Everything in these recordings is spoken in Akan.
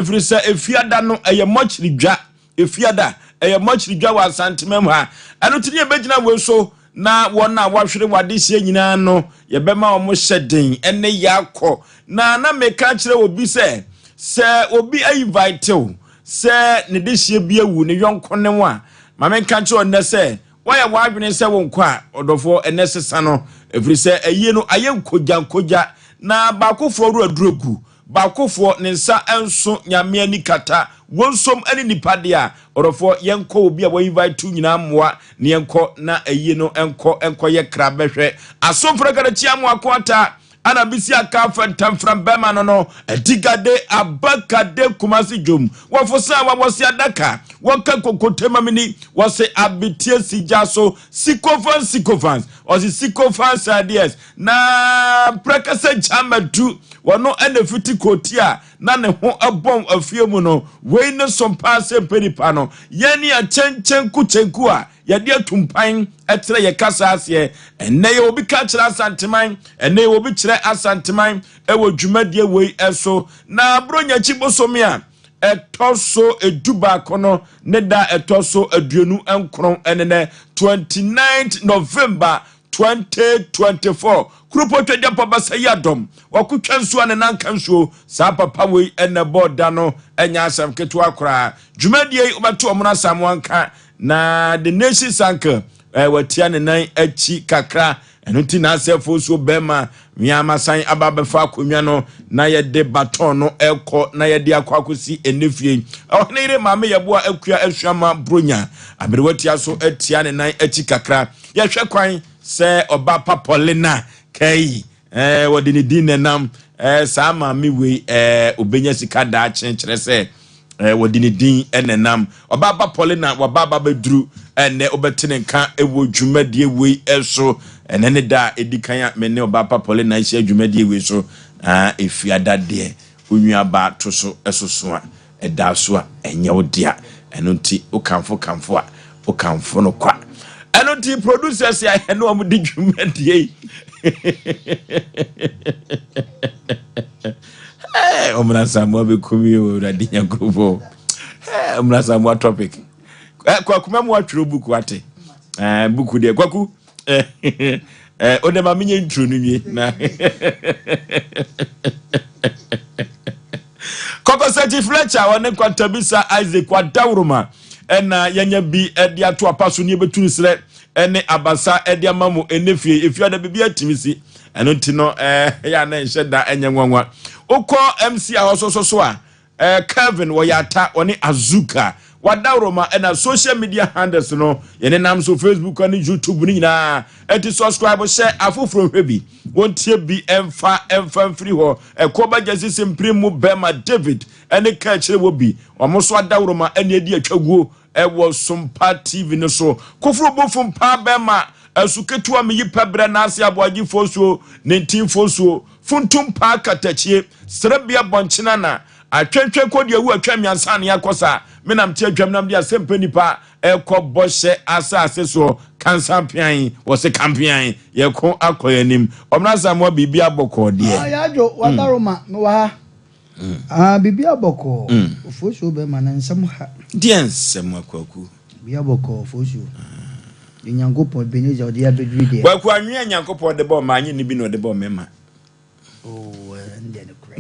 Ɛfiri sɛ Efiada no ɛyɛ mɔkyere dwa. Efiada ɛyɛ mɔkyere dwa wɔ Asanteman mu ha. Ɛno nti ne yɛbɛgyina wei so na wɔn a wɔahwere wɔn adehyeɛ nyinaa no yɛbɛma wɔn hyɛ den ɛne yɛakɔ. Na na meka kyerɛ obi sɛ sɛ obi invite wo sɛ ne dehyeɛ bi awu ne yɔnko ne wo a, ma menka kyerɛ ɔnnɛ sɛ woayɛ w'adwene sɛ wonkɔ a, ɔdɔfoɔ ɛnɛ sesa no, ɛfiri sɛ ayie no ayɛ nkogya nkogya na baakofoɔ wura duro gu baakofoɔ ne nsa nso Nyame ani kata wɔn nsom ne nipa deɛ a, ɔdɔfoɔ yɛnkɔ obi a wɔinvite to nyinaa mmoa na yɛnkɔ na ayie no nkɔ nkɔyɛ kra bɛhwɛ asomfo karakyia mu ako ata ana bisi aka fɛntɛmfrɛm bɛma no no adigade abakade Kumase dwom wɔfo sa a wɔwɔse adaka wɔka kokotemamini wɔse abetie sigya so sycophants sycophants ɔse sycophants ideas na prɛkɛsɛ gyamadu wɔno ɛna fiti koti a na ne ho ɛbɔn afie mu no wei ne so paa sɛ mpɛ nipa no yɛn ne akyɛnkyɛnku kyɛnku a yɛde atumpan ɛkyerɛ yɛ kasa aseɛ. Ɛnɛ yɛ obi ka kyerɛ Asanteman, ɛnɛ yɛ obi kyerɛ Asanteman ɛwɔ dwumadie wei ɛso na Buronya akyi bosome a ɛtɔ so 11 no ne da ɛtɔ so 29 ɛnenɛ 29 November 2024 kuropɔ twagya papa sɛ yi adɔm wakotwa nsuo a ne nanka nsuo saa papa wei ɛnɛ bɔɔ da no ɛnyɛ asɛm ketewa koraa. Dwumadie yi wobɛto ɔmo no asamoa na the nation's uncle watia ne nan akyi kakra. Ɛno nti n'asɛfo nsuo bɛrima nneɛma san aba abɛfa akonnwa no na yɛde baton no ɛkɔ na yɛde akɔ akɔsi ɛnɛ fie. Ɔhene yere maame yɛboa akua asuama Bronya aberewa tia so atia ne nan akyi kakra. Yɛhwɛ kwan sɛ ɔba Papɔlena kai wɔde ne din nenam saa maame wei obɛnya sika daakye kyerɛ sɛ wɔde ne din nenam ɔba Papɔlena waba aba bɛduru ɛnɛ wobɛte ne nka ɛwɔ dwumadie wei ɛso. Ɛnɛ ne da a ɛdi kan a me ne ɔba Papɔlena ahyia dwumadie wei so. Efiada deɛ onua to so ɛsoso a ɛda so a ɛnyɛ wo dea. Ɛno nti wokamfo kamfo a wokamfo no kwa. Ɛno nti producers a ɛne wɔn di dwumadie yi ɔmena Samoa bɛkum yi o. Awurade Nyankopɔn, ɔmena Samoa topic. Kwaku mɛmo atwerɛ book wate book deɛ Kwaku wode ma menyɛ nturo no nwie na Kɔkɔsɛkyi Fletcher ɔne Nkwantabisa Isaac Wadawuruma ɛna yɛnya bi ɛde ato apa so ne yɛbɛtu no serɛ ɛne abasa ɛde ama mu ɛnɛ fie. Efiada biribi atumi si ɛno nti no ɛyɛ a na nhyɛ da ɛnyɛ nwanwa. Wokɔ MC a ɔso so a Kevin wɔyɛ ata ɔne Azuka Wadawuruma ɛna social media handles no yɛne nam so Facebook ne YouTube no nyinaa. Ɛnti subscribe hyɛ afoforɔ hwɛ bi wɔntie bi ɛmfa ɛmfa mfiri hɔ ɛkɔ bɛgya sisi mpere mu bɛrima David ɛne ka akyerɛ wɔ bi ɔmo so adawuruma ɛne adi atwaguo ɛwɔ Sompa TV no so. Koforo bofo mpa bɛrima ɛso ketewa meyi pɛ brɛ n'ase aboagyefoɔ suo ne ntinfoɔ suo funtum paa katakyie serebea bɔnkyena na atwentwen kɔ deɛ wu atwa mmiɛnsa ne akɔ saa menam te adwam nam de asɛmpɛ nipa ɛkɔ bɔhyɛ asase soɔ kansampean wɔse kampean yɛko akɔ yɛn anim. Ɔmena Samoa biribi abɔkɔɔ deɛ. Yɛadwo wadaroma mewɔ ha. Biribi abɔkɔɔ ofuosuo bɛma no nsɛm ha. Deɛ nsɛm akwaku. Biribi abɔkɔɔ ofuosuo de Nyankopɔn Ebenezer ɔde abɛduru deɛ. Kwaku anwea Nyankopɔn de bɔ mmaa nye ne bi na ɔde bɔ mmarima. Ɛno deɛ nokorɛ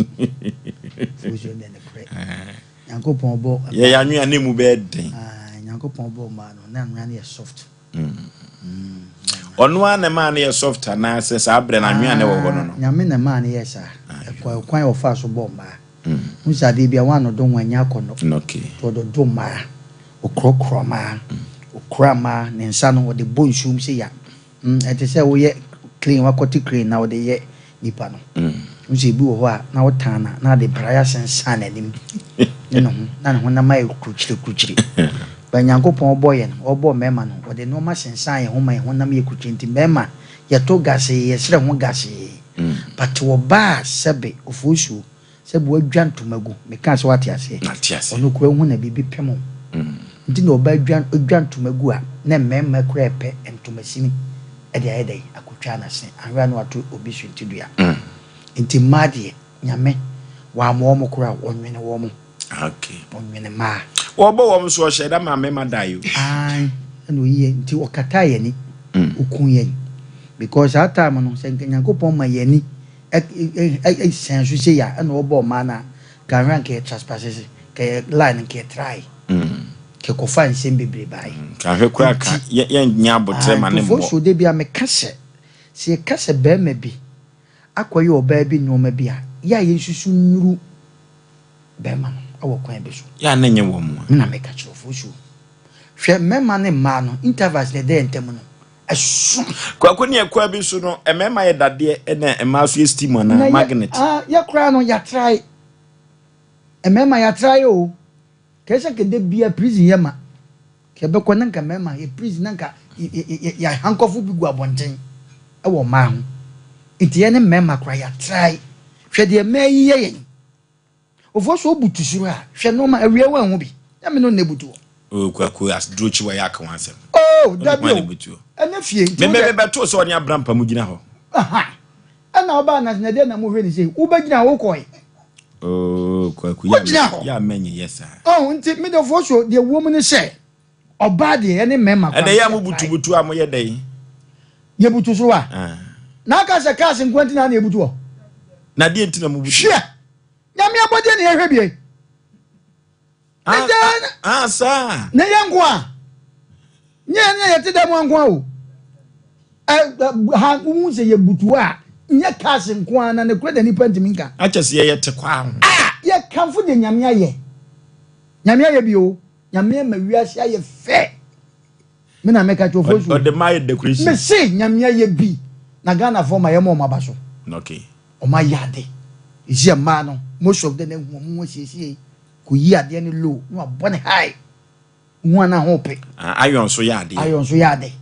ofuosuo deɛ nokorɛ Nyankopɔn bɔ. Yɛyɛ anwea ne mu bɛyɛ den. Nyankopɔn bɔ mmaa no na anwea no yɛ soft. Ɔno ara na maa no yɛ soft anaasɛ saa berɛ no anwea ne wɔ hɔ no? Nyame na maa no yɛ saa. Ɛkwan kwan a ɔfaa so bɔ mmaa n sɛ adeɛ bi a wɔanodo ho ɛnyɛ akɔnnɔ. Nti ɔdodo mmaa, ɔkorɔkorɔ mmaa, ɔkura mmaa ne nsa no ɔde bɔ nsuom sɛ ya ɛte sɛ woyɛ clean wakɔte crane na wɔde yɛ nipa no n sɛ ebi wɔ hɔ a na wotan na na ade braeɛ asensan n'anim ne ne ho na ne ho nam ayɛ kurukyire kurukyire ba. Nyankopɔn ɔbɔ yɛn, ɔbɔ mmarima no, ɔde nneɛma sensan yɛn ho ma yɛn ho nam yɛ kurukyire. Nti mmarima yɛto gasee, yɛsrɛ ho gasee, but ɔbaa sɛbe ofuosuo sɛbe wadwa ntoma gu meka sɛ wate aseɛ. Ate ase. Ɔno kura hu na biribi pem o nti na ɔbaa dwa dwa ntoma gu a na mmarima kura ɛpɛ ntoma sini ɛde ayɛ dɛn akotwa n'ase ahwɛ a na wato obi so nti dua. Nti mmaa deɛ Nyame wamma wɔn koraa, wɔnwene wɔn. Okay. Ɔnwene mmaa. Wɔbɔ wɔn so ɔhyɛ da ma mmarima da yi o. Ae, ɛna oyi yɛn nti ɔkataa yɛn ani. Okuu yɛn because saa time no sɛ nka Nyankopɔn ma yɛn ani sɛn so sei a ɛna ɔbɔɔ mmaa no a nka ahwɛ a nka yɛ trespasses nka yɛ line nka yɛ trae nka yɛkɔfaa nsɛm bebree bae. Nka ahwɛ koraa ka Nti yɛnyɛ aboterɛ ma ne nkurɔfoɔ mmɔ. so da bi a meka sɛ sɛ yɛka sɛ barima bi akɔyɛ ɔbaa bi nnoɔma bi a yɛ a yɛnsusu nnuru bɛrima no wɔ kwan bi so. Yɛ a na ɛnyɛ wɔn a. Me na meka kyerɛ wo Fosuo. Hwɛ mmarima ne mmaa no intervals na ɛda yɛn ntam no ɛso. Kwaku ne ɛkwan bi so no mmarima yɛ dadeɛ ɛna mmaa nso yɛ steam anaa Na yɛ magnet. ah yɛ koraa no yɛatrae mmarima yɛatrae o kɛyɛ sɛ nka da bia prison yɛ ma kɛ yɛbɛkɔ na nka mmarima yɛ prison na nka yɛ yɛ hankɔfo bi gu abɔnten ɛwɔ mmaa ho nti yɛne mmarima koraa yɛatrae hwɛ deɛ mmaa yi yɛ yɛn. Ofosu obutu soro a, hwɛ nnoɔma, awia wanhu bi, nyame no na ebutu hɔ. Oh Kwaku as duro kyi wɔ yɛ aka ho asɛm. Oh dabi o, ɛnyɛ fie nti Me wo me deɛ. bɛtoo sɛ ɔne abrampa mu gyina hɔ. Aha, ɛna ɔbaa na na deɛ na mo hwɛ ne sei, wo bɛ gyina hɔ wo kɔɛ. Oh Kwaku Wo gyina hɔ. yɛ a mɛnyɛ yɛ saa. Oh nti me deɛ Ofosu deɛ wɔ mu ne sɛ, ɔbaa deɛ ɛne mmarima koraa Ɛnɛ yɛ a no mo yɛ butu try. butu a mo yɛ dɛn? Yɛ butu soro a, Ah. na aka sɛ cars nkoa nti na na yɛ butu hɔ. Na deɛ nti na mo butu. Hwɛ! Nyame abɔdeɛ na yɛhwɛ bie. Ah, ah, ah, saa. Ne yɛ nko a. Nyɛ yɛn na yɛte dɛm nko a o. Ɛ ha wohu sɛ yɛbutu a nyɛ cars nko a na ne kura da nipa ntumi nka. Akyɛ sɛ yɛyɛ te kwa ho. Ah, yɛkamfo deɛ Nyame ayɛ. Nyame ayɛ bi o. Nyame ama wiase ayɛ fɛ. Me na meka kyerɛ ofo so. Ɔde ma ayɛ decoration. Me se Nyame ayɛ bi na Ghana foɔ ma yɛ ma ɔmo aba so. Okay. Ɔmo ayɛ ade. Esi mmaa no most of them ahu ɔmo ho asiesie kɔ yi adeɛ no low na wabɔ ne high. Wohu a na ho pe. Ah, iron so yɛ adeɛ. Iron so yɛ ade.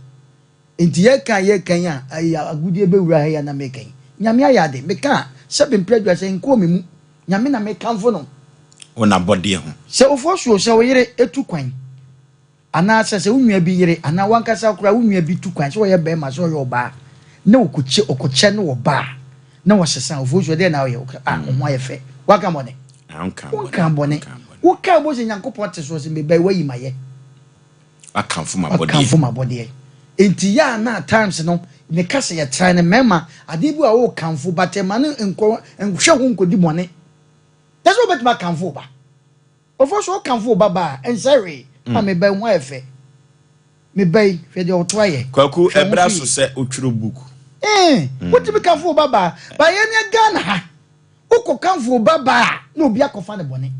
Nti yɛka yɛka yi a ayi agudeɛ bɛwura ha yi a na meka yi. Nyame ayɛ ade. Meka a sɛbe mprɛ aduasa nkɔɔ me mu. Nyame na mekamfo no. Wɔ n'abɔdeɛ ho. Sɛ ofoɔ so sɛ wo yere tu kwan. Anaasɛ sɛ wo nua bi yere anaa w'ankasa koraa wo nua bi tu kwan, sɛ ɔyɛ barima sɛ ɔyɛ ɔbaa, na ɔkɔkyɛ ɔkɔkyɛ ne ɔba a, na ɔsesa a, ofosuo deɛn na woyɛ? Woka, ah, wo ho ayɛ fɛ. Woaka bɔne? Wonkaa bɔne. Wokaa mpo sɛ Nyankopɔn te soɔ sɛ meba yi woayi mayɛ. Wakamfo m'abɔdeɛ. Wakamfo m'abɔdeɛ. Enti yɛ a na at times no, meka sɛ yɛtrae no mmarima, adeɛ bi wɔ a wokamfo but mma no nkɔ nhwɛ ho nkɔdi bɔne. Kyɛ sɛ wobɛtumi akamfo wo ba. Ɔfo so wokamfo wo ba ba a, ɛnsɛ hwee. Ah, me ba yi ho ayɛ fɛ. Me ba yi, hwɛ deɛ ɔto ayɛ. Kwaku, Hwɛ wo ho ɛbra so so yie. sɛ wotwerɛ book. Eh, wotumi kamfo wo ba ba a, but yɛn yɛ Ghana ha, wokɔ kamfo wo ba ba a, na obi akɔfa no bɔne.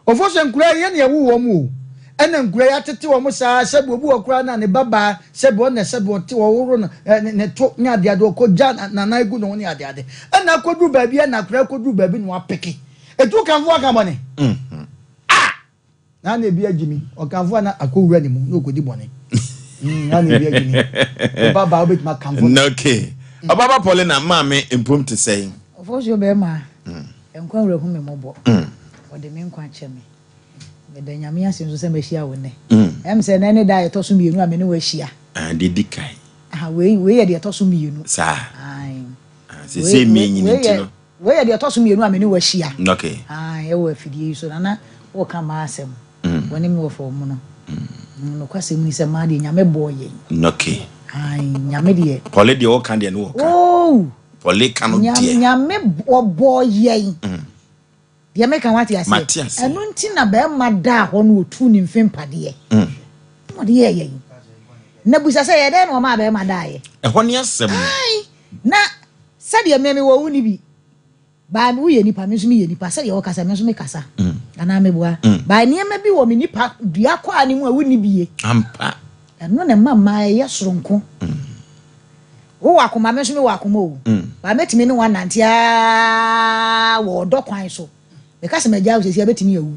Ɔfo so nkoraa yi, yɛn na yɛwoo wɔn o. Ɛna nkoraa yi atete wɔn saa, sɛbi obi wɔ koraa na ne ba baa, sɛbi ɔno na sɛbi ɔte, ɔhoro no, eh, ne, ne to ne adeade, ɔkɔgya nanan gu ne ho ne adeade. Ɛna akɔduru baabi, ɛna akoraa akɔduru baabi na wapeke. Etu ɔkamfo aka bɔne? Ah! Na na ebi agye mi. Ɔkamfo a na akɔwura ne mu na ɔkɔdi bɔne. Mm, na na ebi agye mi. Ɔba baa wobɛtumi akamfo no. Okay. Ɔbaba Paulina maame mpom te sɛn? Ɔfɔsuo bɛrima nkwa wura hu me mmɔbɔ. Ɔde me nkwa kyɛ me. Meda Nyame ase nso sɛ mahyia wo nnɛ. Ɛm sɛ nnɛ ne da a ɛtɔ so mmienu a me ne wo ahyia. Ah, deɛ di kan. Aha, wei, wei yɛ deɛ ɛtɔ so mmienu. Saa. Ae. Ah, sese mi nyini nti no. Wei yɛ deɛ ɛtɔ so mmienu a me ne wo ahyia. Okay. Ae, ɛwɔ afidie yi so. Nana, woreka mmaa asɛm. Wo ne me wɔ fam no. Nokwasɛm ni sɛ mmaa deɛ Nyame bɔɔ yɛn. Okay. Ae, Nyame deɛ. Pɔle deɛ ɔka deɛ no wɔka. Oh! Pɔle ka no deɛ. Nyame ɔbɔɔ yɛn. Deɛ meka wate aseɛ? Mate aseɛ. Ɛno nti na bɛrima daa hɔ no ɔtuu ne mfe mpadeɛ. Na ɔde yɛɛ yɛn. Na bisa sɛ yɛ dɛn na ɔmaa bɛrima daeɛ? Ɛhɔ ne asɛm no. Ae, na sɛdeɛ me mewɔ wo ni bi. Baa woyɛ nipa, me nso meyɛ nipa. Sɛdeɛ wɔkasa, me nso mekasa. Anaa meboa. Baa nneɛma bi wɔ me nipa dua kwaa no mu a wonni bie. Ampa. Ɛno na ɛma mmaa yɛyɛ soronko. Wowɔ akoma, me nso mewɔ akoma o. Ba mɛtumi ne wo anante aa wɔ ɔdɔ kwan so. Meka sɛ magyaa wo sɛsi a wobɛtumi awu.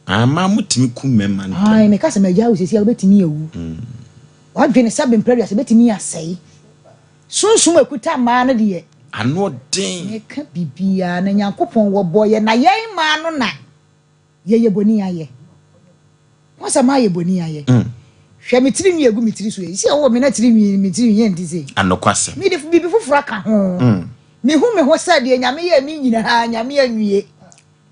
Ama motumi ku mmarima ntɛm. Ae, meka sɛ magyaa wo sɛsi a wobɛtumi awu. W'adwene sɛ bemprɛ aduasa bɛtumi asɛe. Sunsum a ɛkuta mmaa no deɛ. Ano ɔden. Meka biribiara na Nyankopɔn wɔbɔ yɛn na yɛn mmaa no na. Yɛyɛ boni ayɛ. Ho asɛm ayɛ boni ayɛ. Hwɛ me tiri nwi egu me tiri so yi. Si ɛwɔ me na tiri nwi me tiri nwi yɛ nti sei. Anokwasɛm. Me de biribi foforɔ aka ho. Me hu me ho sɛ deɛ Nyame yɛɛ me nyinaa Nyame anwie.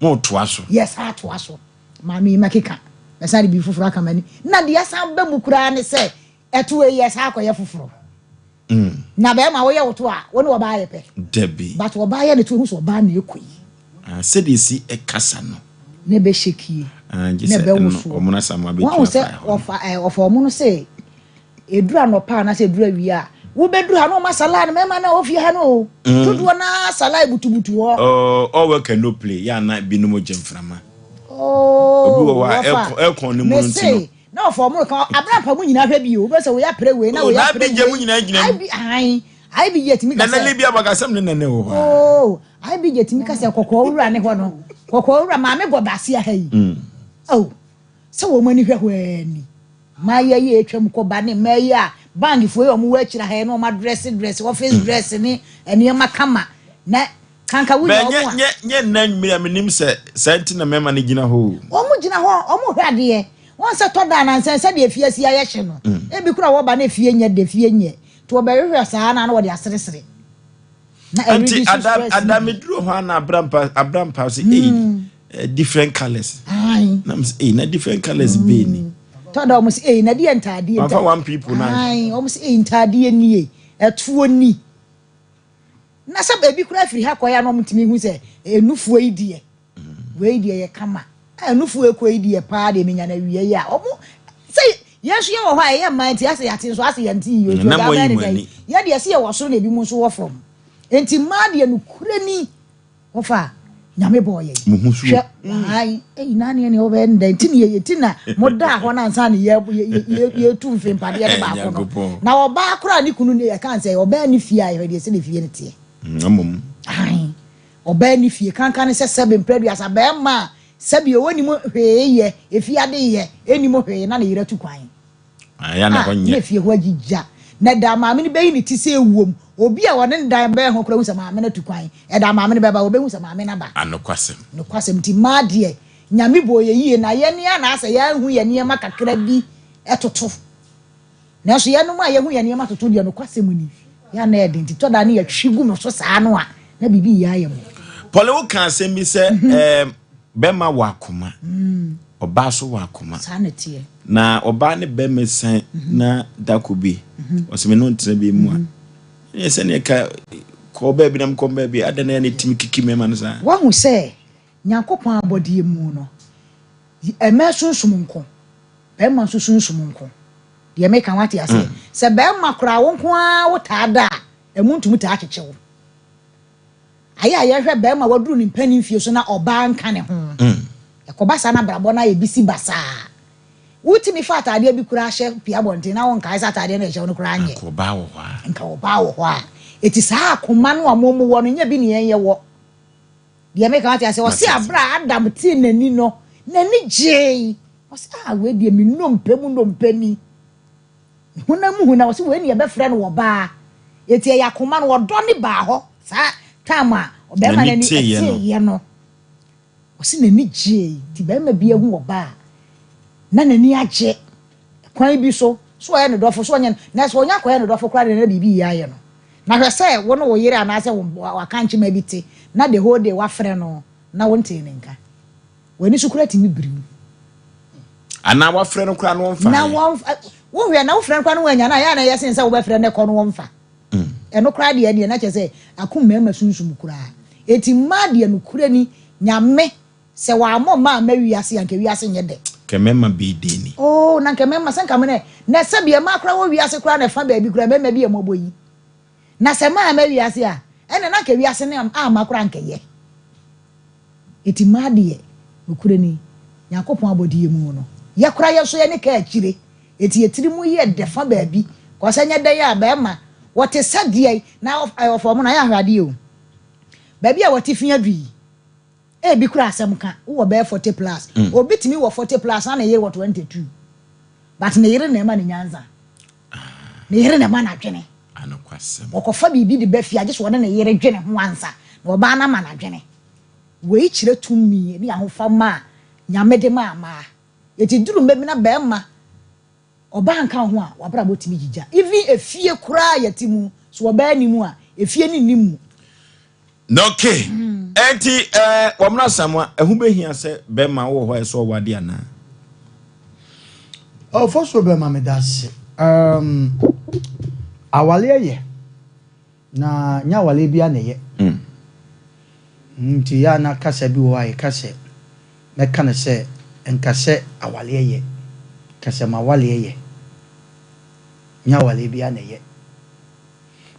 Motoa so. Yɛsan atoa so. Maame yi mɛkeka, mɛsan de biribi foforɔ aka m'ani. Na deɛ ɛsan ba mu koraa ne sɛ, ɛto wei yɛsan akɔyɛ foforɔ. Na bɛrima woyɛ wo to a, wo ne ɔbaa yɛ pɛ. Dabi. But ɔbaa yɛ ne to, ehu sɛ ɔbaa na ɛkɔ yi. Ah, sɛdeɛ esi ɛkasa no. Na ɛbɛ shakie. Ah, gye Na sɛ ɛbɛ ɛno, wosoɔ. ɔmo no asam abɛtua Wɔn sɛ afa ɛhɔ no. ɔfa ɛɛ ɔfa ɔmo no sɛ eduru anɔpa anaasɛ eduru awia a, wobɛduru ha na ɔmo asa line mmarima na ofie ha no o. Dodoɔ naa asa line butubutu hɔ. Oh, all work and no play, yɛ ana binom gye mframa. Oh, Obi wɔ hɔ a, wɔfa. aircon, aircon no mu no nti no. Mese, na ɔfa ɔmo ka abrampa mu nyinaa hwɛ bi o, wobɛ sɛ wei apere wei na Oh, wei na apere IBJ mu wei. nyinaa gyina mu. IB, ahan, IBJ tumi ka Nana sɛ, Libya bakasɛm ne nana wɔ hɔ a. oh, IBJ tumi ka sɛ kɔkɔɔ wura ne hɔ no, kɔkɔɔ wura maame gɔ baase ha yi. Oh, sɛ wɔn ani hwɛ hɔ ani. Mmaa yi atwam kɔba ne mmaa yi a bankfoɔ yi a wɔn wɔ akyire ha yi na wɔn adrɛse drɛse office dress ne nneɛma kama na kanka wunya Bɛn wɔn nyɛ a. nyɛ nyɛ nna nwumire a menim sɛ saa nti na mmarima no gyina hɔ o. Wɔn gyina hɔ, wɔn hwɛ adeɛ. Wɔn sɛ tɔ da anansa sɛdeɛ efie asi ayɛ hye no. Ebi kura wɔba na efie nyɛ de efie nyɛ. Nti wɔbɛhwehwɛ saa na na wɔde aseresere. Na Nti ɛredi so ada stress ada no bi. meduru hɔ a na abrampa abrampa sɛ ei different colours. Ae. Na m sɛ ei na different colours bɛɛ ni. Tɔ da wɔn sɛ ei na deɛ ntaadeɛ Wamfa one people na. Ae, wɔn sɛ ei ntaadeɛ nie, ɛtoɔ ni. Na sɛ ebi kura firi ha kɔɛ a na wɔn tumi hu sɛ enufoɔ yi deɛ, wei deɛ yɛ kama. A enufoɔ ekɔ yi deɛ paa deɛ menya na wie yi a wɔn sɛ yɛn nso yɛ wɔ hɔ a ɛyɛ mmaa nti asɛ yɛate nso asɛ yɛn ti yie otu Na ɛgya mo ayi abɛn ne mo dɛ ani. yɛ deɛ sɛ yɛ wɔ soro na ebi mu nso wɔ fam. Nti mmaa deɛ nukure ni wɔfa nyame bɔɔ yɛn. Mo ho so. Hwɛ ayi eyi naani ɛni ɔbɛ ndɛ nti ni yɛ ti na mo da hɔ na nsa ni yɛ yɛ yɛ yɛ tu nfe mpadeɛ ne baako no. Nyankopɔn. Na ɔbaa koraa ne kunu ne yɛ kan sɛ ɔbaa ne fie a yɛhwɛ deɛ sɛ ne fie ne teɛ. Mmom. Ayi ɔbaa ne fie kankan ne sɛ sɛbi mpɛduasa bɛrima a sɛbi ɔwɔ ne mu hwee yɛ efi ade yɛ enim hwee na ne yere tu kwan. Ayɛ na hɔ Ah, nyɛ. ne fie hɔ agyigya na da maame no bɛyi ne ti sɛ ewuom obi a ɔne ne dan bɛyɛ ho koraa hu sɛ maame no tu kwan ɛda maame no bɛba wɔbɛhu sɛ maame no aba. Anokwasɛm. Nokwasɛm nti mmaa deɛ nyame bɔ yɛ yie na yɛn ni anaasɛ yɛahu yɛ nneɛma kakra bi ɛtoto nanso yɛnom a yɛhu yɛ nneɛma toto deɛ nokwasɛm ni yɛa na ɛde nti tɔda ne yɛtwe gu no so saa no a na biribi yɛ ayɛ mo. Pɔle wo ka asɛm bi sɛ bɛrima wɔ akoma. Ɔbaa so wɔ akoma. Saa na teɛ. Na ɔbaa ne bɛrima san na dako bi. Ɔsɛ me no ntena bi mu a. Ɛnyɛ sɛ ne ka kɔ baabi na mkɔ baabi ada na yɛ ne timi kiki mmarima no saa. Wahu sɛ Nyankopɔn abɔdeɛ mu no ɛmɛ sunsum nko bɛrima nso sunsum nko deɛ meka wate aseɛ sɛ bɛrima koraa wo nko ara wo taa da a ɛmu ntumi taa kyekye wo ayɛ a yɛhwɛ bɛrima waduru ne mpanin fie so na ɔbaa nka ne ho ɛkɔba saa na abrabɔ no ayɛ bisi basaa wotumi fa ataadeɛ bi koraa hyɛ pia abɔnten na wonkae sɛ ataadeɛ no ɛhyɛ wo no koraa nyɛ. Nka ɔbaa wɔ hɔ a. Nka ɔbaa wɔ hɔ a ɛti saa akoma no a mo wɔ no nyɛ bi ne yɛn yɛ wɔ deɛ meka wate ase ɔse abere a Adam tee n'ani no n'ani gyee ɔse ah wei deɛ me nnompe mu nnompe ni honam mu honam ɔse wei ne yɛbɛfrɛ no ɔbaa ɛti ɛyɛ akoma no ɔdɔ ne baa hɔ saa time a ɔbɛrima N'ani n'ani teeɛ no. ɛteeɛ no ɔse n'ani gyee nti bɛrima bi ahu ɔbaa na n'ani agye kwan bi so so ɔyɛ ne dɔfo so ɔnyɛ no na sɛ ɔnya akɔyɛ ne dɔfo koraa de na biribi yɛ ayɛ no na hwɛ sɛ wo ne wo yere anaasɛ wo wakankyema bi te na the whole day wafrɛ no na wontee ne nka w'ani so koraa tumi biri mu. Anaa wafrɛ no koraa no wɔmfa na yɛ. wɔn wohwɛ na wofrɛ no koraa no wɔanya na yɛ na ɛyɛ sen sɛ wobɛfrɛ no kɔ no wɔmfa ɛno koraa deɛ deɛ na kyerɛ sɛ akum mmarima sunsum koraa eti mmaa deɛ no kura ni nyame sɛ wɔammɔ mmaa amma wiase anka wiase nyɛ dɛ. Kɛ mmarima bɛyɛ den ni. Oo na nka mmarima sɛ nka mo nɛ na sɛ bia mmaa koraa wɔ wiase koraa na ɛfa baabi koraa mmarima bi yɛ mmɔbɔ yi na sɛ mmaa amma wiase a ɛna na nka wiase ne amma koraa nkɛyɛ eti mmaa deɛ nokura ni Nyankopɔn abɔdeɛ mu no yɛ koraa yɛ nso yɛ ne ka akyire eti yɛtiri mu yɛ dɛ fa baabi kɔsɛ nyɛ dɛ yɛ a bɛrima wɔte sɛ deɛ na ɔfɔ mo na yɛ ahwɛ adeɛ o baabi a wɔte fi adu yi ebi kura asɛm ka wowɔ bɛyɛ 40 plus obi tumi wɔ 40 plus na ne yere wɔ 22 but ne yere na ɛma ne nyansa ne yere na ɛma n'adwene Anokwasɛm. wɔkɔfa biribi de ba fie agye sɛ ɔne ne yere dwene ho ansa na ɔbaa no ama n'adwene wei kyerɛ tumi ne ahofama a nyame de ma amaa yɛti duru mma bi na bɛrima ɔbaa nka ho a wabrabɔ tumi gyigya even efie koraa yɛte mu so ɔbaa ni mu a efie ne ni mu. Okay. Ɛnti wɔn Asamoah, ɛho bɛhia sɛ bɛrima wɔ hɔ a ɛsɛ ɔwɔ adeɛ anaa? Ɔfɔ so bɛma me da ase. Awaleɛ yɛ na nyɛ awaleɛ bi a na ɛyɛ. Nti yɛ a na kasa bi wɔ hɔ a yɛka sɛ mɛka no sɛ nka sɛ awaleɛ yɛ kasa ma awaleɛ yɛ, nyɛ awaleɛ bi a na ɛyɛ.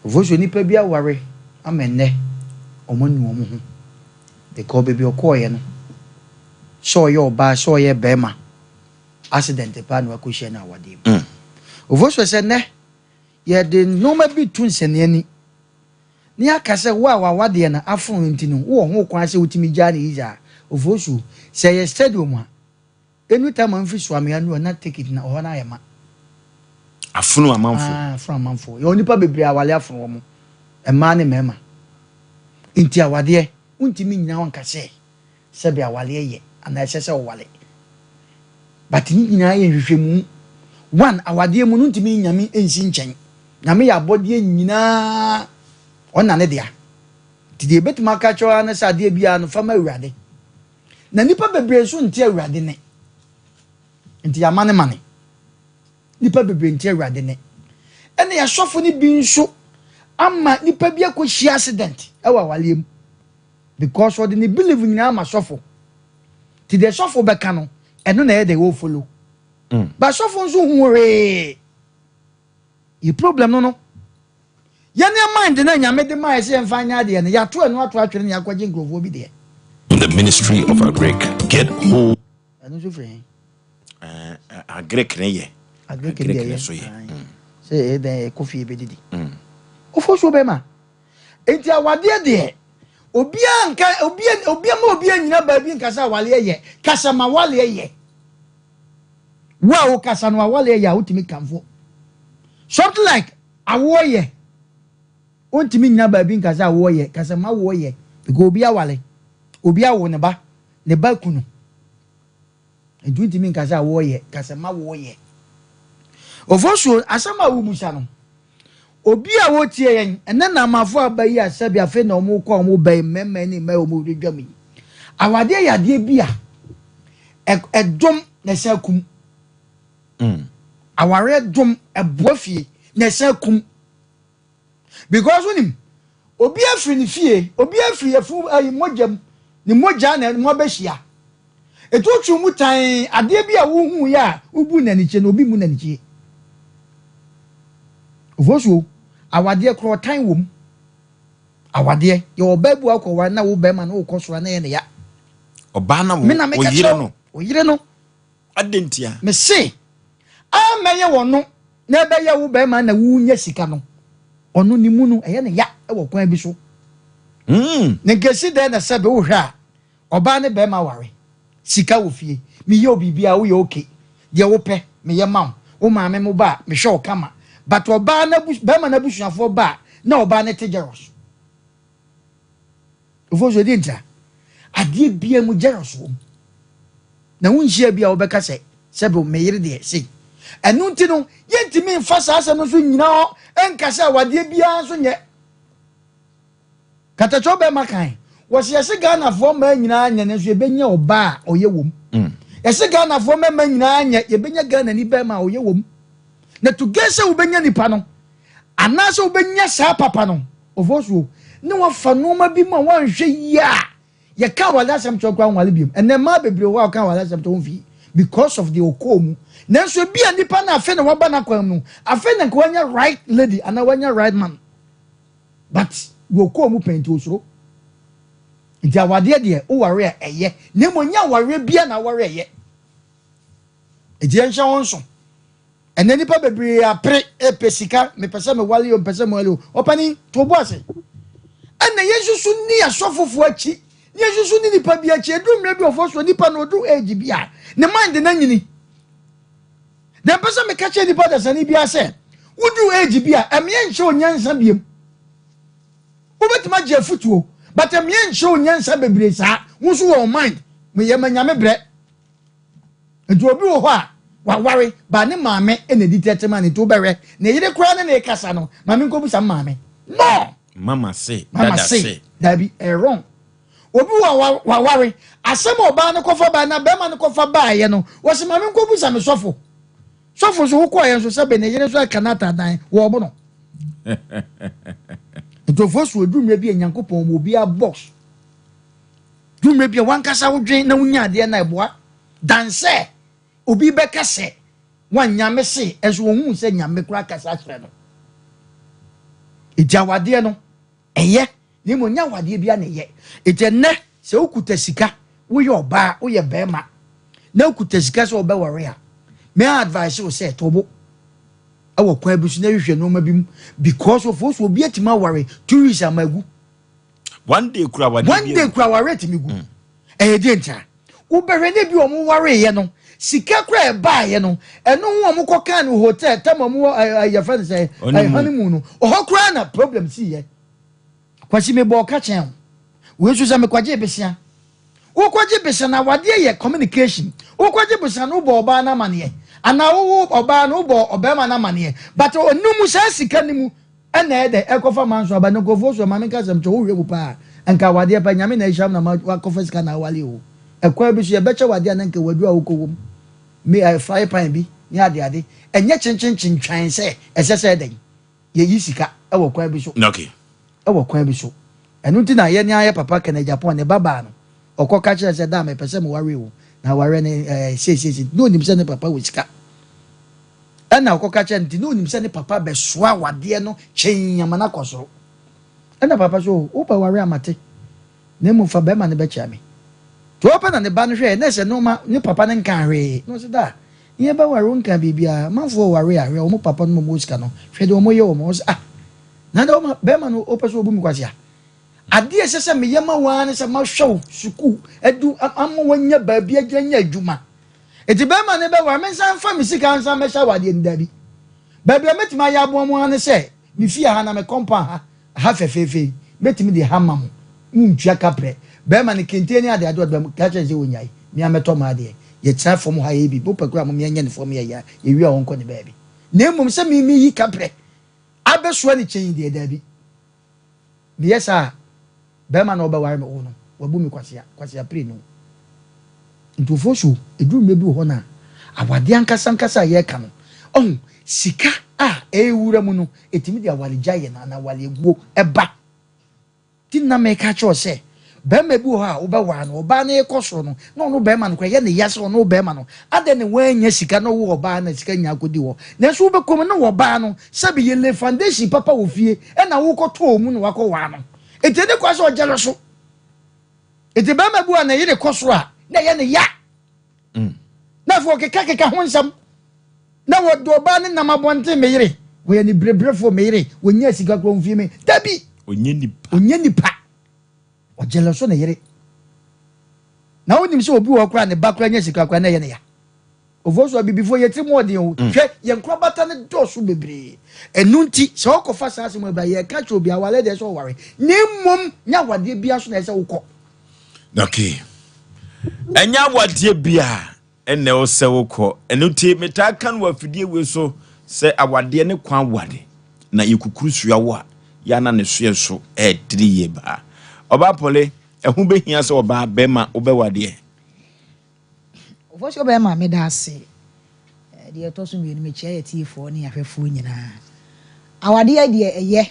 Ɔfɔ so nipa bi aware ama nnɛ ɔmo anu ɔmo ho because baabi ɔkɔɔyɛ no, sɛ ɔyɛ ɔbaa, sɛ ɔyɛ bɛrima, accident paa na wakɔhyia no awadeɛ mu. Ɔfɔ so sɛ nnɛ yɛde nneɛma bi to nsɛnniani ne aka sɛ wo a wawadeɛ no afono nti no, wowɔ ho kwan sɛ wotumi gyaa ne yiza a ɔfɔ so sɛ yɛ stadium a ɛnu tam a mfiri Soamea no na ticket na ɔhɔ no ayɛ ma. Afono amanfo. Ah, afono amanfo. Yɛwɔ nipa bebree a awale afono wɔn, mmaa ne mmarima. Nti awadeɛ wontumi nyina wɔn nka sɛ sɛbi awaleɛ yɛ anaa ɛsɛ sɛ ɔwale, but ne nyinaa yɛ nhwehwɛmu. One, awadeɛ mu no, ntumi Nyame nsi nkyɛn. Nyame yɛ abɔdeɛ nyinaa, ɔna ne dea. Nti deɛ ebɛtumi aka kyerɛ ara ne sɛ adeɛ biara no fama Awurade, na nipa bebree nso nte Awurade ne nti yɛama ne ma ne nipa bebree nte Awurade ne. Ɛna yɛsɔfo no bi nso ama nipa bi akɔhyia accident ɛwɔ awaleɛ mu because ɔde ne belief nyinaa ma sɔfo. Nti deɛ sɔfo bɛka no, ɛno na ɛyɛ deɛ ɛwɔ follow. Ba sɔfo nso hu hwee. Yɛ problem no, yɛne mind na Nyame de maa yɛ sɛ yɛmfa nyɛ adeɛ no, yɛato ɛno ato atwere ne yɛakɔgye nkurɔfoɔ bi deɛ. The Ministry of Agric. Get hold. Ɛno nso firi he? Agric ne yɛ. Agric Agric ne ne deɛ so yɛ yɛ. Sɛ ɛyɛ dɛn ɛkɔ fie bɛdidi ɔfo so bɛma. Enti awadeɛ deɛ, obiara nka obia obia ma obiara nyina baabi nka sɛ awaleɛ yɛ. Kasa ma waleɛ yɛ. Wo a wokasa no, awaleɛ yɛ a wotumi kamfo something like awoɔ yɛ. Wontumi nyina baabi nka sɛ awoɔ yɛ. Kasa ma awoɔ yɛ because obi awale, obi awo ne ba, ne ba kunu. Nti wontumi nka sɛ awoɔ yɛ. Kasa ma awoɔ yɛ. Ofosuo, asɛm a wobusa no, obi a wotie yɛn ɛnɛ na amafo aba yi a sɛbi afei na ɔmo kɔ, ɔmo bɛn mmarima ne mmaa a ɔmo redwa mu yi, awadeɛ yɛ adeɛ bi a ɛdom na ɛsɛ kum. Awareɛ dom, ɛboa fie na ɛsɛ kum because wonim obi afiri ne fie, obi afiri afu ayi mogya mu, ne mogya na mo abɛhyia. Etu otwi mu tan adeɛ bi a wohu yɛ a wobu n'anikyie na obi mu n'anikyie. Ofosuo, awadeɛ korɔ ɔtan wɔ mu. Awadeɛ yɛ ɔbaa bi akɔ ware na wo bɛrima na wokɔ soro na yɛ ne ya. Ɔbaa na Me na wo meka yere kyerɛ no. wo yere no. Ade ntia. Me se amɛyɛ wɔ no na ɛbɛyɛ wo bɛrima na wonya sika no, ɔno ne mu no ɛyɛ ne ya ɛwɔ kwan bi so. Ne nkesi dɛn na sɛ bɛ wohwɛ a ɔbaa ne bɛrima ware, sika wɔ fie, meyɛ obi a woyɛ okay, deɛ wopɛ meyɛ ma wo, wo maame mo ba a mehwɛ wo kama, but ɔbaa na bɛrima no abusuafoɔ ba a na ɔbaa ne te jealous. Ofo so ɛdeɛ ntia adeɛ bia mu jealous wɔ mu na wonhyia bi a wobɛka sɛ sɛbi meyere deɛ sei. Ɛno nti no yɛntumi mfa saa asɛm no so nyina hɔ ɛnka sɛ awadeɛ biara nso nyɛ katakyɛ. Bɛrima kan wɔsi yɛsi Ghanafoɔ mmaa nyinaa nyɛ ne nso yɛbɛnya ɔbaa a ɔyɛ wɔm. Yɛsi Ghanafoɔ mmarima nyinaa nyɛ, yɛbɛnya Ghana ni bɛrima a ɔyɛ wɔm. Na to get sɛ wobɛnya nipa no anaasɛ wobɛnya saa papa no, ɔfɔ so ne wafa nneɛma bi mu a wanhwɛ yie a yɛka awale asɛm kyerɛ koraa nwale biom. Ɛnɛ mmaa bebree wɔ hɔ a wɔka awale asɛm kyerɛ wɔn fi because of the ɔkɔɔ mu. Nanso ebi a nipa no afei na waba n'akwan mu no, afei na nka wanya right lady anaa wanya right man, but deɛ ɔkɔɔ mu pɛn nti osuro. Nti awadeɛ deɛ, woware a ɛyɛ, na mmom nyɛ awareɛ bia na aware ɛyɛ. Nti yɛnhyɛ wɔn so. Ɛnɛ nipa bebree apere epɛ sika, mepɛ sɛ mewale o, mepɛ sɛ mewale o. Ɔpani to bo ase. Ɛna yɛn nso so ni asɔfofoɔ akyi ne yɛn nso so ni nipa bi akyi. Edu mmerɛ bi ɔfɔ so nipa na odu age bi a ne mind na nyini. Deɛ mpɛ sɛ meka kyerɛ nipa dasani bi asɛ wodu age bi a ɛmeɛ nkyerɛ onyansa biem. Wobɛtumi agye afutuo, but ɛmeɛ nkyerɛ onyansa bebree saa. Wo nso wɔ mind meyɛ ma Nyame brɛ. Nti obi wɔ hɔ a waware ba, ne maame ɛna edi tɛtɛ ma ne. Nti wobɛhwɛ ne yere koraa ne ne kasa no, maame nkɔbusa maame no. Mama se, Mama dada se, se. Dabi, ɛyɛ wrong. Obi wɔ waware, asɛm a ɔbaa no kɔfa baa na bɛrima no kɔfa baayɛ no, wɔsi maame nkɔ busa me sɔfo. Sɔfo nso wokɔɔyɛ nso sɛ bɛ ne yere nso ɛka n'ataadan wɔ ɔbo no. Nkurɔfoɔ so odwumire bi a Nyankopɔn mu obiara box. Dwumire bi a wankasa wodwen na wonya adeɛ na ɛboa. Dan sɛ obi bɛka sɛ wan Nyame se, ɛnso wɔn hu sɛ Nyame koraa kasa akyerɛ no. Eti awadeɛ no ɛyɛ, na mmom nyɛ awadeɛ bi a na ɛyɛ. Eti ɛnnɛ sɛ wokuta sika, woyɛ ɔbaa, woyɛ bɛrima, na wokuta sika sɛ wɔbɛware a, may I advise wo sɛ tobo ɛwɔ kwan bi so na hwehwɛ nneɛma bi mu, because of so obi atumi aware 2 weeks ama agu. One day kura awadeɛ One bi day agu. kura aware atumi gu. Ɛyɛ deɛ ntia wobɛhwɛ ne bi ɔmo wareeɛ no, sika kura ɛbaeɛ no, ɛno ho ɔmo kɔ kan no hotel tam ɔmo wɔ ɛ ɛ yɛfrɛ no sɛ Honeymoon. Honeymoon no ɔhɔ koraa na problem si yɛ. Kwasi, mi bɔ ɔka kyɛn o, wei nso sɛ mekɔgye besia, wokɔgye besia na awadeɛ yɛ communication. Wokɔgye besia no, wobɔ ɔbaa no amaneɛ anaa wowo ɔbaa no, wobɔ ɔbɛrima no amaneɛ, but ɔnum saa sika no mu ɛna ɛdɛ ɛkɔfa ma nso aba no. Nkurɔfoɔ so maame nka sɛm kyɛ wohwɛ mu paa, nka awadeɛ pa Nyame na ahyira m na wakɔfa sika na awale o. Ɛkwan bi so yɛbɛkyɛ wadeɛ a na nka wadu a wokɔ wɔ mu me fry pan bi ne adeade, ɛnyɛ kyenkyenkyen sɛ ɛsɛ sɛ ɛdɛn yɛyi sika ɛwɔ kwan bi so. Ɛwɔ kwan bi so. Ɛno nti na yɛne ayɛ papa kɛnɛ Japan ne babaa no, ɔkɔ ka kyerɛ sɛ da mepɛ sɛ meware o, na aware ne seesiesie na onim sɛ ne papa wɔ sika, ɛna ɔkɔ ka kyerɛ no nti na onim sɛ ne papa bɛsoa awadeɛ no kyɛn ama no akɔ soro. Ɛna papa so wopɛ ware amate na mmom fa bɛrima no bɛkyia me nti wɔpɛ na ne ba no hwɛ na sɛ nneɛma ne papa no nka hwee na ɔsɛ da yɛn bɛware wo nka biribiara. Amanfoɔ ware a, hwɛ wɔn papa no ma wɔn sika no, hwɛ deɛ wɔn yɛ wɔn. Ɔsɛ ah, na de wɔn bɛrima no wopɛ sɛ wɔbu mi kwasi a, adeɛ ɛsɛ sɛ meyɛ ma wɔn ne sɛ mahwɛ wo sukuu adu ama wɔanya baabi agyina nya adwuma. Eti bɛrima no bɛware me nsa nfa me sika nsa mɛhyɛ awadeɛ no, dabi. Baabi a mɛtumi ayɛ aboa mu ara ne sɛ me fie ha na me compound ha ha fɛfɛɛfɛ yi, mɛtumi de ha ma mo, ntua kaprɛ. Bɛrima no kente ne adeade ɔde bɛm ka kyerɛ sɛ wɔnyae mea mɛtɔ ma adeɛ yɛtena fam ha yɛ bi wopɛ koraa mo meɛnyɛ ne fam yɛ yɛ yɛwie a wɔnkɔ ne baabi, na mmom sɛ me yi kaprɛ abɛsoa ne kyɛn deɛ, daabi. Meyɛ saa bɛrima na ɔbɛware me wo no, wabu me kwasea kwasea pere no. Nkurɔfoɔ so ɛduru mmerɛ bi wɔ hɔ no a, awadeɛ ankasa ankasa a yɛreka no, ɔho sika a ɛwura mu no, ɛtumi de awaregya yɛ no anaa aware ɛba. Ti nna meka kyerɛw sɛ bɛrima bi wɔ hɔ a wobɛware no, ɔbaa no yɛkɔ soro no na ɔno bɛrima no kora yɛ ne ya sɛ ɔno bɛrima no adɛn ne woanya sika na wowɔ ɔbaa na sika nya akɔdi hɔ, nanso wobɛkɔ mu na wɔbaa no sɛbi yɛle foundation papa wɔ fie ɛna wokɔtɔɔ mu na wakɔwaa no. Ɛnti ne kwa sɛ ɔgyɛ no so. Ɛnti bɛrima bi wɔ a ne yere kɔ soro a na ɛyɛ ne ya na afei ɔkekakeka ho nsɛm na wɔde ɔbaa ne nam abɔnten, me yere wɔyɛ ne bereberefoɔ, me yere wɔnya sika kora mfie me, dabi. Onye nipa. Ɔnyɛ nipa, ɔgyɛlɛ so ne yere na wonim sɛ obi wɔ hɔ koraa ne ba koraa nya sika koraa na ɛyɛ ne ya. Ofoɔ so abibifoɔ yɛtiri mu ɔden o. Hwɛ, yɛn nkorabata no dɔɔso bebree. Ɛno nti sɛ wɔkɔfa saa asɛm ɛba, yɛka kyerɛ obi awale deɛ sɛ ɔware, na mmom nyɛ awadeɛ bia so na ɛsɛ wokɔ. Okay, ɛnyɛ awadeɛ bia ɛnna ɛwɔ sɛ wokɔ. Ɛno nti metaa ka no wɔ afidie wei so sɛ awadeɛ ne kwan wade na yɛkukuru sua wo a yɛana ne soɛ so ɛɛdiri yie baa. Ɔbaa pɔle, ɛho bɛhia sɛ ɔbaa bɛrima wobɛwadeɛ. Ɔfɔ sɛ ɔbɛrima, meda ase. Deɛ ɛtɔ so mmienu, mekyia yɛ tiefoɔ ne ahwɛfoɔ nyinaa. Awadeɛ deɛ ɛyɛ,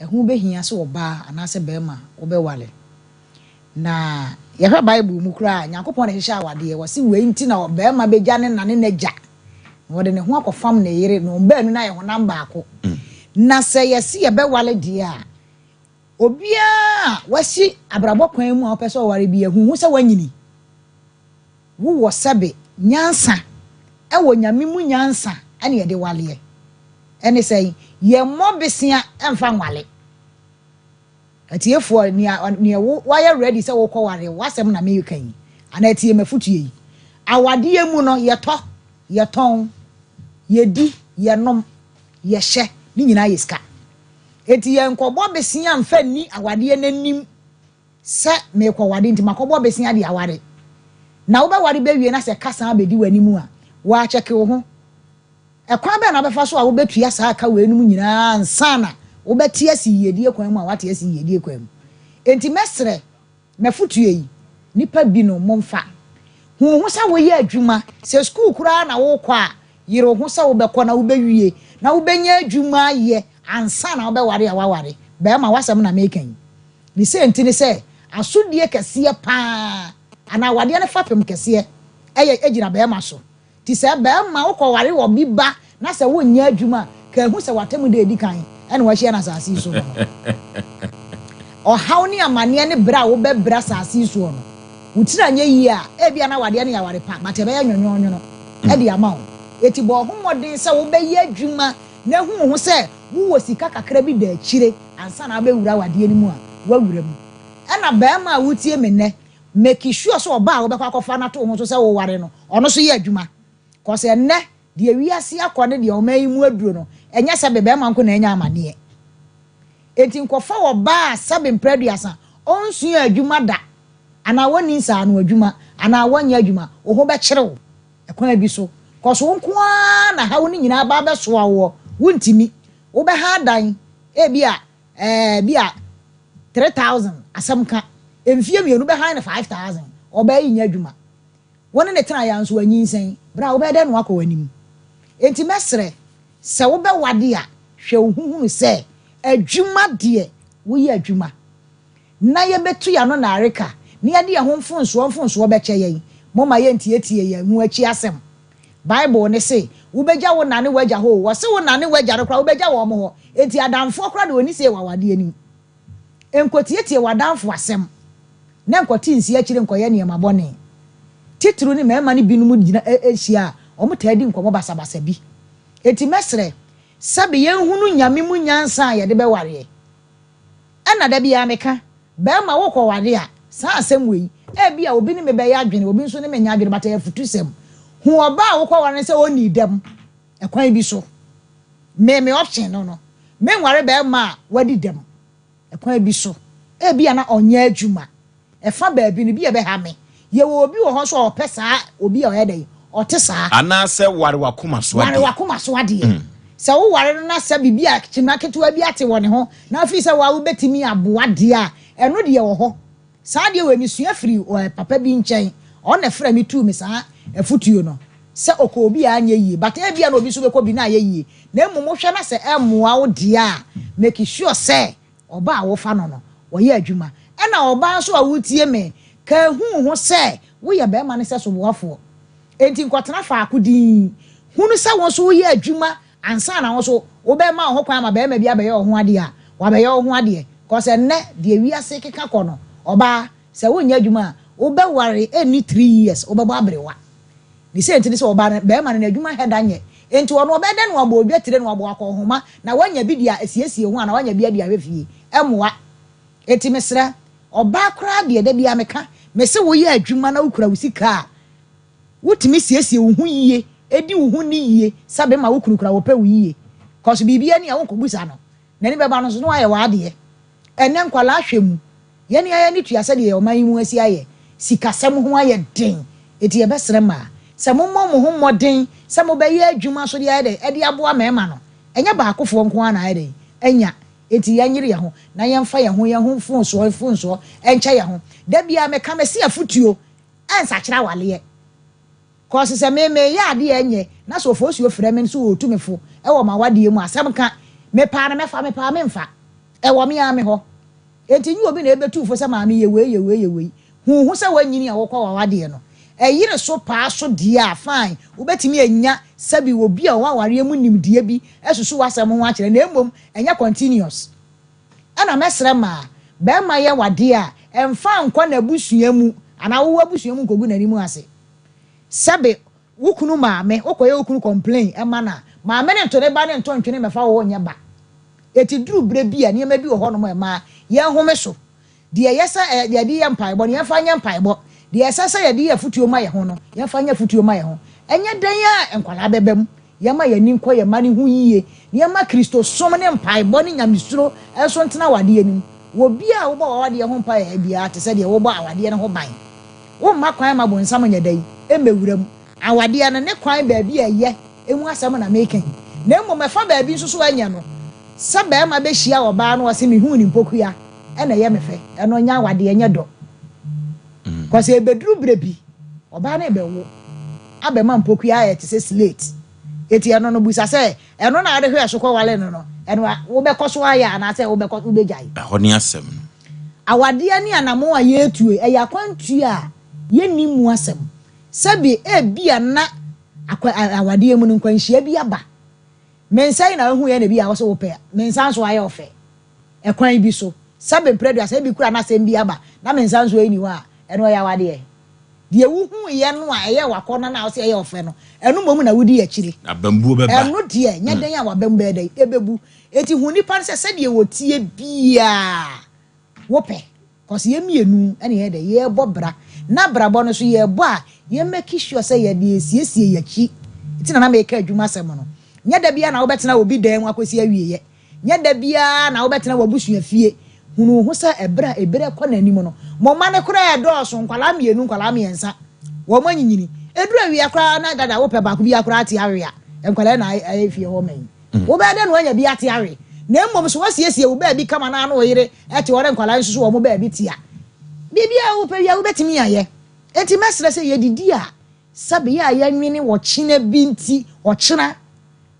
ɛho bɛhia sɛ ɔbaa anaasɛ bɛrima wobɛwale. Na yɛhwɛ Bible mu koraa, Nyankopɔn na ɛhyehyɛ awadeɛ. Wɔse wei nti na bɛrima bɛgya ne na ne n'agya na wɔde ne ho akɔfam ne yere na wɔn baanu no ayɛ honam baako. Na sɛ yɛse yɛbɛwale deɛ a, obiara a wasi abrabɔ kwan mu a wopɛ sɛ ɔware bi, ahuhu sɛ woanyini, wowɔ sɛbe nyansa ɛwɔ Nyame mu, nyansa ɛne yɛde waleɛ. Ɛne sɛ yɛmmɔ besia ɛmfa nwale. Atiefoɔ, nea wo wayɛ ready sɛ wokɔ ware, w'asɛm na meka yi anaa tie m'afotuo yi. Awadeɛ mu no, yɛtɔ, yɛtɔn, yɛdi, yɛnom, yɛhyɛ, ne nyinaa yɛ sika. Eti yɛnkɔbɔ besia mfa nni awadeɛ n'anim sɛ mekɔwade nti makɔbɔ besia de aware. Na wobɛware bɛwie na sɛ kasa bɛdi w'anim a, wɔakyɛke wo ho. Ɛkwan bɛn na wobɛfa so a wobɛtua saa ka wei nom nyinaa ansa na Wobɛte asi yiedie kwan mu a, woate asi yiedie kwan mu. Enti mɛsrɛ, m'afotuo yi, nnipa binom, momfa. Hu wo ho sɛ woyɛ adwuma. Sɛ sukuu koraa na worekɔ a, yere wo ho sɛ wobɛkɔ na wobɛwie, na wobɛnya adwuma ayɛ ansa na wobɛware a woaware. Barima, w'asɛm na mereka yi. Ne sei nti ne sɛ, asodie kɛseɛ pa ara, anaa awadeɛ no fapem kɛseɛ, yɛ gyina barima so. Nti sɛ barima wokɔware obi ba na sɛ wonyɛ adwuma a, ka hu sɛ w'atemmu da a ɛdi kan na wahyia no asase yi so no no. Ɔhaw ne amaneɛ ne brɛ a wobɛbrɛ asase yi soɔ no, wo tiri anyɛ yie a, ebia na awadeɛ no yɛ aware pa, but ɛbɛyɛ nwonwonwono de ama wo. Enti bɔ wo ho mmɔden sɛ wobɛyɛ adwuma na hu wo ho sɛ wowɔ sika kakra bi da akyire ansa na wobɛwura awadeɛ no mu a, woawura mu. Ɛna barima a wotie me nnɛ, make sure sɛ ɔbaa a wobɛkɔ akɔfa no ato wo ho so sɛ woware no, ɔno nso yɛ adwuma. Cause ɛnnɛ, deɛ wiase akɔ ne deɛ ɔman yi mu aduro no, ɛnyɛ sɛbe barima nko na anya amaneɛ. Enti nkɔfa ɔbaa a sɛbe mprɛ aduasa, ɔnsuaa adwuma da, anaa ɔnni nsaano adwuma, anaa wɔnyɛ adwuma, wo ho bɛkyere wo ɛkwan bi so. Cause wo nko ara na haw no nyinaa ba abɛsoa woɔ, wontumi. Wobɛha adan, ebia ɛɛ bi a 3000 asɛm ka, mfie mmienu bɛhan no 5000, ɔbaa yi nyɛ adwuma. Wo ne no tenaeɛ ara nso wanyinsɛn, berɛ a wobɛyɛ dɛn na woakɔ w'anim? Enti mɛsrɛ, sɛ wobɛwade a, hwɛ wo ho hunu sɛ adwuma deɛ woyɛ adwuma. Na yɛbɛtu yɛn ano nnareka, na yɛde yɛn ho mfonsoɔ mfonsoɔ bɛkyɛ yɛn. Momma yɛntietie yɛn ho akyi asɛm. Bible no se, Wobɛgya wo na ne w'agya hɔ o. Wɔse wo na ne w'agya no koraa wobɛgya wɔn hɔ. Enti adamfoɔ koraa deɛ ɔnni sei wɔ awadeɛ no mu. Nkɔtietie w'adamfo asɛm, na nkɔte nsi akyire nkɔyɛ nneɛma bɔne. Titiriw ne mmarima no binom gyina hyia a, wɔtaa di nkɔmmɔ basabasa bi. Enti mɛsrɛ, sɛbe yɛnhunu Nyame mu nyansa a yɛde bɛwareɛ. Ɛna da biara meka, barima wokɔware a, saa asɛm wei, ebia obi ne me bɛyɛ adwene, obi nso ne me nyɛ adwene, but ɛyɛ afutusɛm. Hu ɔbaa a wokɔware no sɛ ɔnnii dɛm, ɛkwan bi so. Me, me option no no, menware barima a wadi dɛm, ɛkwan bi so. Ebia na ɔnyɛ adwuma. Ɛfa baabi no, bi a ɛbɛha me. Yɛwɔ obi wɔ hɔ nso a ɔpɛ saa obi a ɔyɛ dɛn? Ɔte saa. Anaasɛ ware w'akoma so adeɛ. Ware w'akoma so adeɛ. Sɛ woware no na sɛ biribi a kyima ketewa bi ate wɔ ne ho na afei sɛ wo ara wobɛtumi aboa deɛ a, ɛno deɛ wɔ hɔ. Saa adeɛ wei mesua firii papa bi nkyɛn. Ɔno na ɛfrɛɛ me tuu me saa afotuo no. Sɛ ɔkɔ obi a anyɛ yie but ebia na obi nso bɛkɔ bi na ayɛ yie. Na mmom wohwɛ na sɛ ɛmmoa wo deɛ a, make sure sɛ Ɔbaa a wofa no no, ɔyɛ adwuma. Ɛna ɔbaa nso a woretie me, ka hu wo ho sɛ woyɛ barima no sɛso boafoɔ. Enti nkɔtena faako dinn. Hunu sɛ wo nso woyɛ adwuma ansa na wo nso wobɛma wo ho kwan ama barima bi abɛyɛ wo ho adeɛ a, wabɛyɛ wo ho adeɛ. Cause ɛnnɛ, deɛ wiase keka kɔ no, ɔbaa, sɛ wonyɛ adwuma a, wobɛware ɛnni three years, wobɛbɔ aberewa. Ne sei nti ne sɛ ɔbaa no, barima no n'adwuma hɛ da nyɛ. Enti ɔno ɔbɛyɛ dɛn na wabɔ odwatire na wabɔ akɔnhoma na wanya bi de asiesie ho anaa wanya bi de ahwɛ fie? Ɛmmoa. Enti mesrɛ, ɔbaa koraa deɛ da biara meka, mese woyɛ adwuma na wokura wo sika a, wotumi siesie wo ho yie, di wo ho ni yie sɛ bema wo kunu koraa ɔpɛ wo yie. Cause biribiara ni a wonkɔbusa no, n'ani bɛba no nso na wayɛ w'adeɛ. Ɛnnɛ nkwadaa hwɛ mu, Yɛn ara yɛn ani tua sɛdeɛ ɔman yi mu asi ayɛ, sikasɛm ho ayɛ den, enti yɛbɛsrɛ mmaa sɛ mommɔ mo ho mmɔden sɛ mobɛyɛ adwuma nso de ayɛ dɛn, de aboa mmarima no. Ɛnyɛ baakofoɔ nko ara na ayɛ dɛn, anya, enti yɛnyere yɛn ho na yɛmfa yɛn ho yɛn ho mfonsoɔ mfonsoɔ nkyɛ yɛn ho. Da biara meka, mese afotuo ɛnsakyera awaleɛ. Cause sɛ me meyɛ adeɛ a ɛnyɛ na sɛ Ofosuo frɛ me nso ɔretu me fo wɔ m'awadeɛ mu a, asɛm ka, mepaa no mɛfa, mepaa memfa. Ɛwɔ me ara me hɔ. Enti nyɛ obi na ɛbɛtu wo fo sɛ maame yɛ wei, yɛ wei, yɛ wei. Hu wo ho sɛ woanyini a wokɔ w'awadeɛ no. Ɛyere so paa so deɛ a, fine, wobɛtumi anya sɛbi obi a ɔwɔ awareɛ mu nimdeɛ bi asusu w'asɛm ho akyerɛ na mmom ɛnyɛ continuous. Ɛna mɛsrɛ maa barima yɛ w'adeɛ a, ɛmfa nkɔ n'abusua mu anaa wo w'abusua mu nkɔgu n'anim ase. Sɛbe wo kunu maame, wokɔyɛ wo kunu complain ma no a, maame no nto ne ba no nto ntwene mmɛfa wo nyɛ ba. Eti duru berɛ bi a, nneɛma bi wɔ hɔnom a ɛma yɛhome so. Deɛ ɛyɛ sɛ yɛde yɛ mpaebɔ no, yɛmfa nyɛ mpaebɔ. Deɛ ɛsɛ sɛ yɛde yɛ afotuo ma yɛn ho no, yɛmfa nyɛ afotuo ma yɛn ho. Ɛnyɛ dɛn ara a nkwadaa bɛba mu. Yɛmma yɛn ani nkɔ yɛn mma no ho yie, na yɛmma Kristosom ne mpaebɔ ne nyamesuro nso ntena awadeɛ no mu. Wɔ bi a wobɔ w'awadeɛ ho mpaeɛ biara te sɛ deɛ wobɔ awadeɛ no ho ban. Womma kwan mma bonsam nyɛ dɛn? Mmɛwura mu. Awadeɛ no, ne kwan baabi a ɛyɛ ho asɛm na mereka yi, na mmom ɛfa baabi nso so ɛnyɛ no. Sɛ barima bɛhyia ɔbaa no ɔse mehuu ne mpokua ɛna ɛyɛ me fɛ, ɛno nyɛ awadeɛ, ɛnyɛ dɔ. Cause ɛbɛduru berɛ bi, ɔbaa no rebɛwo abɛma mpokua ayɛ te sɛ slate. Enti ɛno no, bisa sɛ, ɛno na wode hwɛɛ so kɔwaree no no, ɛno a wobɛkɔ so ayɛ anaasɛ wobɛkɔ wobɛgyae? Ɛhɔ ne asɛm no. Awadeɛ ne anammɔn a yɛretuo yi, ɛyɛ akwantuo a yɛnnim mu asɛm. Sɛbe ebia na akwa awadeɛ mu no nkwanhyia bi aba. Me nsa yi na wohuiɛ na ebia wo se wopɛ, me nsa nso ayɛ wo fɛ. Ɛkwan bi so, sɛbe mprɛ aduasa, ebi koraa na asɛm bi aba na me nsa nso nni hɔ a, ɛno ɛyɛ awadeɛ? Deɛ wohuiɛ no a ɛyɛɛ w'akɔnnɔ no a wose ɛyɛ ɔfɛ no, ɛno mmom na wodi akyire. Abambuo bɛba. Ɛno deɛ, nyɛ dɛn a w'abam bɛyɛ dɛn? Ɛbɛbu. Enti hu nnipa no sɛ sɛdeɛ wɔteɛ biara wopɛ. Cause yɛn mmienu na yɛyɛ dɛn? Yɛrebɔ bra. Na abrabɔ no nso yɛrebɔ a, yɛ make sure sɛ yɛde resiesie yɛn akyi. Nti na na meka adwuma asɛm no. Nyɛ da biara na wobɛtena obi dan mu akɔsi awieɛ. Nyɛ da biara na wobɛtena w'abusua fie. Hunu wo ho sɛ ɛberɛ a ɛberɛ rekɔ n'anim no, mo mma no koraa redɔɔso, nkwadaa mmienu, nkwadaa mmiɛnsa, wɔn anyinyini. Ɛduru awia koraa na dada wopɛ baako biara koraa ate awe a, nkwadaa na ayɛ fie hɔ ma yi. Wobɛyɛ dɛn na woanya bi ate awe? Na mmom sɛ woasiesie wo baabi kama na ne wo yere te hɔ ne nkwadaa nso so wɔn baabi te a, biribiara a wopɛ biara wobɛtumi ayɛ. Enti mɛsrɛ sɛ yɛdidi a, sɛbe yɛ a yɛnwene ɔkyena bi nti, ɔkyena.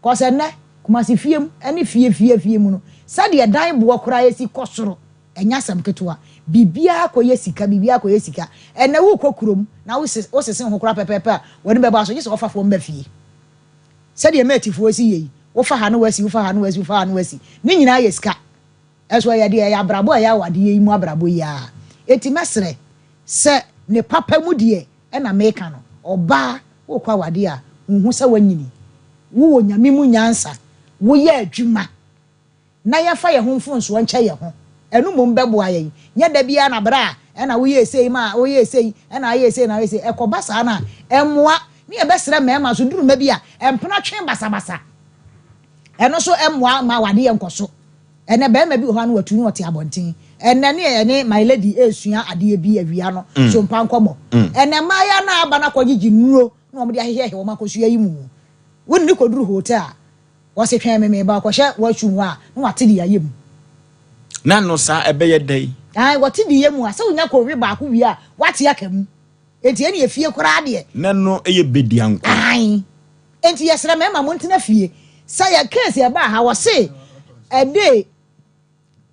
Cause ɛnnɛ, Kumasi fie mu ne fie fie fie mu no, sɛdeɛ dan boɔ koraa si kɔ soro, ɛnyɛ asɛm ketewa. Biribiara kɔyɛ sika, biribiara kɔyɛ sika. Ɛnnɛ worekɔ kurom na wose wosese wo ho koraa pɛpɛɛpɛ a, w'ani bɛbɔ aso, gye sɛ wɔfa fam ba fie. Sɛdeɛ matefoɔ si yɛ yi, wofa ha na woasi, wofa ha na woasi, wofa ha na woasi. Ne nyinaa yɛ sika. Ɛso ɛyɛ deɛ ɛyɛ abrabɔ a ɛyɛ awadeɛ yi mu abrabɔ yi ara. Enti mɛsrɛ sɛ ne papa mu deɛ ɛna meka no, ɔbaa worekɔ awadeɛ a, hu sɛ woanyini, wowɔ Nyame mu nyansa, woyɛ adwuma, na yɛmfa yɛn ho mfomsoɔ nkyɛ yɛn ho. Ɛno mmom bɛboa yɛn. Nyɛ da biara na berɛ a ɛna woyɛɛ sei maa woyɛɛ sei, ɛna ayɛɛ sei na ayɛ sei. Ɛkɔba saa no a, ɛmmoa. Ne yɛbɛsrɛ mmarima nso, duru mma bi a, mpena twe basabasa. Ɛno nso mmoa mma awadeɛ nkɔ so. Ɛnɛ barima bi wɔ hɔ a na watu na ɔte abɔnten. Ɛnɛ ne ɛne my lady resua adeɛ bi awia no so mpa nkɔmmɔ. Ɛnɛ mmaayewa no a aba no akɔgyegye nnuro na wɔde ahyehyɛhyɛ wɔn akosua yi mu. Wo ne no kɔduru hotel a, wɔse twɛn me meba ɔkɔhyɛ washroom hɔ a na wate de ayɛ mu. Na no saa ɛbɛyɛ dɛn? Ae wɔte de yɛ mu a, sɛ wonya kɔwe baako wie a, wate aka mu. Enti ɛne efie koraa deɛ. Na no yɛ bedianko. Ae. Enti yɛsrɛ mmarima montena fie. Sɛ yɛ case ɛbaa ha wɔse a day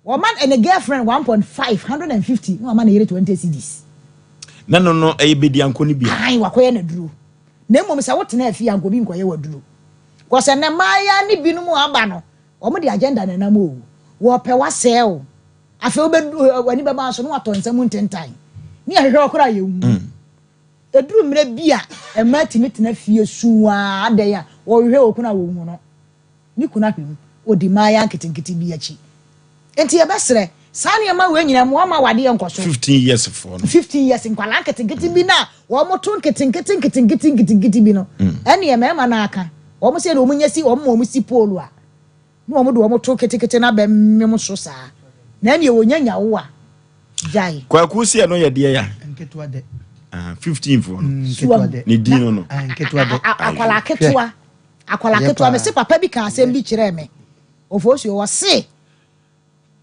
wɔma ne girlfriend 1.5, 150 na wama ne yere 20 cedis. Na no no ɛyɛ bedianko no bi a. Ae wakɔyɛ n'aduro. Na mmom sɛ wotena fie a anka obi nkɔyɛ w'aduro. Cause ɛnɛ mmaayaa ne binom aba no wɔn de agenda na ɛnam oo. Wɔpɛ w'asɛe wo. Afei wobɛdu w'ani bɛba so na watɔ nsa mu ntentan. Ne yɛhwehwɛ wo koraa yɛnhu. Ɛduru mmerɛ bi a mmaa tumi tena fie suu ara adɛn a wɔhwehwɛ wɔn kunu a wɔnhu no. Ne kunu ahwɛ mu, ɔdi mmaayaa nketenkete bi akyi. Enti yɛbɛsrɛ, saa nneɛma wei nyinaa mmoa ma awadeɛ nkɔ so. 15 years foɔ no. 15 years nkwadaa nketenkete bi no a wɔto nketenkete nketenkete nketenkete bi no, ɛnneɛ mmarima no aka. Wɔn sɛ deɛ wɔnya si, wɔn ma wɔn si pole a, na wɔn de wɔn to ketekete no abɛmem so saa. Na ɛnneɛ wɔnya nya wo a, gyae. Kwaku si ɛno yɛ deɛ ya. Nketewa dɛ. Ah, 15 foɔ no. Nketewa dɛ. Ne din no no. Ah, nketewa dɛ. Akwadaa ketewa. Akwadaa ketewa. Mese papa bi ka asɛm bi kyerɛɛ me. Ofosuo, ɔse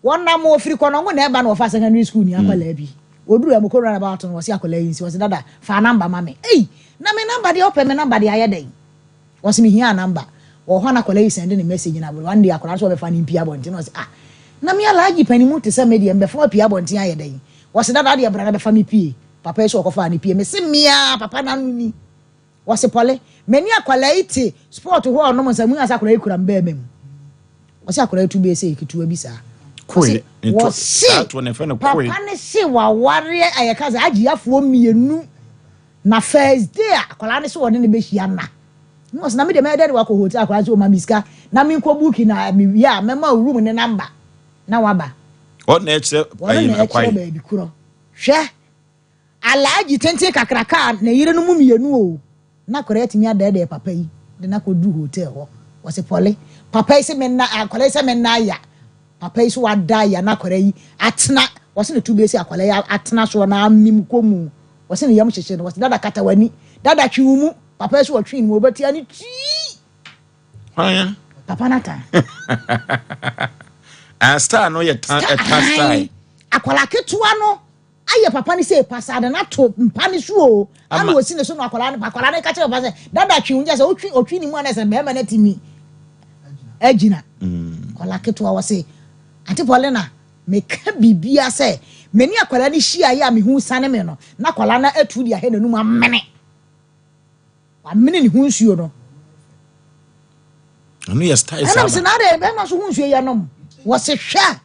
wɔnam ofiri Kɔnɔngo na ɛba na wɔfa secondary school ni akwadaa bi. Oduru ɛmo kɔ roundabout no, ɔse akwadaa yi nsi, ɔse dada fa number ma me. Ei, na me number deɛ wopɛ me number deɛ ayɛ dɛn? Ɔse mehia number. Wɔ hɔ a na akwadaa yi sɛnde ne message na one day akwadaa no sɛ ɔbɛfa no mpie abɔnten na ɔse ah, na me Alhaji panimu te sɛ me deɛ mbɛfa wo apue abɔnten ayɛ dɛn? Ɔse dada wodeɛ bra na bɛfa me pie. Papa yi sɛ ɔkɔfaa no pie. Mese meaa papa no ano ni. Wɔse pɔle, me ne akwadaa yi te sport hɔ ɔnom nsa, munya sɛ akwadaa yi kura me bɛɛma mu. Wɔse akwadaa yi to bɛyɛ sɛ ketewa bi saa. Koe, ne to, Wɔse saa toɔ no yɛfrɛ no koe. papa no se wawareɛ a yɛka sɛ agyeafoɔ mmienu na first day a akwadaa no se wɔne no bɛhyia nna. Na wɔse na me deɛ mɛyɛ dɛn de wakɔ hotel akwadaa no se ɔma me sika na menkɔ booking na mewie a mɛma wo room ne number na waba. Ɔno na ɛkyerɛ Wɔno ayi na no ɛkyerɛ ɛkwan. baabi korɔ. Hwɛ! Alhaji tenten kakraka a ne yere no mu mmienu o, na akwadaa yi atumi adɛɛdɛɛ papa yi de no akɔduru hotel hɔ. Ɔse Pɔle, papa yi se menna, akwadaa yi sɛ menna aya. Papa yi so wada aya na akwadaa yi atena, ɔse ne to bɛsi akwadaa yi atena soɔ na amem kɔ mu. Ɔse ne yam hyehye no, ɔse dada kata w'ani, dada twe wo mu. Papa yi so ɔtwee ne mu, ɔbɛtia ne tii. Hwan a? Papa no atan. Ah, star no yɛ tan ɛta style. Akwadaa ketewa no ayɛ papa no sɛ pasaa de no ato mpa no so o. Ana osi ne so na akwadaa no akwadaa no ka kyerɛ papa sɛ dada twe wo nkyɛn sɛ otwi otwi ne mu ana sɛ bɛrima no atumi agyina. Mm. Akwadaa ketewa wɔ se Ante Paulina meka biribia sɛ me ne akwadaa no hyiaeɛ a me ho sane me no na akwadaa no atu de ahɛ n'anum amene. Wamene ne ho nsuo no. Ɛno yɛ style saa. Ɛna mese na adɛn bɛrima so ho nsuo yɛ nom. Wɔse hwɛ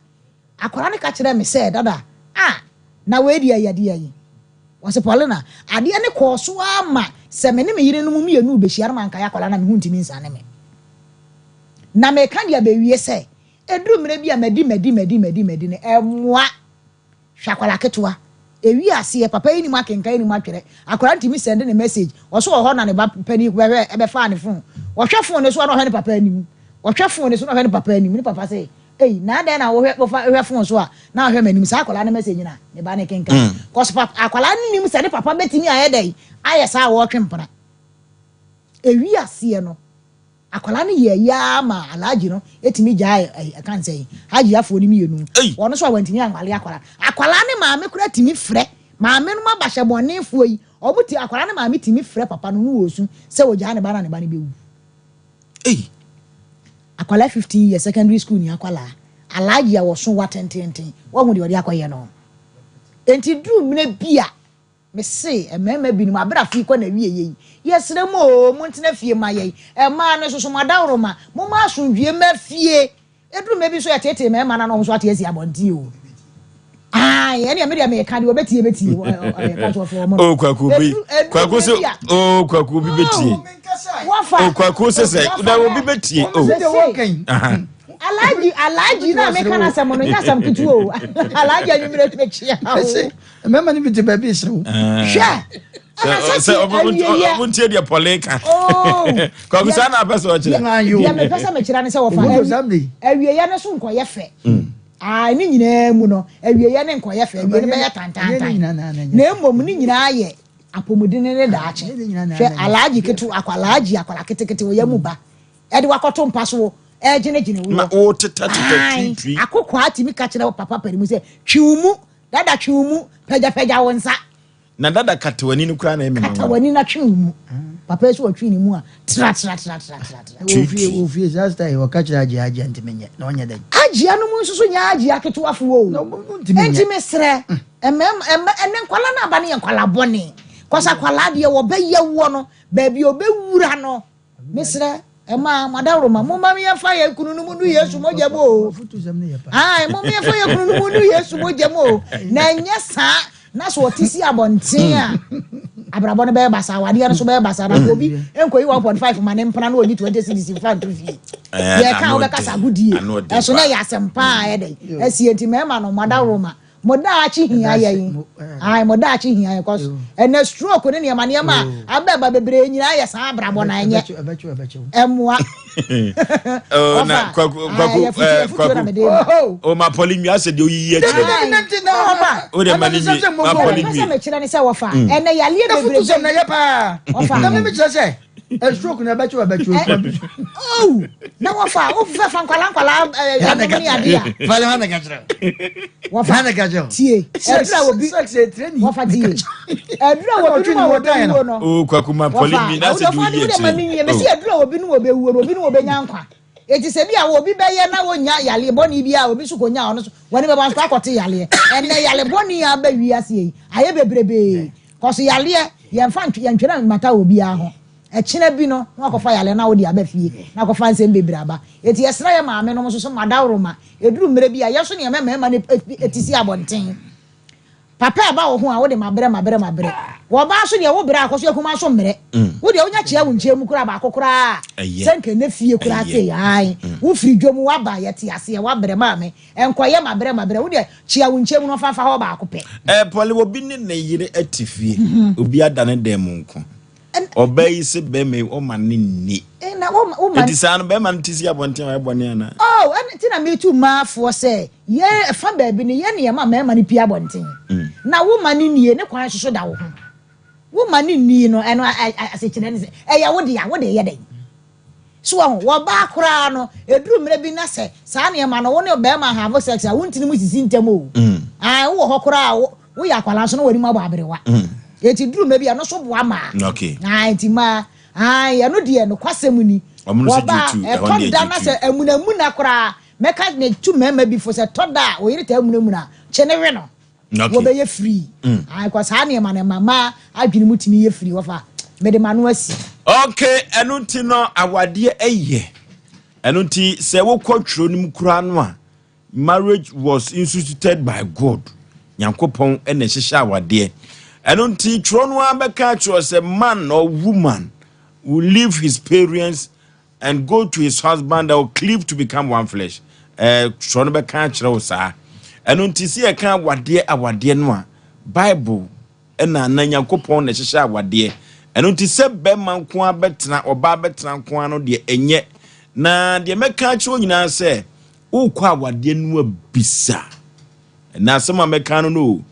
akwadaa no ka kyerɛ me sɛ dada ah na wei deɛ yɛ deɛ yi. Wɔse Paulina adeɛ ne kɔɔ so ara ma sɛ me ne me yere no mu mmienu bɛhyia no mankae akwadaa no a me ho ntumi nsane me. Na meka deɛ bɛwie sɛ ɛduru mmerɛ bi a madi madi madi madi madi no ɛmmoa. Hwɛ akwadaa ketewa. Ewi aseɛ, papa yi nim akenkan nim atwerɛ. Akwadaa no tumi sɛnde ne message. Ɔso wɔ hɔ na ne ba panin bɛhwɛ ɛbɛfaa ne phone. Ɔhwɛ phone no so a na ɔhwɛ ne papa anim. Ɔhwɛ phone no so na ɔhwɛ ne papa anim. Ne papa se, Ei, na adɛn na wohwɛ wofa hwɛ phone so a na ɔhwɛ m'anim? Saa akwadaa no message na ne ba no kenkan. Cause papa akwadaa no nim sɛ ne papa bɛtumi ayɛ dɛn ayɛ saa a wɔretwe mpena. Ewi aseɛ no. Akwadaa no yɛɛ yie ara maa Alhaji no tumi gyaee ɛyi ɛka ne sɛn, Hajiafoɔ no mmienu. Wɔn nso a wɔantumi anwale akwadaa no. Akwadaa no maame koraa tumi frɛ, maame nom abahyɛbɔnefoɔ yi, wɔn ti, akwadaa no maame tumi frɛ papa no na ɔresu sɛ ɔgyaa ne ba no a ne ba no bɛwu. Akwadaa 15 years, secondary school ni akwadaa, Alhaji a wɔso wa tententen, wahu deɛ ɔde akɔyɛ no. Enti duru mmerɛ bi a, Mese mmarima binom, aber afe yi kɔ n'awieɛ yi, yɛsrɛ mo oo, montena fie mma yɛn. Mmaa no nso so, mo adaworoma, momma asomdwie mma fie. Ɛduru mmerɛ bi nso yɛteetee mmarima no a na wɔn nso ate asi abɔnten oo. Ae, ɛnneɛ me deɛ meka deɛ ɔbɛtie bɛtie, yɛka so ɔfrɛ wɔn no. Oh, Kwaku obi, Ɛduru ɛduru Kwaku mmerɛ sɛ, bi a, oh, Kwaku obi bɛtie. oh, wafa, Oh, Kwaku sɛ sɛ, wafa na na obi bɛtie. Oh, mese, aha. Alhaji, Alhaji na meka n'asɛm no, nyɛ asɛm ketewa o. Alhaji anwummerɛ mekyea wo. Mmarima no bi te baabi resere wo. Hwɛ! Ɛna sɛ awieɛ. Ɔmo ntie deɛ pɔle ka. Kwaku saa na apɛ sɛ ɔkyerɛ. Deɛ mepɛ sɛ mekyerɛ ne sɛ wɔfa awieɛ no so nkɔyɛ fɛ. Aa ne nyinaa mu no awieɛ no nkɔyɛ fɛ, awieɛ no bɛyɛ tantantan. Na mmom ne nyinaa yɛ apɔmuden ne daakye. Hwɛ alaaji ketewa akwa alaaji akwara ketekete ɔyɛ mu ba ɛde wakɔto mpa so ɛgyenegyene wo. Wo tetɛ twitwi. Akokoaa tumi ka kyerɛ papa panin mu sɛ twi wo mu. Dada twe wo mu, pagyapagya wo nsa. Na dada kata w'ani no koraa na ɛyɛ me nwanwa. Kata w'ani na twe wo mu. Papa yi so ɔtwe ne mu a, tra tra tra tra tra tra. Wɔ fie wɔ fie saa style yi ɔka kyerɛ Agyia Agyia ntumi nyɛ na ɔnyɛ dɛn. Agyia no mu nso so nyɛ Agyia ketewafoɔ o. Na ɔmo ntumi nyɛ. Enti mesrɛ mmarima mma ɛnɛ nkwadaa no aba no yɛ nkwadaa bɔne. Kɔs akwadaa deɛ wɔbɛyɛ woɔ no baabi a ɔbɛwura no. Mesrɛ ɛmaa mo adaworoma momma yɛmfa yɛn kununom nnu Yesu mogya mu o. Ae, momma yɛmfa yɛn kununom nnu Yesu mogya mu o. Na ɛnyɛ saa na sɛ ɔte si abɔnten a, abrabɔ no bɛyɛ basaa, awadeɛ no so bɛyɛ basaa. Na obi nkɔyi 1.5 ma ne mpena na ɔnyi 20 cedis mfa nto fie. Yɛka a wobɛka sɛ agodie, ɛso na ɛyɛ asɛmpa a ɛdɛn asie. Nti mmarima no, mo adaworoma, Mo daakye hia yɛn. Ae, mo daakye hia yɛn cause ɛnɛ stroke ne nneɛma nneɛma a abɛba bebree nyinaa yɛ saa abrabɔ na ɛnyɛ ɛmmoa. Oh, na kwaku kwaku eh, kwaku o ma pɔli nwi asɛ deɛ oyiyi akyerɛ mu. O de ma ne nwi ma pɔli nwi. Ɛsɛ mekyerɛ ne sɛ wɔfa ɛnɛ yaleɛ bebree. Ɛfutu sɛm na yɛ paa. Wɔfa. Na mi kyerɛ sɛ. Stroke na ɛbɛkye ɛbɛkye okura bi. Oh, na wɔfa wofɛ fa nkwala nkwala ɛɛ ne ade a. Fali hàn na kakyere. Wɔfa hàn na kakyere. Tie ɛdura wɔ bi wɔfa tie ɛdura wɔ bi no wɔ bɛ wuo no. O kwaku ma pɔli mi na se du yi akyire. Mesi ɛdura wɔ bi no wɔ bɛ wuo no obi no wɔ bɛ nya nkwa. Eti sɛ bi a obi bɛyɛ na wonya yale bɔne bi a obi so konya ɔno so wɔne bɛba nso akɔte yaleɛ. Ɛnɛ yale bɔne a aba wiase yi ayɛ bebrebee. Kɔso yareɛ, yɛnfa ntwe yɛntwerɛ mmata obiara ho. Ɛkyena bi no, na wakɔfa yareɛ na wode aba fie, na akɔfa nsɛm bebree aba. Enti yɛsrɛ yɛn maame nom nso sɛ mo adaworoma, ɛduru mmerɛ bi a, yɛn nso ne yɛn mmarima no ti si abɔnten. Papa ɛba wo ho a, wode mabrɛ, mabrɛ, mabrɛ. Wɔ ɔbaa nso deɛ, wo brɛ a, kɔso akumaa nso mmerɛ. Wo deɛ, wonya kyea wo nkyɛn mu koraa baako koraa a, sɛ nka ɛnɛ fie koraa sei, ae, wofiri dwom, woaba, yɛte aseɛ, woabrɛ maame. Ɛnkɔyɛ mabrɛ mabrɛ wo deɛ kyea wo nkyɛn mu na ɔfa mfa hɔ baako pɛ. Eh Polly obi ne ne yere te fie obi ada ne dan mu nko ɔbaa yi se bɛrima yi ɔma ne nni enti saa no bɛrima no te si abɔnten a ɔyɛ bɔne anaa. Oh ɛno nti na metu mmaa foɔ sɛ yɛ ɛfa baabi no yɛ ne yɛma mmarima no pie abɔnten na wo ma no nnie ne kwan soso da wo ho wo ma no nni no ɛno asekyerɛ ne sɛ ɛyɛ wo dea wo de yɛ dɛn. So wahu? Wɔ ɔbaa koraa no, ɛduru mmerɛ bi na sɛ saa nneɛma no, wo ne ɔbarima have sex a, wo ntini mu sisi ntɛm o. Ae, wowɔ hɔ koraa a, wo, woyɛ akwadaa nso na w'anim abɔ aberewa. Enti duru mmerɛ bi a, ɛno nso boa maa. Ae, nti mmaa, ae, ɛno deɛ nokwasɛm ni. Wɔn Wɔ nso ɔbaa, gye tu, ɛhɔ ɛtɔ deɛ da gye na tu. sɛ amunamuna koraa, mɛka, metu mmarima bi fo sɛ, ɛtɔ da a, wo yere taa munamuna a, kye ne we no. Wɔbɛyɛ free. Ae kɔ saa nneɛma no ɛma mmaa adwene mu tumi yɛ free wɔfa mede m'ano asi. Ok ɛno nti no awadeɛ ɛyɛ ɛno nti sɛ wokɔ twerɛ no mu koraa no a marriage was instituted by God Nyankopɔn ɛna ɛhyehyɛ awadeɛ ɛno nti twerɛ no ara bɛka akyerɛ sɛ man or woman will leave his parents And go to his husband or cleave to become one flesh. Eh, twerɛ no bɛka akyerɛ wo saa. Ɛno nti sɛ yɛka awadeɛ awadeɛ no a, Bible ɛna na Nyankopɔn na ɛhyehyɛ awadeɛ. Ɛno nti sɛ bɛrima nko ara bɛtena, ɔbaa bɛtena nko ara no deɛ ɛnyɛ. Na deɛ mɛka akyerɛ wo nyinaa sɛ, wokɔ awadeɛ no a bisa. Ɛnna asɛm a mɛka no no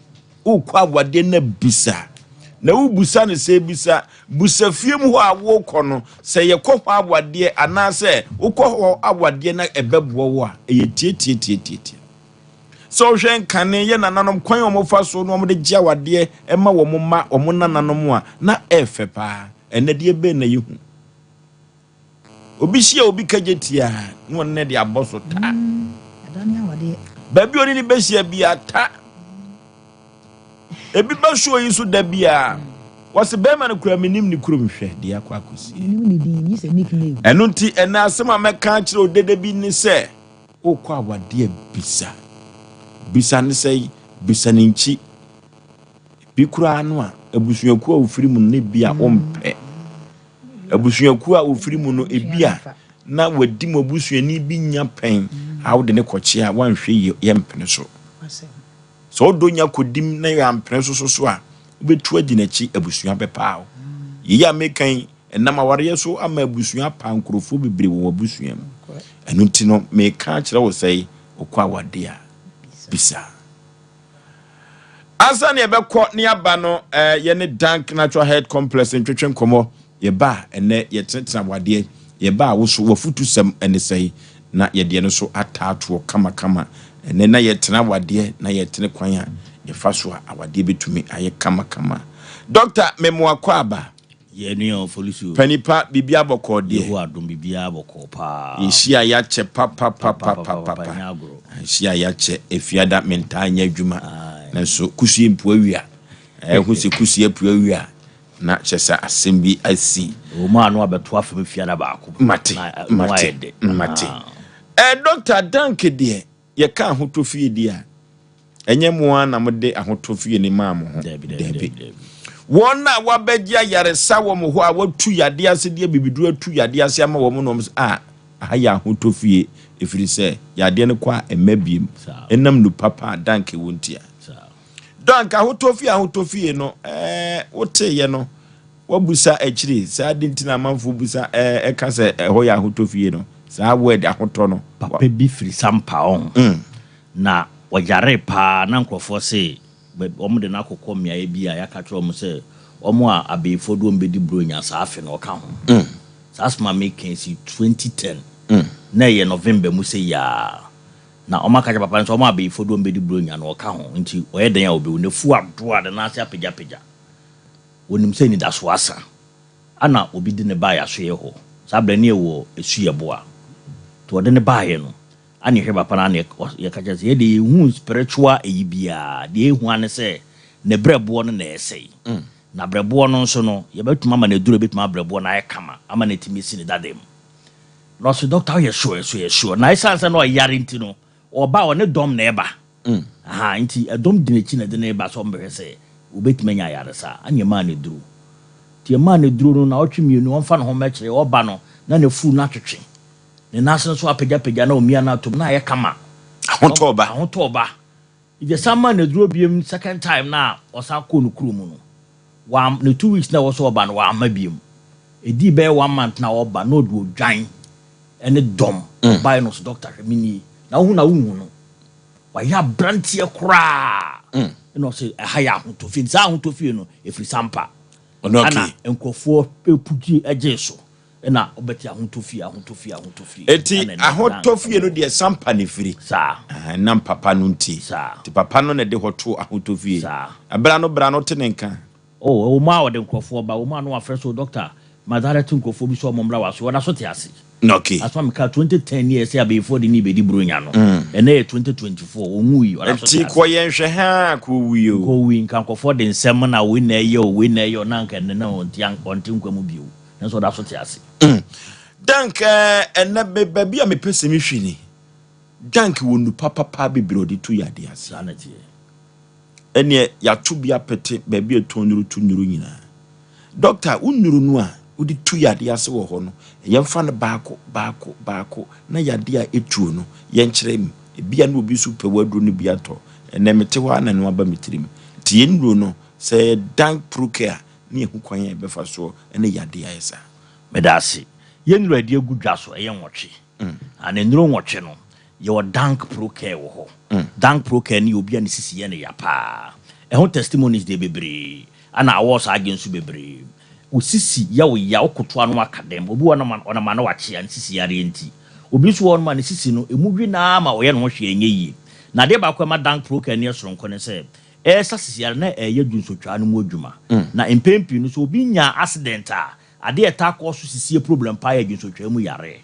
o, wokɔ awadeɛ no bisa. Na wobusa no sɛ bisa, busa fie mu hɔ a wokɔ no, sɛ yɛkɔ hɔ awadeɛ anaasɛ wokɔ hɔ awadeɛ na ɛbɛboa wo a, ɛyɛ tiatiatiatiatia. Sɛ wohwɛ nkane yɛ nananom kwan a wɔfa so na wɔde gye awadeɛ ma wɔn mma, wɔn nananom a, na ɛfɛ paa. Ɛnɛ deɛ bɛn na yɛhu? Obi hyia obi kagye tia na ɔne no de abɔ so ta. Baabi a ɔne no bɛhyia bia ta. Ebi ba show yi so da bia wɔsi bɛrima no kura menim ne kurom hwɛ deɛ akɔ akɔsi. Ɛno nti ɛnɛ asɛm a mɛka akyerɛ odede bi ne sɛ wokɔ awadeɛ bisa. Bisa ne sɛ bisa ne nkyi. Bi koraa no a abusuakuo a ofiri mu no ne bi a wompɛ. Abusuakuo a wɔfiri mu no, ebia na wadi mo abusuani bi nya pɛn a wode no kɔkyea a, woanhwɛ yie yɛmpene so. Sɛ wodɔ nya kɔdim na yɛampene so so so a, wobɛtu adi n'akyi, abusua bɛpaa wo. Yei a meka yi, ɛnam awareɛ so ama abusua apaa nkurɔfoɔ bebree wɔ wɔn abusua mu. Ɛno nti no, meka akyerɛ wo sɛ, wokɔ awadeɛ a, bisa. Ansa na yɛbɛkɔ ne aba no, eh, yɛne Dank Natural Health Complex ntwetwe nkɔmmɔ. Yɛba a, ɛnnɛ yɛtenatena wadeɛ. Yɛba a, wo so w'afutusɛm ne sɛe? Na yɛde ɛno nso ataatoɔ kamakama. Ɛnnɛ na yɛtena awadeɛ, na yɛtene kwan a yɛfa so a awadeɛ bɛtumi ayɛ kamakama. Dɔkta, memoa kɔ aba. Yɛn nua Ofolisuo. Panipa, biribiara bɔkɔɔ deɛ? Yehowa adom, biribiara bɔkɔɔ paa. Yɛhyia a yɛakyɛ papapapapapa. Papapapapa, ɛnyɛ agorɔ. Yɛhyia a yɛakyɛ, Efiada mentaa nyɛ adwuma, nanso kusie mpue awia. Ɛho sɛ kusie apue awia na kyerɛ sɛ asɛm bi asi. Ɛwɔ mu a na wabɛto afam Efiada baako. Mate, Na ɛmu mate, ayɛ dɛ. mate. Ɛɛ Dɔkta Danke deɛ, Yɛka ahotɔ fie di a, ɛnyɛ mo ara na mode ahotɔ fie no maa mo ho. Dabi. Wɔn a wɔabɛgye ayaresa wɔ mo hɔ a wɔatu yadeɛ ase de abibiduro atu yadeɛ ase ama wɔn no, wɔn sɛ, ah, aha yɛ ahotɔ fie, ɛfiri sɛ yadeɛ no kɔ a ɛmma biem, ɛnam nu papa a danke wɔ ntia. Dank, ahotɔ fie, ahotɔ fie no, ɛɛ, woteeɛ no, Woabusa akyiri saa ade nti na amanfoɔ busa ɛɛ ɛka sɛ ɛhɔ yɛ ahotɔ fie no saa word ahotɔ no. Papa bi firi Sampa ɔho na ɔyaree paa na nkorɔfoɔ se wɔn de no akokɔ mmeaeɛ bi a yɛaka kyerɛ wɔn sɛ wɔn a abeyifoɔ de wɔn bɛdi bronya saa afe no ɔka ho. Saa asɛm a meka yi si 2010 na ɛyɛ November mu sei aa na wɔn aka kyerɛ papa no sɛ wɔn a abeyifoɔ de wɔn bɛdi bronya no ɔka ho nti ɔyɛ dɛn a ɔbɛwu. N'afu adoa ne nan ase apagyapagya. Wɔnim sɛ anidasoɔ asa. Ana obi de no baeɛ asoɛeɛ hɔ. Saa berɛ no na yɛwɔ Esuyɛboa. Nti wɔde no baeɛ no, ana yɛhwɛ papa no ana yɛka kyerɛ no sɛ, yɛdeɛ yɛnhuu spiritual ayi biara. Deɛ yɛhu ara ne sɛ ne berɛboɔ no na ɛresɛe. Na berɛboɔ no nso no, yɛbɛtumi ama no aduro a ɛbɛtumi ama berɛboɔ no ayɛ kama ama no atumi asi ne dada mu. Na ɔse, Doctor woyɛ sure? Yɛse yɛ sure. Na ɛsiane sɛ na ɔyare nti no, ɔba a ɔne dɔm na ɛba. Ahaa, nti ɛdɔm di n'akyi na ɛde no reba sɛ wɔmmɛhwɛ sɛ obetumi anya ayaresa a, ɛnna yɛmaa no aduro. Nti yɛmaa no aduro no, nnawɔtwe mmienu, ɔmfa ne ho mmɛkyerɛ, ɔreba no, na n'afuru no atwetwe, ne nan ase nso apagyapagya na ɔmia no atom, na ayɛ kama. Ahotɔ ba. Ahotɔ ba. Nti yɛsan maa no aduro biom second time no a ɔsan kɔɔ ne kurom no, wam, ne 2 weeks na ɛwɔ sɛ ɔba no, wamma biom. Ɛdii bɛyɛ one month na ɔreba, na ɔde odwan ne dɔm. Ɔbaeɛ no, ɔse, Doctor, hwɛ, menie. Na wohu no a, wonhu no. Wayɛ abranteɛ koraa ɛna ɔse ɛha yɛ ahotɔ fie nti saa ahotɔ fie no ɛfiri Sampa ɛna nkurɔfoɔ pugye gyee so. Ɛna wobɛte ahotɔ fie, ahotɔ fie, ahotɔ fie. Eti Ɛna ɛnam ahotɔ fie no deɛ Sampa ne firi. Saa. Ah, ɛnam papa no nti. Saa. Nti papa no na ɛde hɔ to ahotɔ fie. Saa. Ɛbra no bra no te ne nka. Oh, ɛwɔ mu a ɔde nkurɔfoɔ ba, ɛwɔ mu a na wafrɛ so doctor, ma direct nkurɔfoɔ bi sɛ ɔmo mmra w'aso, ɔda so te ase. Asoma meka 2010 ni ɛsɛ abɛyifoɔ de ne bɛdi buronya no. Ɛnɛ yɛ 2024, ɔnwui, ɔda so te Nti ase. kɔ yɛn hwɛ ha kɔ wuyi o. Kɔ wui, nka nkurɔfoɔ de nsɛm na wei na ɛyɛ o, wei na ɛyɛ o, na nka ɛnɛ na ɔnte nkwa mu bio. Nanso ɔda so te ase. Dank ɛnɛ baabi a mepɛ sɛ mehwɛ ni. Dank wɔ nupa papa bebree ɔde to yadeɛ ase. Saa na ɛteɛ. Ɛneɛ yɛato bi apete baabi a ɛtɔn nnuro to nnuro nyinaa. Doctor, wo nnuro no a wode tu yadeɛ ase wɔ hɔ no, yɛmfa no baako baako baako na yadeɛ a ɛtuo no yɛnkyerɛ mu. Ebia na obi nso pɛ w'aduro no bi atɔ. Ɛnɛ mete hɔ a na ɛno aba me tirim. Nti yɛn nnuro no, sɛ ɛyɛ Dank Procare a, ne yɛhu kwan a yɛbɛfa soɔ ne yadeɛ ayɛ saa. Meda ase. Yɛn nnuro a yɛde agu dwa so, ɛyɛ 8. Na nnuro 8 no, yɛwɔ Dank Procare wɔ hɔ. Dank Procare no yɛ obi a ne sisi yɛ no ya paa. Ɛho testimonies deɛ bebree, ana awɔ saa agye nso bebree. Wo sisi yɛ wo ya, wo kotoa no aka dɛm. Obi wɔ ɔnam ano wakyea ne sisi yareɛ nti. Obi nso wɔ hɔnom a ne sisi no, emu dwe naa ma ɔyɛ ne ho hwee ɛnyɛ yie. Na adeɛ baako a ɛma Dank Procare no yɛ soronko ne sɛ, ɛresa sisi yare na ɛyɛ dwonsotwaa no mu adwuma. Na mpɛn pii no, sɛ obi nya accident a, adeɛ a ɛtaa kɔ so sisie problem paa yɛ dwonsotwaa mu yareɛ.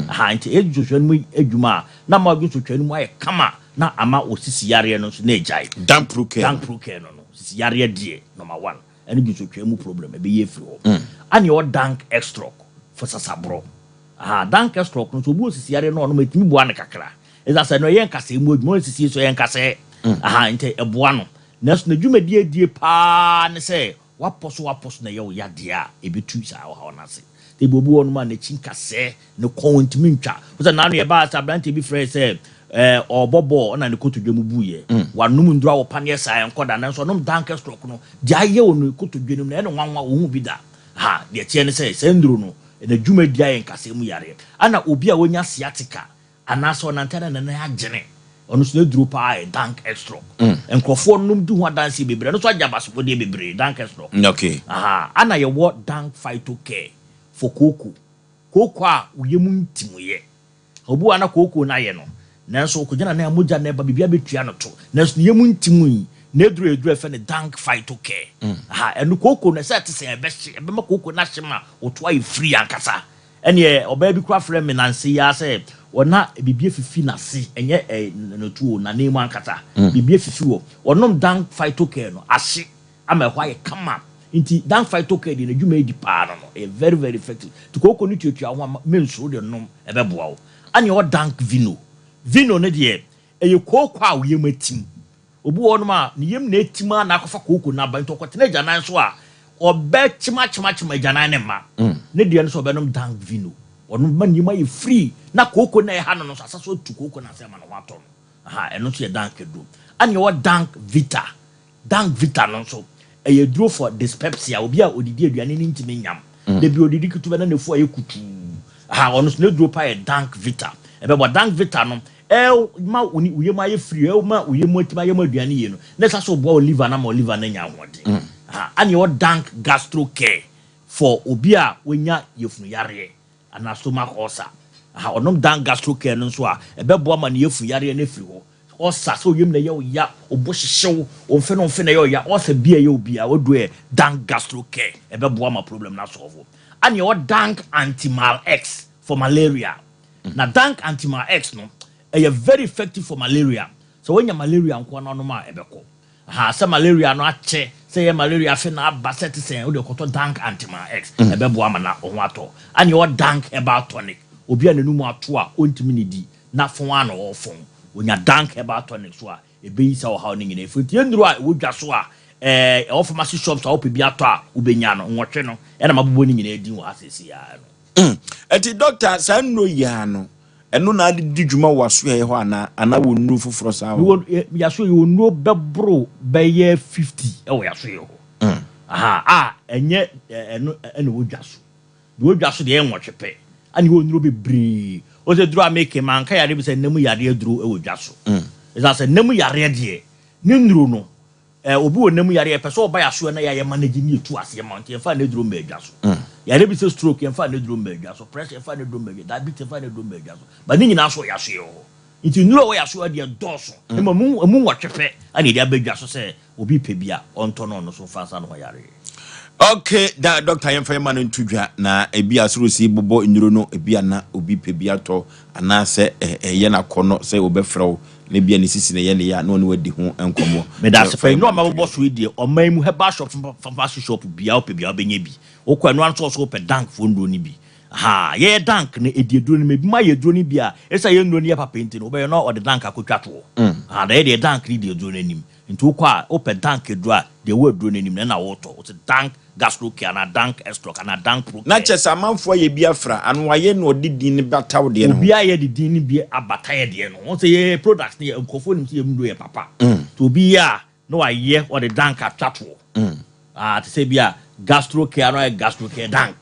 Aha, nti ɛyɛ dwonsotwaa no mu adwuma a, na ama dwonsotwaa no mu ayɛ kama na ama wɔ sisi yareɛ no nso na agyae. Dank Procare. Dank Procare no, sisi yareɛ deɛ, number 1, ɛne dwonsotwaa mu problem, ɛbɛyɛ afiri hɔ. Ane ɛwɔ Dank Extrock for sasaborɔ. Aha, Dank Extrock no, so obi wɔ sisi yareɛ no, ɔno ma ɛtumi boa no kakra. Ɛsɛ sɛ no ɛyɛ nkasɛɛ mu adwuma, ɔno sisi so ɛyɛ nkasɛɛ. Aha, nti ɛboa no. Nanso n'adwumadie die paa ne sɛ, wapɔ so na ɛyɛ wo yadeɛ a, ɛbɛtu saa ɔhaw no ase. Ebi obi wɔ nom a n'akyi nkasɛɛ, ne kɔn ntumi ntwa. Wosɛ n'ano yɛ baa sɛ aberanteɛ bi frɛ sɛ, ɔbɔ bɔɔl ɛna ne kotodwe mu buiɛ. Wanom nduro a wɔpaneɛ saa ɛnkɔ da, nanso ɔnom Dank Extrock no, deɛ ayɛ wɔ ne kotodwe no mu no, ɛne nwanwa ohun bi da. Ha, deɛ teɛ ne sɛ, saa nduro no, n'adwumadie ayɛ nkasɛɛ mu yareɛ. Ana obi a wonya sciatica, anaasɛ ɔnante na nane agyene, ɔno nso n'aduro paa yɛ Dank Extrock. Nkurɔfoɔ nom di ho adanseɛ bebree, ɛno nso agye abasobɔdeɛ bebree, Dank Extrock. Aha, ana yɛwɔ Dank Phyto Care for kooko. Kooko a woyɛ mu ntimuyɛ. Obi wɔ na kooko na ayɛ no, nanso okɔgyina na mogya na ɛba biribi abɛtua no to. Nanso ne yɛ mu ntimu yi, na eduro eduro ɛfɛ ne Dank Phyto Care. Aha, ɛno kooko no ɛsɛ ɛte sɛ ɛbɛhye, ɛbɛma kooko no ahye ma woto ayɛ free ankasa. Ɛneɛ ɔbaa bi kora frɛ me nanse yi ara sɛ ɔna biribi afifi n'ase, ɛnyɛ n'otuo, n'anan mu ankasa. Biribi afifi wɔ. Ɔnom Dank Phyto Care no ahye ama ɛhɔ ayɛ kama. Nti Dank Phyto Care deɛ n'adwuma edi paa no, ɛyɛ very very effective. Nti kooko no tuatua ho ama mensuro de nom ɛbɛboa wo. Ɛne ɛwɔ Dank Vino. Vino no deɛ ɛyɛ kooko a woyɛ mu atim. Obi wɔ hɔnom a ne yam na atim a na akɔfa kooko no aba, nti ɔkɔtena agyanan so a ɔbɛ kyema kyema kyema agyanan ne mma. Ne deɛ no sɛ ɔbɛnom Dank Vino. Ɔno ma ne yam ayɛ free na kooko na ɛha no no so asa so atu kooko na asɛ ama ne ho atɔ no. Aha, ɛno nso yɛ Dank aduro. Ɛne ɛwɔ Dank Vita. Dank Vita no nso ɛyɛ duro for dyspepsia, obi a odidi aduane ne ntumi nyam. Debi odidi ketewa na n'afu ayɛ kutuu. Aha, ɔno nso n'aduro pa yɛ Dank Vita. Ɛbɛbɔ Dank Vita no, ɛma wo yam ayɛ free, ɛma wo yam atumi ayɛ mu aduane yie no, na ɛsa so boa wo liver na ma wo liver no anya ahoɔden. Aha, ɛne ɛwɔ Dank Gastro Care for obi a wonya yafunu yareɛ anaa stomach ulcer. Aha, ɔnom Dank Gastro Care no nso a, ɛbɛboa ma ne yafunu yareɛ no afiri hɔ. Ulcer, sɛ oyam na ɛyɛ wo ya, obo hyehyew, omfe no omfe na ɛyɛ wo ya, ulcer bi a ɛyɛ obi a, wodu yɛ Dank Gastro Care, ɛbɛboa ma problem no asɔɔfo. Ɛne ɛwɔ Dank Antimal X for malaria. Na Dank Antimal X no, ɛyɛ very effective for malaria. Sɛ wonya malaria nko ara no a ɛbɛkɔ. Aha, sɛ malaria no akyɛ, sɛ ɛyɛ malaria afe na aba, sɛ te sɛ wode kɔtɔ Dank Antimal X, ɛbɛboa ma na wo ho atɔ. Ɛne ɛwɔ Dank Herbal Tonic, obi a n'anum ato a ɔntumi ne di, na fon a na ɔfon. Onya Dank Herbal Tonic so a, ɛbɛyi sa ɔhaw no nyinaa. Ɛfiri nti nnuro a ɛwɔ dwa so a, ɛwɔ pharmacy shops a wopɛ bi atɔ a, wobɛnya no, 8 no, ɛna mabobɔ ne nyinaa din wɔ ha seesei ara no. Ɛnti doctor, saa nnuro yi ara no, ɛno na ade di dwuma wɔ asoɛeɛ hɔ anaa wɔ nnuro foforɔ saa wɔ? Yɛaso yɛwɔ nnuro bɛboro bɛyɛ 50 ɛwɔ yɛasoɛeɛ hɔ. Aha, a ɛnyɛ ɛno ɛna ɛwɔ dwa so. Deɛ ɛwɔ dwa so deɛ ɛyɛ 8 pɛ. Ɛna ɛwɔ nnuro bebree. Wo sɛ duro a meke ma anka yareɛ bi sɛ nnamu yareɛ duro ɛwɔ dwa so. Ɛsiane sɛ nnamu yareɛ deɛ, ne nnuro no, obi wɔ nnamu yareɛ, pɛ sɛ ɔba yɛasoɛ na yɛayɛ manage ne yɛtu aseɛ ma, nti yɛmfa ne duro mma dwa so. Yareɛ bi sɛ stroke, yɛmfa ne duro mma adwa so. Pressure, yɛmfa ne duro mma adwa. Diabetes, yɛmfa ne duro mma adwa so. But ne nyinaa nso wɔ yɛasoɛ wɔ hɔ. Nti nnuro a ɛwɔ yɛasoɛ deɛ dɔɔso. Mmom emu nwɔtwe pɛ na yɛde aba adwa so sɛ obi pɛ bi a, ɔntɔ na ɔno nso mfa nsa ne ho yareɛ. Ok da doctor yɛmfa yɛma no nto dwa na ebi a soro si bobɔ nnuro no ebi a na obi pɛ bi atɔ anaasɛ ɛyɛ no akɔnnɔ sɛ wɔbɛfrɛ wo na ebi a ne sisi na ɛyɛ ne ya na ɔne wo adi ho nkɔmmɔ. Meda ase Yɛmfa paa. yɛma Nnuro a no nto mabobɔ dwa. so yi deɛ ɔman yi mu herbal shop, pharmacy shop biara wopɛ biara wobɛnya bi. Wokɔ a ɛno ara nso ɔsɛ wopɛ dank foɔ nnuro no bi. Ahaa yɛyɛ dank no ɛdi aduro no mu ebinom ayɛ aduro no bi a ɛsɛ yɛn nnuro no yɛ papa nti no wobɛyɛ na ɔde dank akɔtwa toɔ. Ahaa na yɛ deɛ dank no di aduro no anim. Nti wokɔ a wopɛ dank aduro a deɛ ɛwɔ aduro no anim no ɛna wotɔ. Wose dank gastro care anaa dank estroc anaa dank pro Na care. kyerɛ sɛ amanfoɔ ayɛ bi afra ano ayɛ na ɔde din no bata wo deɛ no ho. Obiara yɛ de din no bi abata yɛ deɛ no ho. Wɔn sɛ yɛyɛ products no yɛ nkurɔfoɔ nim sɛ yɛn nnuro yɛ papa. Nti obi yɛ a na wayɛ ɔde dank atwa toɔ. Ah te sɛ bi a gastro care na ɔyɛ gastro care dank.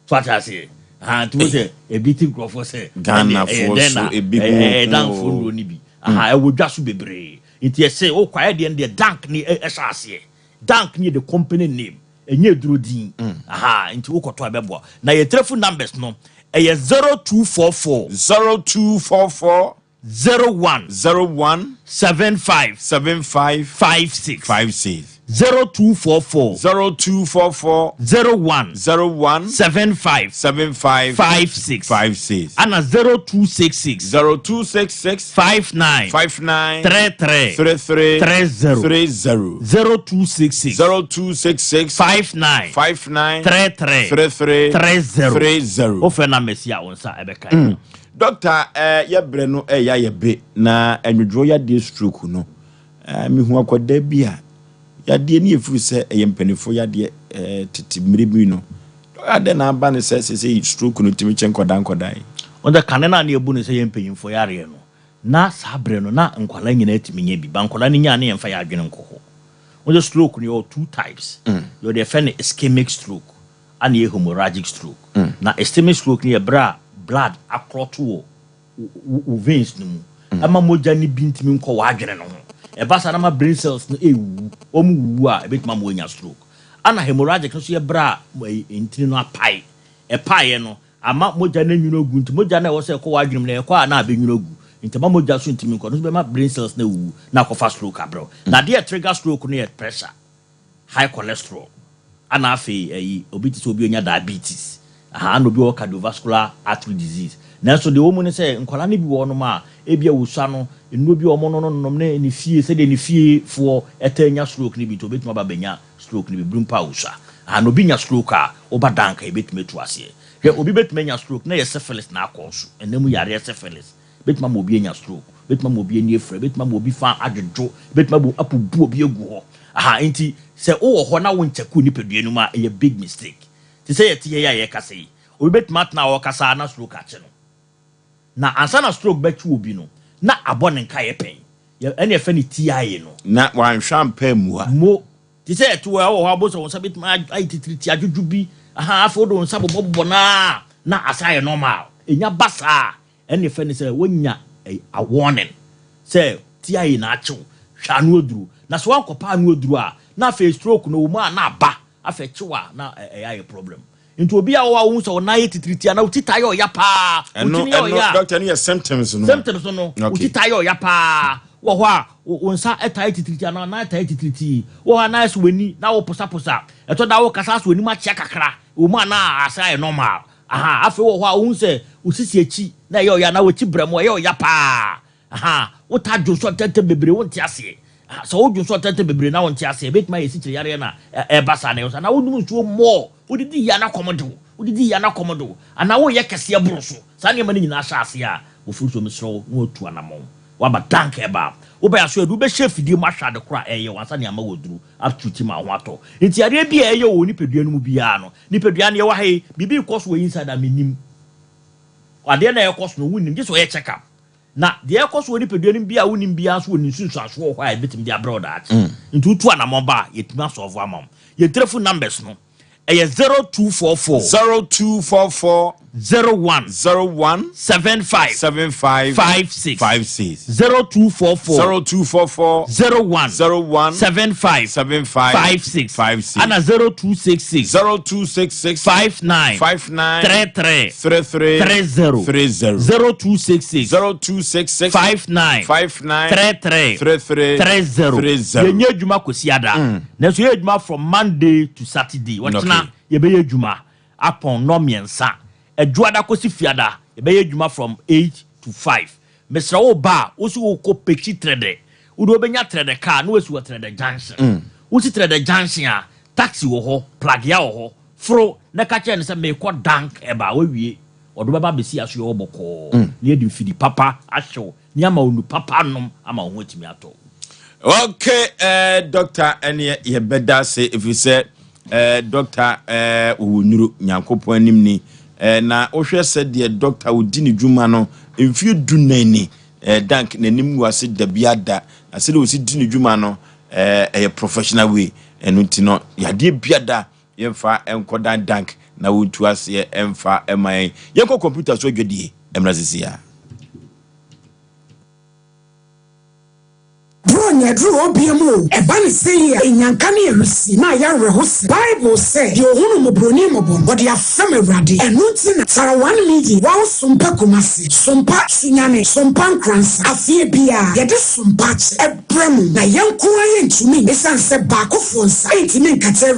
So ate aseɛ? Aha nti wo sɛ ebi ti nkurɔfoɔ sɛ ɛnde ɛyɛ Ghanafoɔ dɛn so na ebi ho ɛyɛ hu dankfoɔ oo. nnuro no bi. Aha ɛwɔ dwa so bebree. Nti ɛsɛ wokɔ ayɛ deɛ no deɛ dank ne ɛhyɛ aseɛ. Dank ne yɛ the company name. Ɛnyɛ aduro din. Aha nti wokɔtɔ a ɛbɛboa. Na yɛ telephone numbers no ɛyɛ 0244. 0244. 01. 01. 75. 75. 56. 56. 0244. 0244. 01. 01. 75. 75. 56. 56. Ana 0266. 0266. 59. 59. 33. 33. 30. 30. 0266. 0266. 59. 59. 33. 33. 30. 30. Wofrɛ na mɛsi a wo nsa ɛbɛka yi. Doctor, eh, yɛ brɛ no ɛyɛ ayɛ be na ɛnwodwoɔ yadeɛ stroke no, eh, mehu akwadaa bi a yadeɛ no yɛfiri sɛ ɛyɛ mpanimfoɔ yadeɛ, eh, tete mmerɛ bi no. Doctor, adɛn na aba ne sɛ seesei stroke no tumi kye nkwadaa nkwadaa yi? Wɔn sɛ kane no a na yɛbu no sɛ yɛ mpanyimfoɔ yareɛ no, na saa berɛ no na nkwadaa nyinaa tumi nya bi, ba nkwadaa no nya a na yɛmfa yɛn adwene nkɔ hɔ. Wɔn sɛ stroke no yɛwɔ two types, yɛwɔ deɛ yɛfrɛ no ischemic stroke ɛna yɛ hemorrhagic stroke. Na ischemic stroke no yɛ berɛ a blood akorɔto wɔ wo veins no mu ɛma mogya no bi ntumi nkɔ w'adwene no ho. Ɛba saa na ma brain cells no ɛwuwu, wɔn wuwu a ɛbɛtumi ama wɔanya stroke. Ɛna hemorrhagic no nso yɛ berɛ a ntini no apae. Ɛpaeɛ no ama mogya no anwunu agu, nti mogya no a ɛwɔ sɛ ɛkɔ w'adwene mu no ɛkɔ a na abɛnwunu agu, nti ɛma mogya so ntumi nkɔ, no nso bɛma brain cells no awuwu na akɔfa stroke abrɛ wo. Na adeɛ a trigger stroke no yɛ pressure, high cholesterol, ana afei ɛyi obi te sɛ obi onya diabetes, aha, ana obi wɔ cardiovascular artery disease. Nanso deɛ wɔn mu ne sɛ nkwadaa no bi wɔ hɔnom a ebi a wosua no nnuro bi a wɔn no nom ne ne fie sɛdeɛ ne fiefoɔ ɛtɛ nya stroke no bi, nti obetumi aba bɛnya stroke no bi bere mpo a wosua. Aha, na obi nya stroke a ɔba danka ebetumi atu aseɛ. Hwɛ, obi betumi anya stroke na yɛ syphilis na akɔ so, ɛnam mu yareɛ syphilis betumi ama obi anya stroke, betumi ama obi ani afira, betumi ama obi fa adwodwo, betumi ama apubu obi agu hɔ. Aha, nti sɛ wowɔ hɔ na wonkyɛko nipadua no mu a, ɛyɛ big mistake. Te sɛ yɛte yɛ a yɛkasa yi, obi bɛtumi atena a ɔkasa na stroke akye no. Na ansa na stroke bɛkye obi no, na abɔ ne nkaeɛ pɛn, ɛne ɛfɛ ne TIA no. Na wanhwɛ ampa mmua. Mo te sɛ yɛte hɔ a, wɔ hɔ abɔ sɛ wɔn nsa bɛtumi ayɛ titiriti adwodwo bi. Aha, afei wode wo nsa bobɔbobɔ naa na asa ayɛ normal. Ɛnya ba saa, ɛne ɛfɛ ne sɛ wonya a warning sɛ TIA na akyew, hwɛ ano aduro. Na sɛ wankɔpa ano aduro a, na afei stroke no wɔ mu a na aba afei kyew a na ɛyɛ ayɛ problem. Nti obi a wɔwɔ a wohu sɛ ɔnan yɛ titiriti anaa wo ti taa yɛ ɔya paa, wo ti Ɛno no yɛ ɛno ɔya a, doctor no yɛ symptoms no. Symptoms no, wo ti taa yɛ ɔya paa, wɔ hɔ a wo nsa taa yɛ titiriti anaa nan taa yɛ titiriti, wɔ hɔ a na ayɛ sɛ w'ani na woposaposa, ɛtɔ da a wokasa asɛ w'anim akyea kakra, wɔ mu a na ase ayɛ normal. Aha, afei wɔ hɔ a wohu sɛ wo sisi akyi na ɛyɛ ɔya anaa w'akyi brɛ mu ɛyɛ ɔya paa. Aha, wotaa dwonsɔ ntɛmntɛm bebree, wonte aseɛ. Aha, sɛ wodwonsɔ ntɛmntɛm bebree na wonte aseɛ, ebetumi ayɛ asikyire yareɛ na ɛreba saa na ɛwɔ saa. Na wonom nsuo mmɔɔ, wodidi yie a na kɔm de wo, wodidi yie a na kɔm de wo, anaa woyɛ kɛseɛ boro so. Saa nneɛma no nyinaa hyɛ aseɛ a, wɔfiri so mesrɛ wo na watu anammɔn. Waba dank ɛba a, wobɛyɛ aso adu, wobɛhyɛ afidie mu ahwɛ ade korɔ a ɛyɛ wo ansa na ama waduru atuti ma wo ho atɔ. Nti yareɛ bi a ɛyɛ wɔ wo nipadua no mu biara no, nipadua no yɛwɔ ha yi, biribi rekɔ so wɔ inside a mennim. Adeɛ no a ɛrekɔ so no wonnim, gye sɛ ɔyɛ check up. Na deɛ ɛrekɔ so wɔ nipadua no mu biara a wonnim biara nso wɔ ne nsunsuansoɔ wɔ hɔ a ɛbɛtumi de abrɛ wo daakye. Nti wotu anammɔn ba a, yɛtumi asɔlvo ama wo. Yɛn telephone numbers no, ɛyɛ 0244. 0244. 01 01 75 75 56 56 0244 0244 01 01 75 75 56 56 ana 0266 0266 59 59 33 33 30 30 0266 0266 59 59 33 33 30 30. Yɛnyɛ adwuma kɔsi ada, nanso yɛyɛ adwuma from Monday to Saturday. Wɔkyena yɛbɛyɛ adwuma apɔn nnɔ mmiɛnsa. Adwoada kɔsi Fiada yɛbɛyɛ adwuma from 8 to 5. Mesrɛ wo ba a wosi wokɔ Pekyi Trɛdɛ, wode wobɛnya Trɛdɛ car na wasi wɔ Trɛdɛ Junction. Wosi Trɛdɛ Junction a, taxi wɔ hɔ, Plagea wɔ hɔ, foro na ka kyerɛ no sɛ meekɔ Dank ɛba wawie, ɔde wobɛba abɛsi asoɛ hɔ bɔkɔɔ na yɛde mfidi papa ahyew ne ama onu papa anom ama wo ho atumi atɔ wo. Ok eh, doctor ɛneɛ yɛbɛda ase ɛfiri sɛ eh, doctor eh, wɔwɔ nnuro Nyankopɔn anim ni eh, na wohwɛ sɛ deɛ doctor ɔdi ne dwuma no mfie 14 ni eh, dank n'anim ngu ase da bi ada na sɛdeɛ ɔsi di ne dwuma no eh, ɛyɛ professional way ɛno nti no yadeɛ biada yɛmfa nkɔdan dank na wɔntu aseɛ ɛmfa ɛma yɛn. Yɛnkɔ computer so adwadie mmra sisi a. Buronya aduru hɔ biam o, ɛba no sei a, nnyanka ne awisi ma ayɛ awerɛhosɛm. Bible sɛ, Deɛ ɔhunu mmɔborɔni mmɔbɔ no, ɔde afɛm Awurade. Ɛno nti na Tarawan Media, Wow Sompa Kumasi, Sompa Sunyani, Sompa Nkoransa, afeɛ biara, yɛde Sompa akyɛ brɛ mo. Na yɛn nko ara yɛntumi, ɛsiane sɛ baakofoɔ nsa ntumi nkata.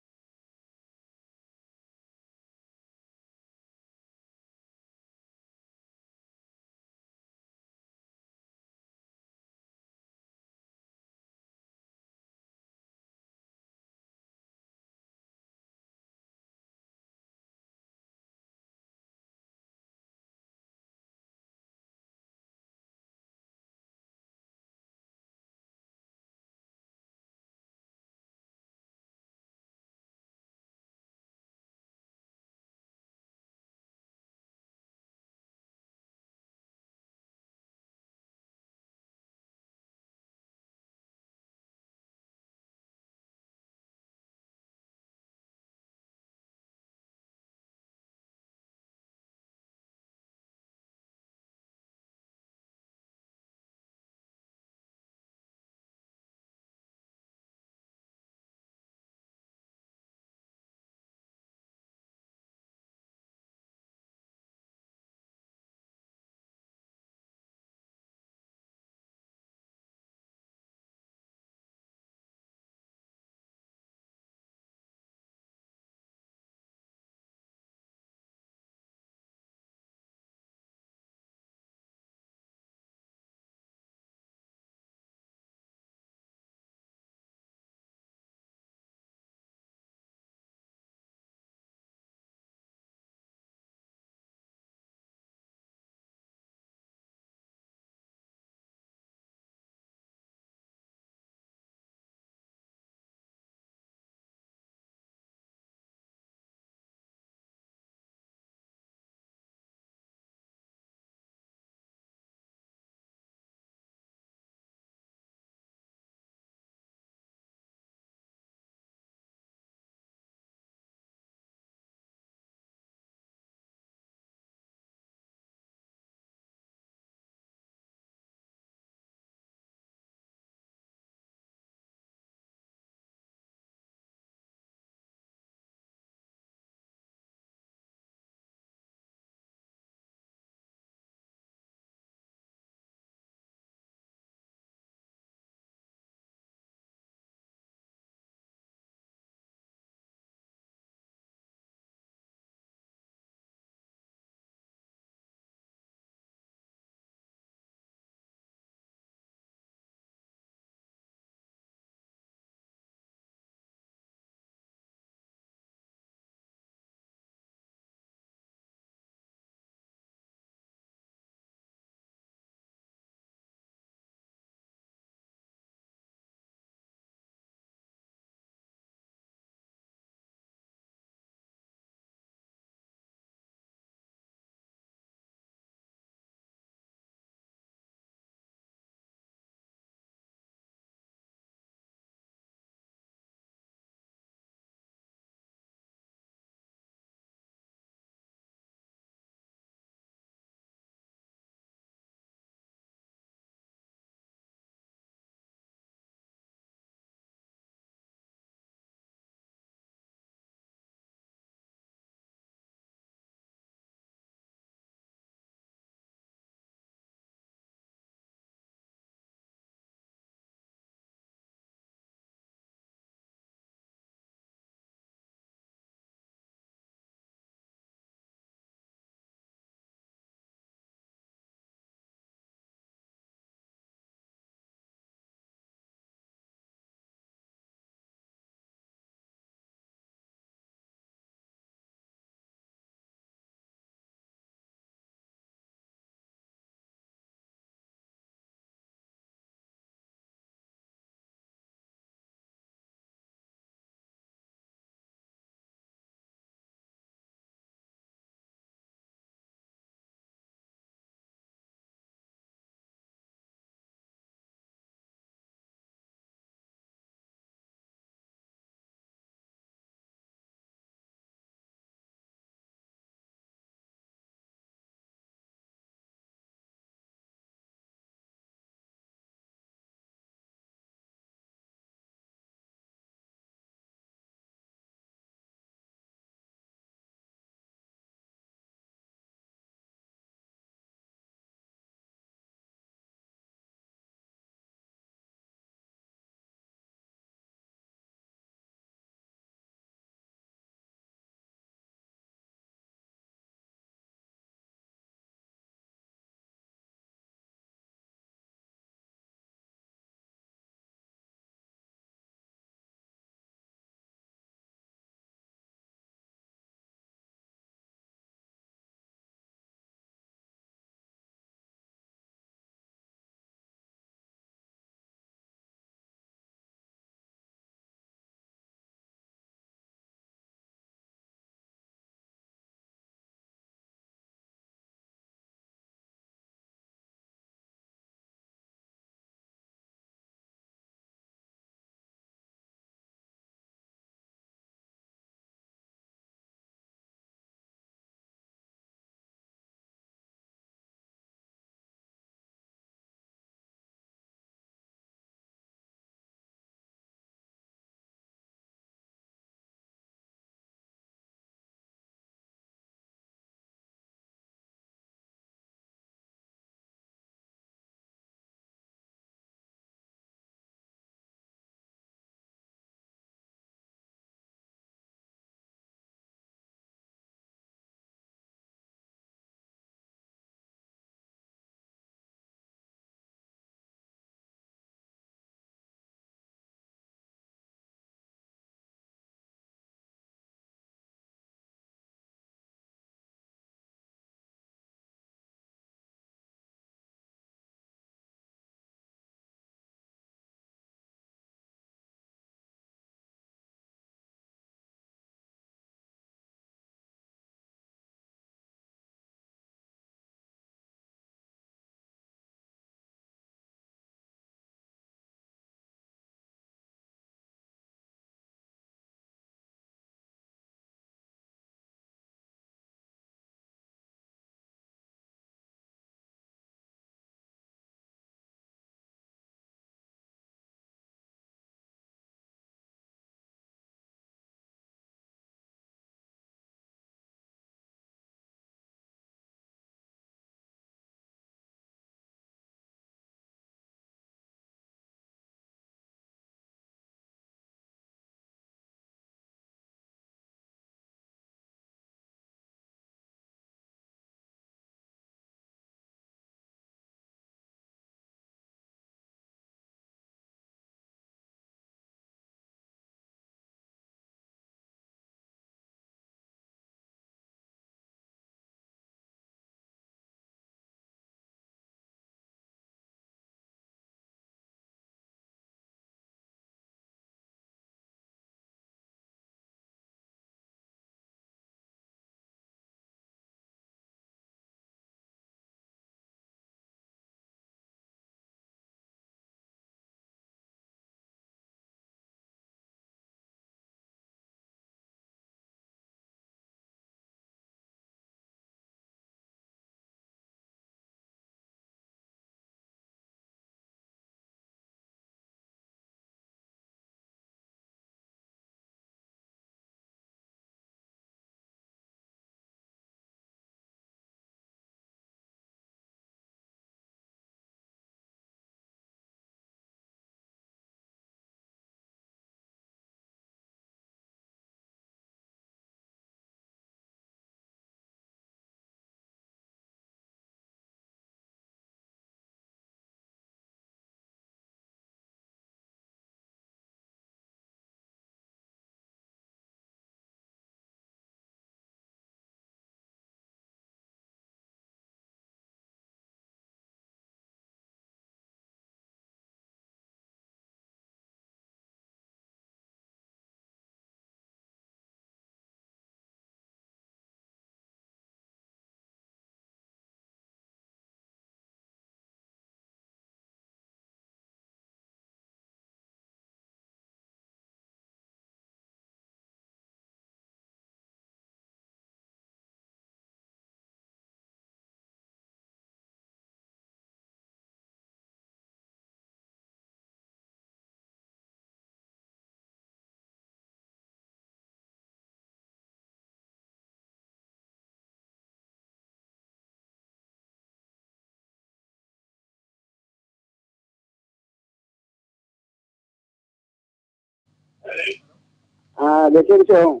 Ah, deɛ kyɛn sɛ ɔn.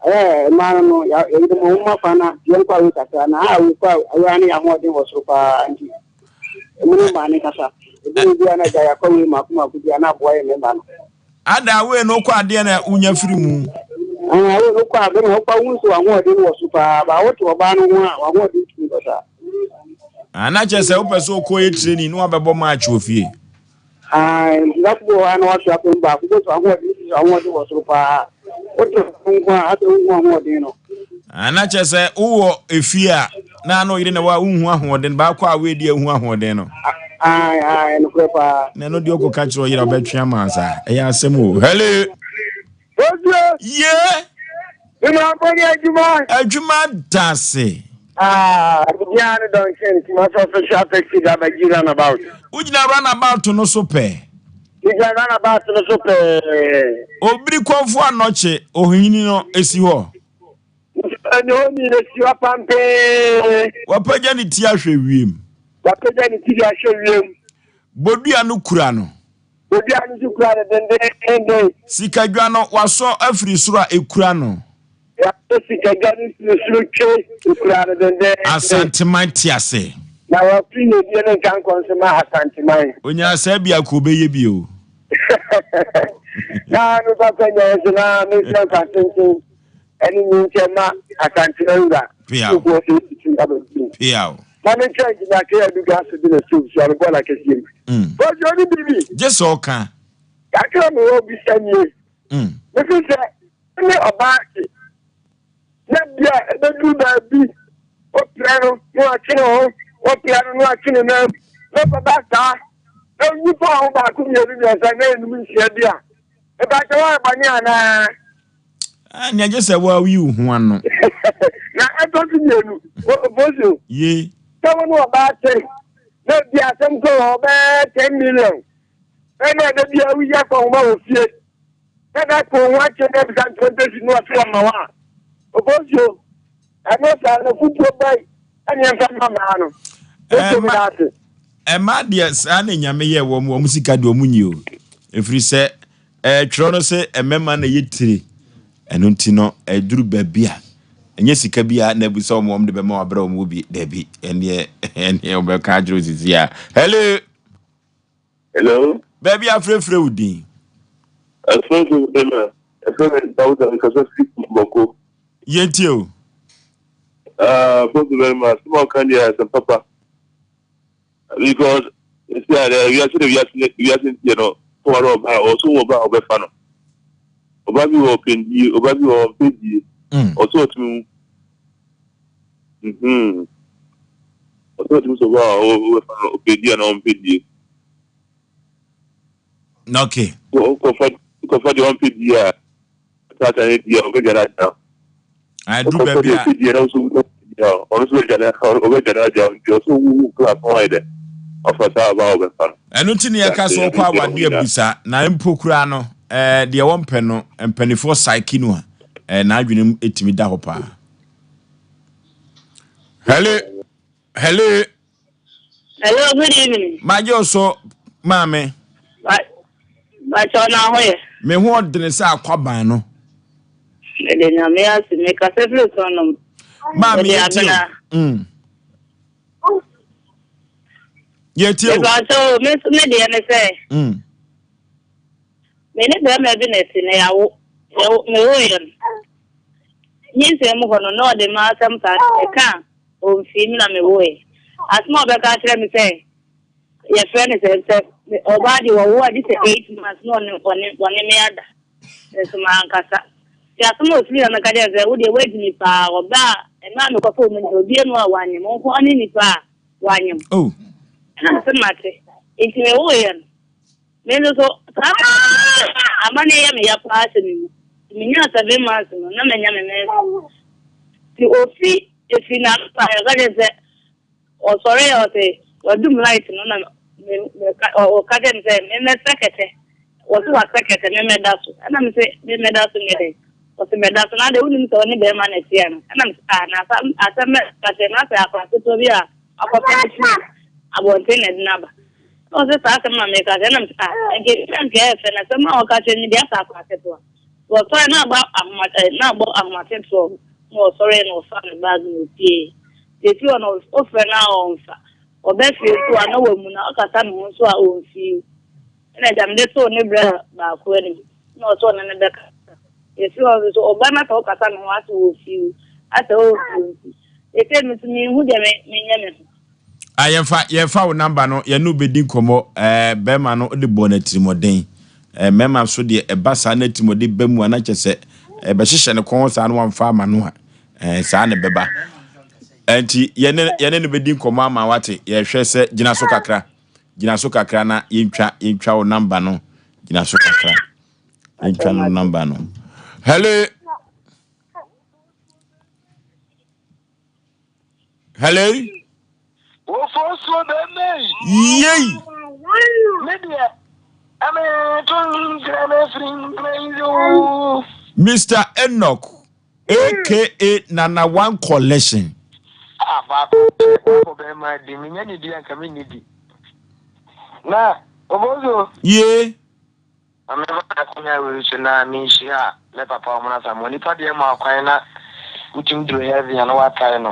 Ɛyɛ mmaa no no, yɛde mo ho ma fa na yɛnkɔ awe kakra na a wokɔ awe ne yɛahoɔden wɔ soro paa nti. Ɛmu ne mmaa ne kasa. Ebi mu biara na gya yɛakɔ awe mako mako bi a na aboa yɛ mmarima no. Ada awe no wokɔ adeɛ na wonya firi mu. Ah, awe no wokɔ abe na wokɔ awu nso w'ahoɔden wɔ so paa. Ba wote ɔbaa no ho a w'ahoɔden tumi kɔ saa. Ah, na kyerɛ sɛ wopɛ sɛ wokɔ yɛ training na wabɛbɔ match wɔ fie. Aane, nti da koro wɔ hɔ a na wato apem baako, wobɛtu ahoɔden sisi ahoɔden wɔ soro paa, wote ho nko a, asɛ wonhu ahoɔden no. Ah, na kyerɛ sɛ wowɔ efie a na ano yere na wa wonhu ahoɔden, baako a woadi ahu ahoɔden no. Aane, aane, nokorɛ paa. Na ɛno deɛ wokɔka kyerɛ ɔyere a ɔbɛtwe ama saa, ɛyɛ asɛm o. Hello. Osuo. Ye. Mema ne adwuma. Adwuma da ase. Ah, obiara ne Duncan Kumasi official taxi driver gyi runabout. Wogyina runabout no so pɛɛ. Megyina runabout no so pɛɛ. Obiri kɔmfo anɔkye ohonyini no esi hɔ. Ɛne honi no si hɔ pampee. Wapagya ne ti ahwɛ wiem. Wapagya ne ti de ahwɛ wiem. Bodua no kura no. Bodua no nso kura no dendeenden. Sikadwa no, wasɔ afiri soro a ekura no. Wasɔ sikadwa no firi soro twe, ekura no dendeenden. Asanteman te ase. Na wɔto yiedie ne nkankɔ nso ma Asanteman. Onyaa saa biako ɔbɛyɛ bi o. Na me papa nyae nso na mesrɛ nkwa tenten ɛne nyinkyɛ ma Asanteman wura. Piaw. Piaw. Na me nkyɛn gyina kɛ aduga so de na stove so ano bɔɔla kɛseɛ mu. Bɔsi ɔne biribi. Gye sɛ ɔka. Kakra me wɔ bisa nie. Mefi sɛ ne ɔbaa te na bia ɛbɛduru baabi wopira no na watwe ne ho wopira no na watwe ne nan na ɔkɔba saa na nnipa a ho baako mmienu mmiɛnsa na enum nsia bi a ɛbɛkyɛ wɔayɛ bɔne anaa. Ah, nea gye sɛ woayi wo ho ano. Na ɛtɔ so mmienu, Ofosu. Ye. Sɛ wo ne ɔbaa te na ebi asɛm kɔ wɔ bɛyɛ 10 million ɛna ɛda bi a woyi akɔnhoma wɔ fie na da ko ho akyɛ na bisa 20 cedis na ɔte ɔma wo a, Ofosu, ɛno saa no fotuo bɛn ɛne ɛmfa ma maa no? Ofosu, meda ase. Ɛma deɛ saa na Nyame yɛ wɔn sika deɛ wɔn nyi o, ɛfiri sɛ Twerɛ no se mmɛma na ɛyɛ tire, ɛno nti no ɛduru baabi a ɛnyɛ sika bi a na abu sɛ wɔn de bɛma wabrɛ wɔn wɔ bi, daabi, ɛneɛ ɛneɛ wɔbɛka akyerɛ osisi a. Hello. Hello. Baabi afrɛfrɛ wo din. Afrɛfrɛ wo din a, ɛfrɛ me Dawuda mekasa firi Bɔko. Yɛntie o. Ah, thank you very much. Sɛ ɔka deɛ asɛm papa. Because esi a dɛ wiase de wiase wiase ntiɛ no sɛ ware ɔbaa ɔso wɔ ɔbaa a ɔbɛfa no. Ɔbaa bi wɔ ɔpɛndie, ɔbaa bi wɔ ɔmpɛdie. Ɔsɛ ɔtumi wu. Mhm. Ɔsɛ ɔtumi sɛ ɔbaa a ɔbɛfa no ɔpɛdie anaa ɔmpɛdie. Okay. Wokɔfa wokɔfa deɛ ɔmpɛdie a tata ne di a ɔbɛdwane agya wo. Aduru baabi a. Ɔkɔfa deɛ na nso ɔno nso bɛdwane ɔbɛdwane agya wo nti ɔsɛ wowu class ho ayɛ dɛ ɔfa saa ɔbaa ɔbɛfa no. Ɛno nti ne yɛka sɛ wokɔ awadeɛ abusa na mpo koraa no ɛɛ deɛ wɔmpɛ no mpanimfoɔ saiki no a ɛɛ n'adwene mu etumi da hɔ paa. Hello, hello. Hello, good evening. Magye wo so, maame. Bakyɛ na ho yɛ. Me ho ɔdene sɛ akwaban no. Mede Nyame ase, mekasa firi Sɔnom. Maame yɛtie o. Yɛtie o. Mebakyɛ o, me nso me deɛ ne sɛ. Me ne bɛrima bi na ɛte na yɛawo. Mewoeɛ no. Nyinsɛn mu hɔ no, na ɔde m'asɛm saa ɛka a. Omfii me na mewoe. Asɛm a ɔbɛka akyerɛ me sɛ yɛfrɛ no sɛ sɛ ɔbaa deɛ wɔwo a gye sɛ 8 months na ɔne ɔne ɔne me ada. Nso mankasa. Nti asɛm a ofiri na mɛka kyerɛ sɛ wo deɛ woagyi me paa ɔbaa a mmaa a mekɔfa wɔn nyinaa obiara nu a wanyem wo nko ara ne nipa a wanyem. Oh. Ɛna mese mate. Nti mewoeɛ no me nso so saa amanneɛ yɛ me ya paa hyɛ me mu. Nti menyaa 7 months no na manya me menses. Nti ofi efi n'ano baeɛ ɔka kyerɛ sɛ ɔsɔre a ɔse wadum light no na me meka ɔka kyerɛ me sɛ memmɛsɛ kɛtɛ. Wɔse wasɛ kɛtɛ memmɛda so. Ɛna me se memmɛda so nyɛ dɛn? Ɔse mɛda so na adɛn wonim sɛ ɔne bɛrima na ɛte ana? Ɛna me se ah na asɛm asɛm bɛn na ɔka kyerɛ me na sɛ akwadaa ketewa bi a wakɔpɛ no firi abɔnten na ɛde no aba. Na ɔse saa asɛm na meka kyerɛ na mese ah nka ebi anka ɛyɛ fɛ na asɛm a ɔka kyerɛ me deɛ asɛ akora ketewa. Nti ɔsɔre na abɔ ahoma eh, na abɔ ahomakye 12 na ɔsɔre na ɔfaa ne bag na opiee. Nti efiri hɔ no wofrɛ no a ɔmfa. Ɔba fie nso a na wamuna, ɔkasa ne ho nso a ɔmfii. Ɛna agya mede too ne bra baako anim na ɔsɛ ɔne no bɛkasa. Efiri hɔ nso ɔba no asɛ ɔkasa ne ho asɛ ɔfii asɛ ɔmfii nti. Seesei me nso menhu deɛ menyɛ me ho. Ah, yɛmfa yɛmfa wo namba no yɛne wo bɛdi nkɔmmɔ ɛɛ bɛrima no de bɔɔ no atirimuɔden ɛɛ mmarima nso deɛ ɛba saa na atirimuɔden ba mu a na kyɛ sɛ ɛbɛhyehyɛ ne kɔn saa na wamfa ama no a ɛɛ saa na ɛbɛba ɛnti yɛne yɛne no bɛdi nkɔmmɔ ama wate yɛhwɛ sɛ gyina so kakra gyina so kakra na yɛntwa yɛntwa wo namba no gyina so kakra yɛntwa no namba no hello Hello. Ofosuo bɛmɛ yi. Yei. Me deɛ, ɛmɛ to nkyerɛ me firi nkyerɛ yi o. Mr. Enoch aka Nana One Collection. Ah, baako pɛ, wabɔ bɛrima di, menya ne di anka menni di. Na, Ofosuo. Yee. Ma memfa akonya wei so na menhyira me papa Ɔmena Asamoah. Nipa deɛ ma kwan na wotumi duru heaven a na wakae no.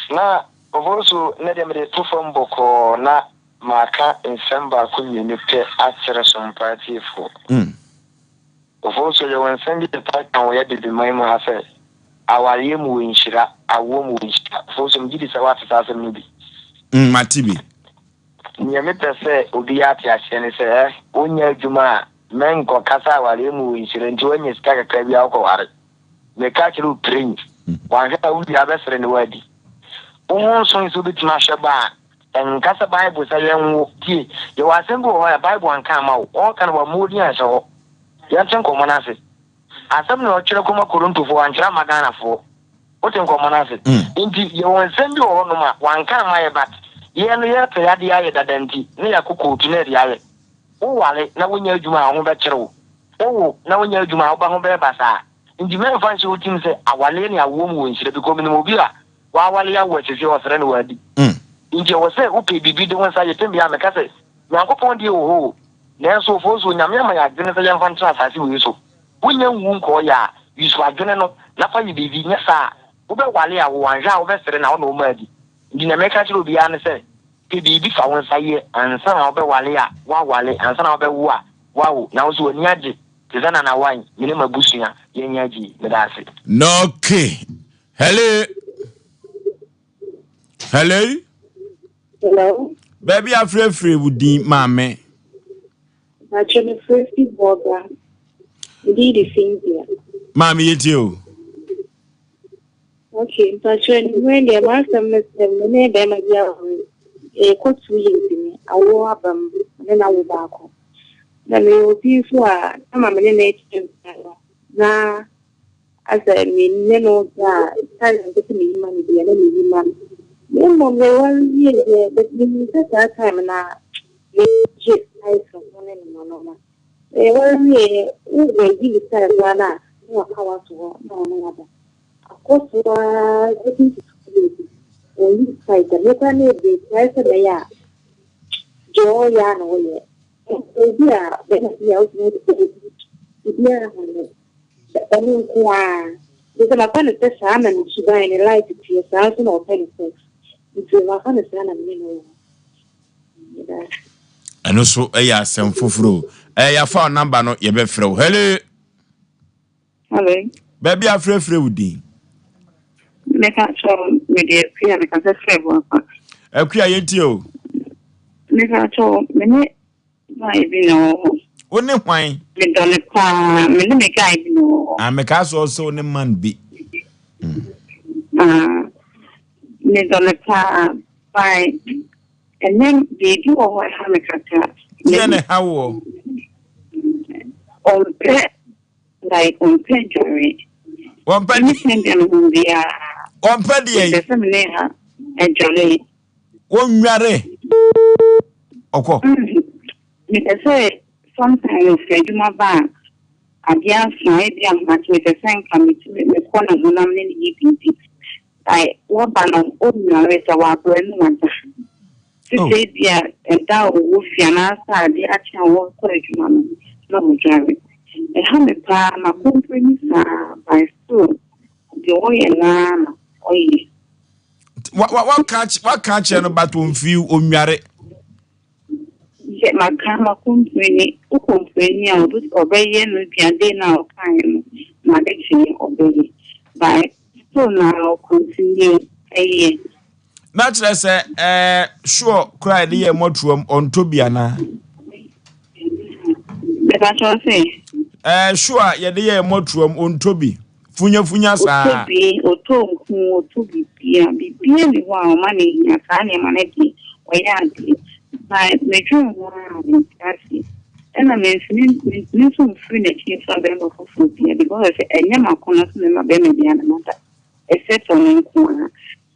Na Ofosu nnɛ deɛ mede to fam bɔkɔɔ na maka nsɛm baako mmienu pɛ akyerɛ Sompa atiefoɔ. Ofosu yɛwɔ nsɛm bi yɛtaa ka wɔ yɛ Abibiman mu ha sɛ awareɛ mu wɔ nhyira, awoɔ mu wɔ nhyira. Ofosu megye di sɛ woate saa asɛm no bi. Mate bi. Nea mepɛ sɛ obiara te aseɛ ne sɛ, ɛ, wonyɛ adwuma a, mɛnkɔ ka sɛ awareɛ mu wɔ nhyira nti woanya sika kakra bi a wokɔware. Meka akyerɛ wo piren, wanhwɛ a wowie a wobɛsere ne woadi. Wo ho nsoe sɛ wobɛtumi ahwɛ ba a, ɛnka sɛ Bible sɛ yɛnwo. Tie, yɛwɔ asɛm bi wɔ hɔ a Bible anka amma wo, ɔreka no wammɔ wo din anhyɛ hɔ. Yɛnte nkɔmmɔ no ase. Asɛm na ɔtwerɛ kɔma Korintofoɔ, wankyerɛ amma Ghanafoɔ. Wote nkɔmmɔ no ase? Nti yɛwɔ nsɛm bi wɔ hɔnom a wanka amma yɛ but yɛn no yɛpɛ yadeɛ ayɛ dada nti na yɛakɔ kootu na yɛde ayɛ. Woware na wonyɛ adwuma a wo ho bɛkyere wo. Wowo na wonyɛ adwuma a wo ba ho bɛyɛ basaa. Nti mɛmfa nhyɛ wo tirim sɛ awareɛ ne awoɔ mu wɔ nhyira because menim obi a waware awo a seesei ɔsrɛ na wadi. Nti ɛwɔ sɛ wopɛ biribi de wo nsa yɛ. Tɛm biara meka sɛ Nyankopɔn deɛ wɔ hɔ o, nanso ofo nso Onyame ama yɛn adwene sɛ yɛmfa ntena asase wei so. Wonnya nwu nkɔɔ yɛ a, use adwene no na fa yɛ biribi, nyɛ saa a, wobɛwale a wo anhwɛ a wobɛsere na wo na woma adi. Nti nea meka kyerɛ obiara ne sɛ, pɛ biribi fa wo nsa yɛ ansa na wobɛwale a, woawale, ansa na wobɛwo a, woawo, na wo nso w'ani agye te sɛ Nana Wine, me ne m'abusua, yɛn ani agye yi. Meda ase. Okay. Hello. Hello. Hello. Baabi afrɛfrɛ wo din maame. Mpakyɛ me frɛ fi Bɔga. Me din de Cynthia. Maame yɛ tie o. Okay, mpakyɛ anwummerɛ deɛ m'asɛm ne sɛ me ne bɛrima bi aware. Ɛrekɔ 2 years ni, awoɔ aba mu, me ne no awo baako. Na meyɛ obi nso a na ma me ne no rekyɛ mpena no na asɛ me ne no da a time a mepɛ sɛ meyi ma no bi a na meyi ma no. Na mmom yɛware wieeɛ but menim sɛ saa time no a megye ice ho ne nnoɔma nnoɔma. Na yɛware wieeɛ wo bɛyi ne style koraa no a na waka wo ato hɔ na ɔne wo ada. Akɔ so ara getting to 2 years ɔnyi style da. Me koraa na metrae sɛ mɛyɛ a deɛ ɔyɛ ara na ɔyɛ. Obi a bɛrima bi a wotumi hu sɛ biribiara ho no ɔno nko ara. Nti sɛ mafa no sɛ saa na ne suban ne life teɛ saa nso na ɔpɛ ne sex. Nti mafa no saa na me ne no wɔ hɔ. Meda ase. Ɛno nso yɛ asɛm foforɔ o. Ɛɛ yɛafa wo namba no yɛbɛfrɛ wo. Hello. Hello. Baabi afrɛfrɛ wo din. Meka kyerɛ mede Akua meka sɛ frɛ Boakwa. Akua yɛntie o. Meka kyerɛ me ne guy bi na ɛwɔ hɔ. Wo ne hwan? Medɔ no paa me ne me guy bi na ɛwɔ hɔ. Ah meka sɛ ɔsɛ wo ne man bi. Ah medɔ no paa by ɛnɛ biribi wɔ hɔ ɛha me kakra. Deɛ na ɛha woɔ? Ɔmpɛ like ɔmpɛ dware. Ɔmpɛ deɛ. Anytime bi a mehu biara. Ɔmpɛ deɛ. Mepɛ sɛ me ne ha adware. Wɔnware. Ɔkɔ. Mepɛ sɛ sometimes mefiri adwuma ba a adeɛ asa ebi ahomakye mepɛ sɛ nka metumi mekɔ ne ho na me ne no yɛ biribi. Like waba no ɔnnware sɛ wabrɛ no wada. Te sɛ ebia ɛda a ɔwɔ fie anaasɛ ade akye a ɔrekɔ adwuma no na ɔdware. Ɛha me paa, m'akompreni saa but still deɛ ɔyɛ no ara na ɔyɛ. Wa wa waka waka akyerɛ no but ɔmfii ɔnware. Yɛ maka m'akompreni, wo kompreni a ɔbɛyɛ no bia day no a ɔkaeɛ no na ade kyeeɛ ɔbɛyɛ but still na ɔcontinue ɛyɛ. Na kyerɛ sɛ ɛɛ sure koraa yɛde yɛ mmɔtoam ɔntɔ bi anaa? Mepa kyɛw sɛ. Ɛɛ sure a yɛde yɛ mmɔtoam ɔntɔ bi funyafunya saa. Ɔtɔ bi, ɔtɔ nku, ɔtɔ bibia, bibia ni hɔ a ɔma ne hia saa nneɛma no deɛ ɔyɛ adeɛ. Ba medwene ho a mente aseɛ. Ɛna mentumi mentumi nso mfiri n'akyi mfa bɛrima foforɔ bia because sɛ ɛnyɛ m'akɔnnɔ sɛ mɛma bɛrima biara ne mada except ɔno nko ara.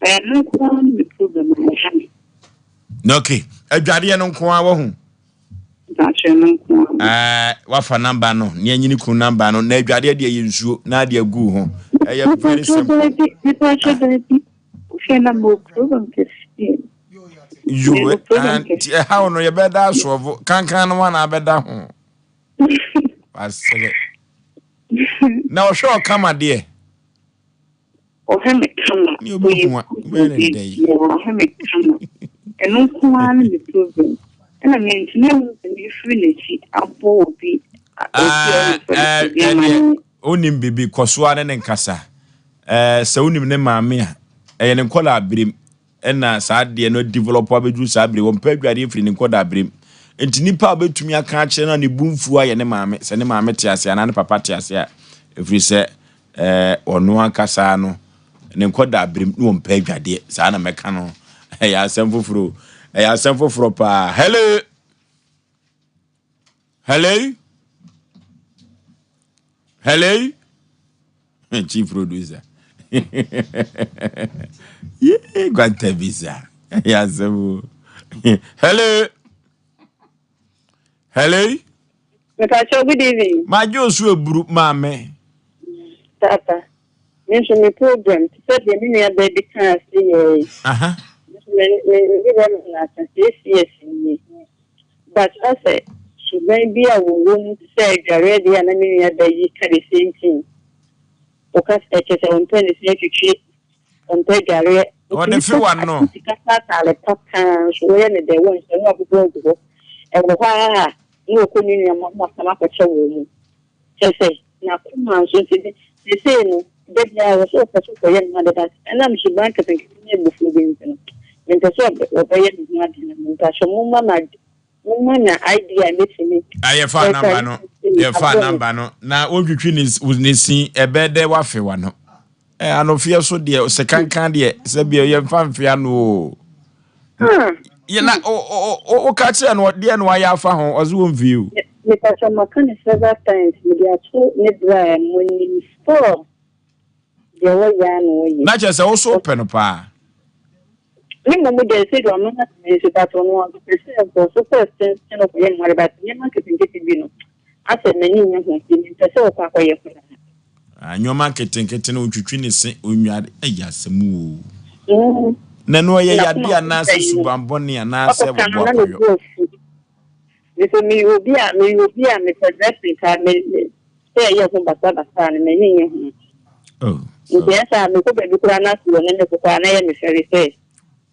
Ɛno nko ara ne me problem a ɛha me. Ok, adwadeɛ no nko ara wahu. Mpakyɛ no nko ara. Ɛɛ wafa namba no ne anyini kun namba no na adwadeɛ deɛ yɛ nsuo na adeɛ agu ho. Ɛyɛ very simple. Mepakyɛ daabi. Wohwɛ na mo problem kɛseɛ. Yo, nti ɛhaw no yɛbɛda asoɔfo kankan no wa na abɛda ho. Wasere. Na ɔhwɛ ɔkama deɛ. Ɔhwɛ me kama, Ne obi ɔyɛ hu a, good wobɛyɛ wɔ ne dɛn? baabiara, ɔhwɛ me kama. Ɛno nko ara ne me problem. Ɛna mentumi nhu sɛ mefiri n'akyi abɔ obi a obi a Ah, ɔyɛ eh, obi ɛdeɛ, amanneɛ. wonim biribi, kɔ so ara ne ne nkasa. Eh, sɛ wonim ne maame a, ɛyɛ ne nkɔla aberem. Ɛna saa adeɛ no develop abɛduru saa bere wɔmpɛ adwareɛ firi ne nkɔdaa berem nti nipa a ɔbɛtumi aka akyerɛ no a ne bu mfuo ayɛ ne maame sɛ ne maame te ase anaa ne papa te ase a ɛfiri sɛ ɛɛ ɔno ankasa no ne nkɔdaa berem ne wɔmpɛ adwadeɛ saa na mɛka no ɛyɛ asɛm foforɔ ɛyɛ asɛm foforɔ paa hello hello hello Chief producer. Yeah, Guanta visa. Yeah, so. Hello. Hello. Mepacho, good evening. Majo so eburu maame. Papa, me nso me program te sɛ deɛ me nua baa bi kaa se yɛ yi. Aha. Me nso me me me bɛma no asa six years nie. But asɛ suban bi a wɔwɔ mu te sɛ adwareɛ deɛ a na me nua ba yi ka the same thing. Ɔka sɛ kyerɛ sɛ ɔmpɛ ne se atwitwi, ɔmpɛ adwareɛ. Ɔde Ɔtumi fe tɔ w'ano. sika tɔ ataade pa paa nso wɔyɛ ne dɛ wɔnhyɛ na wabobɔ agu hɔ. Ɛwɔ hɔ ara a na ɔkɔ ne nua mu na wasam akɔkyɛ wɔn mu. Kyerɛ sɛ, n'akoma nso nti de, seesei no, da biara wɔ sɛ ɔpɛ sɛ ɔkɔyɛ ne ho ade, but ɛnam suban nketenkete ne abufuo bi nti no, mempɛ sɛ ɔbɛ, ɔbɛyɛ ne ho ade no. Mpakyɛ momma me ad, momma me idea a mɛtumi Ah, yɛfaa namba no, yɛfaa namba no, na wontwitwi ne, ne sin, ɛbɛyɛ dɛ wafe w'ano. Eh, anofeɛ so deɛ, sɛ kankan deɛ, sɛ bia yɛmfa mfe ano o. Yɛ na woka kyerɛ no deɛ na wayɛ afa ho, ɔse wɔmfie o. Mepatwa maka no several times, mede ato ne bra a monim still deɛ wɔyɛ a na wɔyɛ. Na kyerɛ sɛ wo so wopɛ no paa. Me mmom deɛ sɛ deɛ ɔno na me nso but ɔno ɔpɛ sɛ nkurɔfo first sɛ no kɔyɛ mmɔre but nneɛma nketenkete bi no asɛ m'ani nnye ho nti mempɛ sɛ ɔkɔ akɔyɛ ho na. Ah, nneɛma nketenkete no ɔntwitwi ne se ɔnware ɛyɛ asɛm o. Na ɛno ɛyɛ yadeɛ anaasɛ suban bɔne anaasɛ wɔboa kɔyɔ. Mesɛ meyɛ obi a meyɛ obi a mepɛ dressing ka me me sɛ ɛyɛ ho basabasa no m'ani nnye ho. Oh, Nti ɛsɛ a mekɔ baabi koraa na ase wɔ ne me koraa na ɛyɛ me fɛre sɛ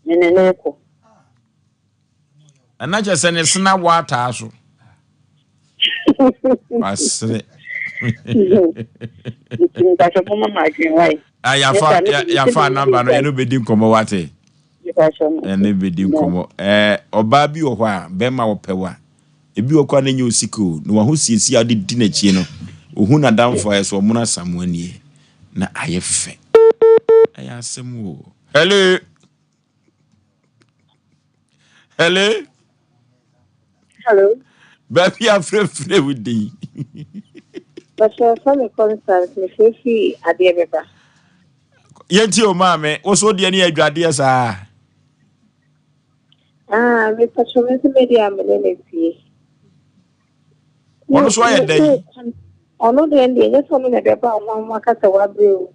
me ne ne kɔ. Ɛna kyerɛ sɛ ne sena wɔ ataa so. Wasere. Nti mpakyɛ moma ma adwene wae. Ah, yafa yafa namba no yɛne bɛdi nkɔmmɔ wate. Yɛne bɛdi nkɔmmɔ. Ɛɛ ɔbaa bi wɔ hɔ a bɛrima wɔpɛ wa. Ebi wɔ kɔ a n'enye osika o na waho siesie a ɔde di n'akyi no. Ohun n'adamfo a ɛsɛ ɔmono asamoa nie na ayɛ fɛ. Ɛyɛ asɛm o. Hello. Hello. Hello. Baabi afrɛfrɛ wo din. Bàtà fẹ́ mi Constance, mi fẹ́ fi adeɛ bɛba. Yɛnti o maame, wo so deɛ ne yɛ adwadeɛ saa. Ah, mi pàtó mi nso mi di amene na tie. Ɔno so ayɛ dɛn? Ɔno deɛ deɛ nyɛ sɛ ɔno na ɛbɛba ho ho aka sɛ wabrɛ o.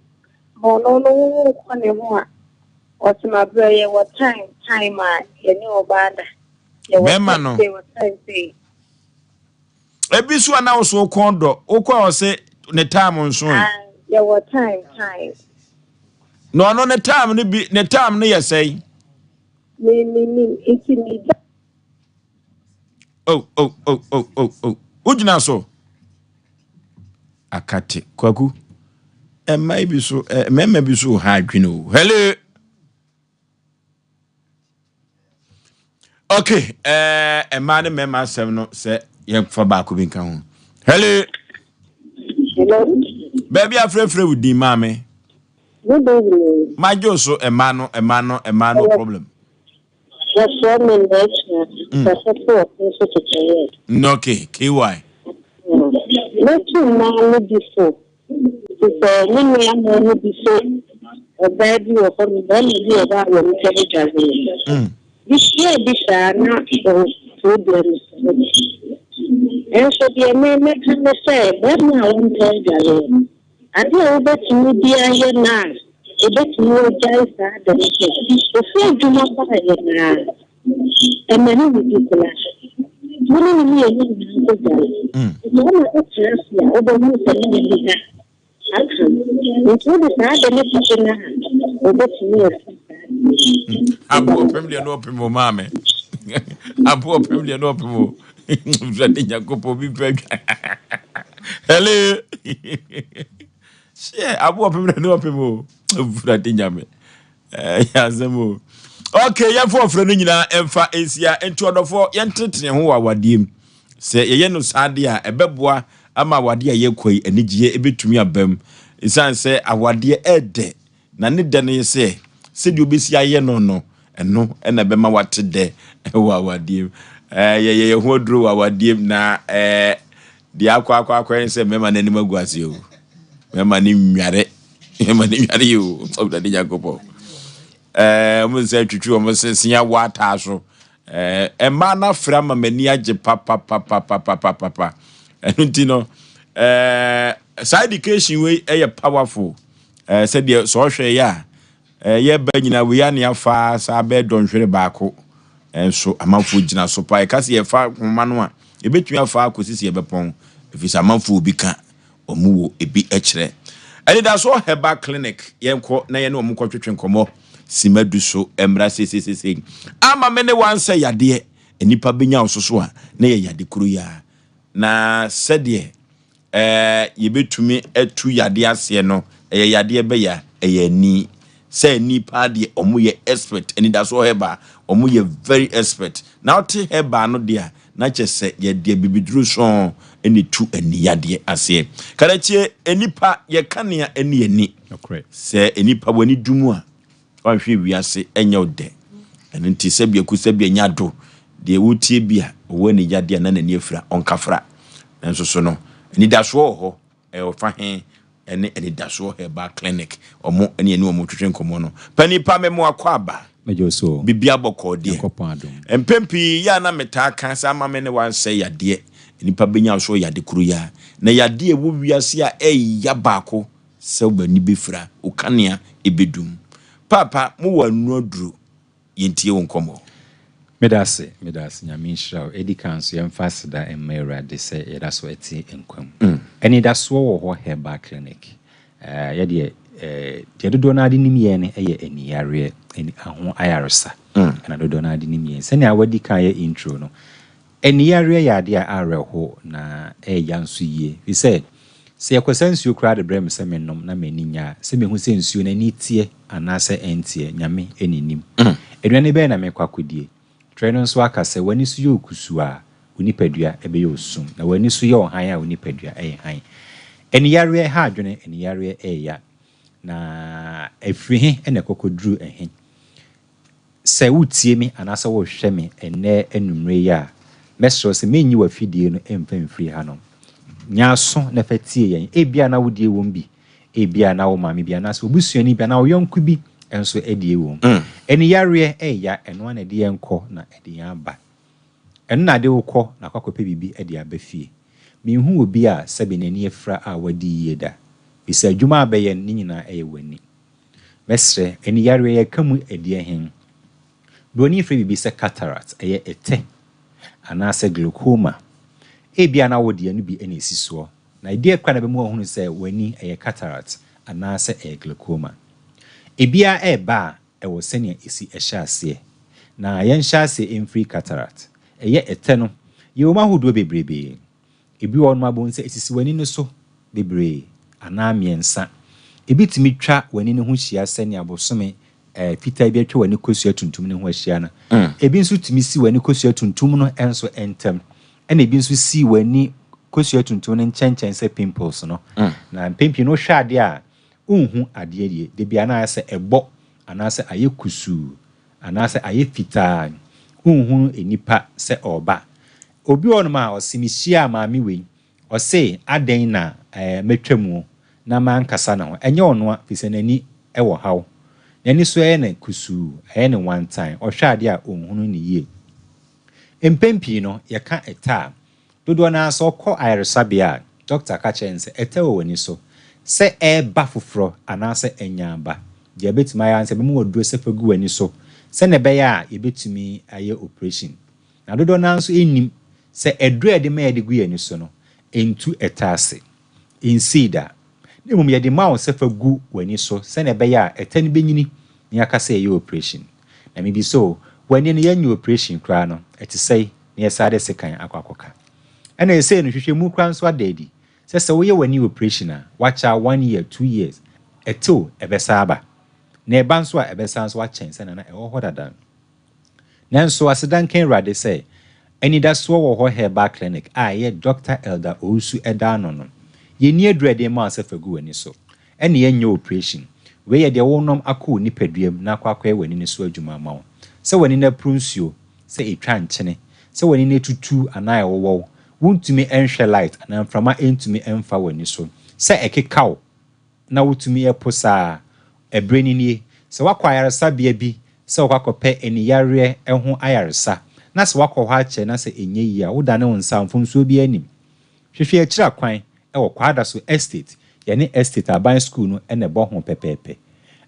Ma ɔno no wo kɔ ne ho a. Ɔse mabrɛ yɛwɔ time time a yɛne ɔbaa da. Yɛwɔ Bɛrima time no. sei wɔ time sei. Ebi so a na wo so wokɔn dɔ wokɔ a ɔse ne time nso ɛ. Ah, yɛwɔ time time. Na ɔno ne time no bi ne time no yɛ sɛn? Me me nim nti me gya. Oh oh oh oh oh oh. Wogyina so. Akate kwaku. Mmaa bi so eh, mmarima bi so ha adwene o. Hello. Okay, eh, mmaa ne mmarima asɛm no sɛ yɛmfa baako bi nka ho. Hello. Hello. Baabi afrɛfrɛ wo din maame. Good evening. Magye so mmaa no mmaa no mmaa no problem. Wɔfrɛ me Mɛɛkyia, Mpɔsɔfo wɔ Konso Tetɛyɛ. Okay, KY. Mɛtu mmaa no bi fo, te sɛ me nua mmaa no bi sɛ ɔbaa bi wɔ hɔ no, barima bi wɔ hɔ a wɔn pɛ ne dwareɛ. Mehyiaa bi saa na ɔwɔ deɛ no so. Nso deɛ me mɛka ne sɛ, barima a wɔmpɛ adwareɛ no, Ade a wobɛtumi de ayɛ no a ɛbɛtumi agyae saa ade no sɛ, ofi adwuma baeɛ no ara, ɛma no nnidi koraa. Mo ne no mmienu nyinaa nkɔdware. Nti woma no tena ase a, wobɛhunu sɛ ne nni ha aka no. Nti wode saa ade no kɔgye no a, ɔbɛtumi afiri saa adeɛ no mu. Aboɔ pem deɛ na ɔpem o maame. Aboɔ pem deɛ na ɔpem o. Awurade Nyankopɔn bi pɛ adwa. Hello. Hyɛ aboɔ pem deɛ na ɔpem o. Awurade Nyame. Ɛyɛ asɛm o. Okay, yɛmfa ɔfrɛ no nyinaa ɛmfa nsia nti ɔdɔfoɔ yɛntenetene ho wɔ awadeɛ mu. Sɛ yɛyɛ no saa deɛ a ɛbɛboa ama awadeɛ a yɛkɔ yi anigyeɛ ɛbɛtumi abam. Ɛsiane sɛ awadeɛ ɛɛdɛ Na ne dɛ no ye sɛ, sɛdeɛ wobɛsi ayɛ no no, ɛno na ɛbɛma wate dɛ wɔ awadeɛ mu. Ɛɛ, yɛyɛ yɛn ho aduro wɔ awadeɛ mu, na ɛɛ, deɛ akɔ akɔ akɔ yɛn sɛ mmarima no anim agu ase o. Mmarima no nnware, mmarima no nnware yi o, Awurade Nyankopɔn. Ɛɛ, wɔn nsa atwitwi wɔn sese awɔ ataa so. Ɛɛ, mmaa no afrɛ ama m'ani agye papapapapapapa. Ɛno nti no, ɛɛ, saa education wei ɛyɛ powerful. Ɛɛ, sɛdeɛ sɛ ɔhwɛ yɛ a, ɛɛ, yɛba nyinaa wei a ne afa saa bɛyɛ dɔnhwere baako. Nso amanfoɔ gyina so paa. Yɛka sɛ yɛfa nhoma no a, yɛbɛtumi afa akɔsi sɛ yɛbɛpɔn. Ɛfiri sɛ amanfoɔ obi ka, wɔn wɔ ebi kyerɛ. Anidasoɔ Herbal Clinic, yɛnkɔ na yɛne wɔn nkɔtwetwe nkɔmmɔ. Simma du so mmra seiseiseisei. Ama me ne wansɛ yadeɛ. Nnipa bɛnya wo so so a, na yɛ yade koro yi ara. Na sɛdeɛ Ɛɛ, yɛbɛtumi atu yadeɛ aseɛ no, ɛyɛ yadeɛ bɛyɛ a, ɛyɛ ani. Sɛ ani paa deɛ, wɔn yɛ expert. Anidasoɔ herbal, wɔn yɛ very expert. Na wote herbal no deɛ a, na kyerɛ sɛ yɛde abibiduro sɔn na ɛtu ani yadeɛ aseɛ. Karakyie, nnipa, yɛka nea ɛne ani. Sɛ nnipa w'ani dum a, Woanhwɛ wiase ɛnyɛ wo dɛ. Ɛno nti sɛbi aku sɛbi anya ado. Deɛ wotie bi a ɔwɔ anigyadeɛ a na n'ani afira, ɔnkafra. Nanso so no, anidasoɔ wɔ hɔ. Ɛyɛ ɔfa he ne Anidasoɔ Herbal Clinic. Ɔmo ne yɛne ɔmo twetwe nkɔmmɔ no. Panin pa me mo akwaaba. Mɛgye wo so o. Biribiara bɔkɔɔ deɛ. Nyankopɔn adom. Mpɛn pii yɛ a na metaa ka sɛ ama me ne wo ansɛe yadeɛ. Nnipa bɛnya wo so yade koro yi ara. Na yadeɛ a ɛwɔ wiase a ɛya baako Sɛ w'ani bɛfira, wo kanea bɛdum. Paapa, mowɔ ano aduro, yɛntie wo nkɔmmɔ. Meda ase, meda ase, Nyame nhyira wo. Edi kan nso yɛmfa aseda mma Awurade sɛ yɛda so te nkwa mu. Anidasoɔ wɔ hɔ Herbal Clinic. Eh, yɛdeɛ eh, deɛ dodoɔ no ara de nim yɛn no yɛ aniyareɛ, ani, ho ayaresa ɛna dodoɔ no ara de nim yɛn. Sɛnea wadi kan ayɛ intro no, Aniyareɛ yɛ adeɛ a awerɛho na ɛyɛ ya nso yie, ɛfiri sɛ, sɛ yɛkɔsa nsuo koraa de brɛ me sɛ mennom na m'ani nnye a, sɛ mehu sɛ nsuo no ani teɛ anaasɛ ɛnteɛ, Nyame na ɛnim. Aduane bɛn na merekɔ akɔdie? Twerɛ no nso aka sɛ, W'ani so yɛ okusuu a, wo nipadua bɛyɛ osum, na w'ani so yɛ ɔhan a, wo nipadua yɛ hann. Aniyareɛ ha adwene, aniyareɛ yɛ ya, na ɛfiri he na ɛkɔ kɔduru he? Sɛ woretie me anaasɛ worehwɛ me ɛnnɛ anwummere yi a, mɛsrɛ wo sɛ mennyi w'afidie no mfa mfiri hanom. Nya aso na fa tie yɛn. Ebia na wo deɛ wom bi, ebia na wo maame bi anaasɛ wo busuani bi anaa wo yɔnko bi nso deɛ wom. Aniyareɛ ɛreya, ɛno ara na ɛde yɛn kɔ na ɛde yɛn aba. Ɛno na ɛde wo kɔ na akɔ akɔpɛ biribi de aba fie. Menhuu obi a sɛbe n'ani afira a wadi yie da, ɛfiri sɛ adwuma a bɛyɛ no, ne nyinaa yɛ w'ani. Mɛsrɛ, ani yareɛ yɛka mu ɛdeɛ hen? Buroni frɛ biribi sɛ cataract, ɛyɛ ɛtɛ anaasɛ glaucoma. Ebia na wo deɛ no bi na ɛsi soɔ. Na ɛdeɛ koraa na ɛbɛma wahunu sɛ w'ani ɛyɛ cataract anaasɛ ɛyɛ glaucoma? Ebiara ɛreba a, ɛwɔ sɛnea ɛsi hyɛ aseɛ. Na yɛnhyɛ aseɛ mfiri cataract. Ɛyɛ ɛtɛ no, yɛwɔ mu ahodoɔ bebrebee. Ebi wɔ hɔnom a wobɛhu sɛ esisi w'ani no so bebree anaa mmiɛnsa. Ebi tumi twa w'ani no ho hyia sɛnea bosome eh, fitaa bi atwa w'ani kosua tuntum no ho ahyia no. Ebi nso tumi si w'ani kosua tuntum no nso ntam. Ɛna ebi nso si w'ani kosua tuntum no nkyɛnkyɛn sɛ pimples no. Na mpɛn pii no wohwɛ adeɛ a, wonhu adeɛ yie. Da biara na ayɛ sɛ ɛbɔ anaasɛ ayɛ kusuu anaasɛ ayɛ fitaa. Wonhunu nnipa sɛ ɔreba. Obi wɔ hɔnom a ɔse mehyiaa maame wei, ɔse adɛn na eh, matwa mu na mankasa ne ho. Ɛnyɛ ɔnoa, firi sɛ n'ani wɔ haw. N'ani so yɛ no kusuu, ɛyɛ no wantan, ɔhwɛ adeɛ a ɔnhunu no yie. Mpɛn pii no, yɛka ɛta a, dodoɔ no ara sɛ ɔkɔ ayaresabea a, dɔkta ka kyerɛ no sɛ ɛta wɔ w'ani so. Sɛ ɛreba foforɔ anaasɛ anya aba, deɛ ɛbɛtumi ayɛ ara ne sɛ yɛbɛma wo aduro sɛ fa gu w'ani so sɛdeɛ ɛbɛyɛ a yɛbɛtumi ayɛ oprehyɛn. Na dodoɔ no ara nso nnim sɛ aduro a yɛde ma yɛde gu yɛn ani so no, ɛntu ɛta ase. Ɛnsii da. Na mmom yɛde ma wo sɛ fa gu w'ani so sɛdeɛ ɛbɛyɛ a ɛtɛ no bɛnyini na yɛaka sɛ yɛyɛ oprehyɛn. Na mebisa o, w'ani no yɛnyɛ oprehyɛn koraa no, ɛte sɛn na yɛsan de sekan akɔ akɔka? Ɛna ɛsei no, nhwehwɛmu koraa nso ada adi sɛ sɛ woyɛ w'ani oprehyɛn a, wakyɛ a one year, 2 years, ɛtew, ɛbɛsan aba. Na ɛba nso a, ɛbɛsan nso akyɛn sɛnea na ɛwɔ hɔ dada no. Nanso aseda nka Awurade sɛ Anidasoɔ wɔ hɔ Herbal Clinic a ɛyɛ Dɔkta Elder Owusu ɛda ano no, yɛnni aduru a yɛde rema wo sɛ fa gu w'ani so. Ɛne yɛnyɛ oprehyɛn. Wei yɛ deɛ wonom akɔ wo nipaduam na akɔ akɔyɛ w'ani no so adwuma ama wo. Sɛ w'ani no apuru nsuo, sɛ ɛtwa nkyene, sɛ w'ani no atutu anaa ɛwowɔ wo, wontumi nhwɛ light anaa mframa ntumi mfa w'ani so, sɛ ɛkeka wo na wotumi po saa a, ɛberɛ no nie. Sɛ woakɔ ayaresabea bi sɛ wokɔ akɔpɛ aniyareɛ ho ayaresa, na sɛ woakɔ hɔ akyɛ na sɛ ɛnyɛ yie a, wodane wo nsa a, mfomsoɔ biara nnim. Hwehwɛ akyiri akwan wɔ Kwadaso Estate, yɛne Estate Aban Sukuu no na ɛbɔ ho pɛpɛɛpɛ.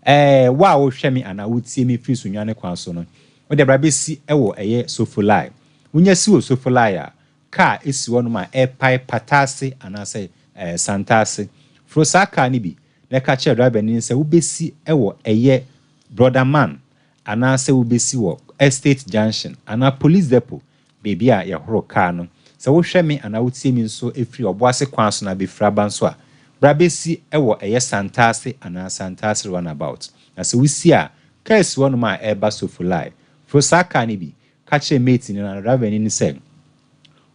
Ɛɛ, wo a wohwɛ me anaa wotie me firi Sunyani kwan so no, wode bra bɛsi wɔ ɛyɛ Sofolai. Wonya si wɔ Sofolai a, kaa si hɔnom a ɛrepae Pataase anaasɛ ɛɛ Santaase. Foro saa kaa no bi na ka kyerɛ driver no sɛ wobɛsi wɔ ɛyɛ Brother Man anaasɛ wobɛsi wɔ Estate Junction anaa Police Depot, baabi a yɛhoro kaa no. Sɛ wohwɛ me anaa wotie me nso firi Ɔboase kwan so na abɛfiri aba nso a, bra bɛsi wɔ ɛyɛ Santaase anaa Santaase Runabout. Na sɛ wosi a, kaa si hɔnom a ɛreba Sofolai. Foro saa kaa no bi ka kyerɛ mate no anaa driver no sɛ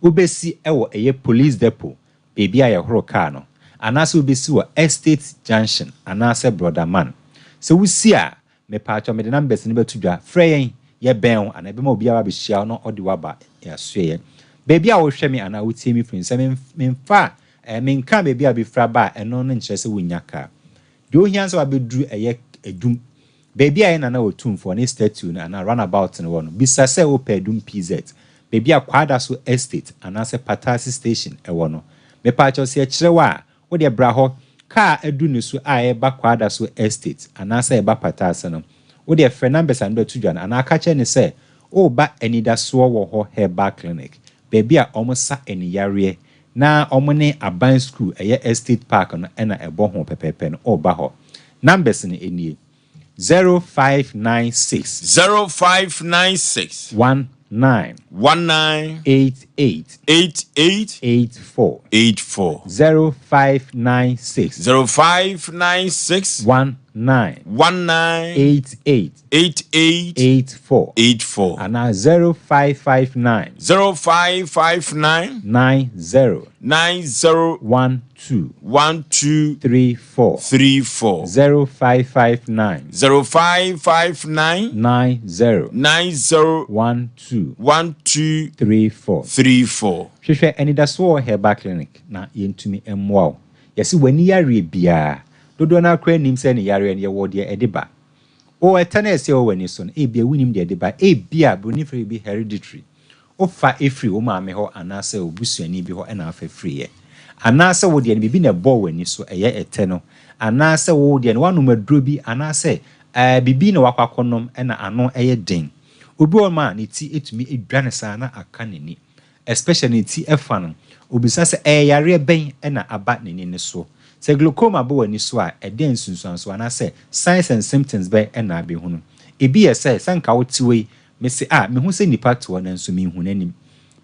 wobɛsi wɔ ɛyɛ Police Depot, baabi a yɛhoro kaa no, anaasɛ wobɛsi wɔ Estate Junction anaasɛ Brother Man. Sɛ wosi a, mepaakyɛw mede numbers no bɛto dwa, frɛ yɛn, yɛbɛn wo anaa ɛbɛma obiara abɛhyia wo na ɔde wo aba asoɛeɛ. Baabi a wohwɛ me anaa wotie me firi, sɛ memfa menka baabi a wobɛfiri aba a, ɛno no nkyerɛ sɛ wonnya kaa. Deɛ ohia sɛ wabɛduru ɛyɛ Adum. Baabi a ɛyɛ Nana Otumfoɔ ne statue no anaa runabout no wɔ no, bisa sɛ wopɛ Adum PZ, baabi a Kwadaso Estate anaasɛ Patase Station ɛwɔ no. Mepaakyɛw sɛ yɛkyerɛ wo a, wodeɛ bra hɔ. Kaa adu ne so a ɛreba Kwadaso Estate anaasɛ ɛba Patase no, wodeɛ frɛ numbers a no bɛto dwa no anaa ka kyerɛ ne sɛ woba Anidasoɔ wɔ hɔ Herbal Clinic, baabi a wɔn sa aniyareɛ na wɔn ne aban school ɛyɛ Estate Park no ɛna ɛbɔ ho pɛpɛɛpɛ no, woba hɔ. Numbers no nie: 0596 0596 19 19 88 88 84. 84. 0596 0596 19 19 88 88 84 84. Anaa 0559 0559 90 90 12 12 34. 34. 0559 0559 90 90 12 12 34. 34. Hwehwɛ Anidasoɔ Herbal Clinic na yɛntumi mmoa wo. Yɛse w'ani yareɛ biara, dodoɔ no akora nim sɛ ne yareɛ no yɛwɔ deɛ ɛde ba. O ɛtɛ no ɛsɛ wɔ w'ani so no, ebia wonim deɛ ɛde ba. Ebia buroni frɛ bi hereditary, wofa ɛfiri wo maame hɔ anaasɛ wo busuani bi hɔ ɛna afa firiiɛ. Anaasɛ wo deɛ no biribi na ɛbɔɔ w'ani so, ɛyɛ ɛtɛ no, anaasɛ wo deɛ no woanom aduro bi anaasɛ ɛɛ biribi na woakɔ akɔnom na ano yɛ den. Obi wɔ hɔnom a ne ti tumi dwa no saa na aka n'ani, especially ne ti fa no. Obisa sɛ ɛyɛ yareɛ bɛn na aba n'ani no so. Sɛ glaucoma ba w'ani so a, ɛdɛn nsunsuansoɔ anaasɛ signs and symptoms bɛn na abɛhunu? Ebi yɛ sɛ, sɛ nka wote hɔ yi, mese ah mehu sɛ nipa te hɔ nanso menhu n'anim.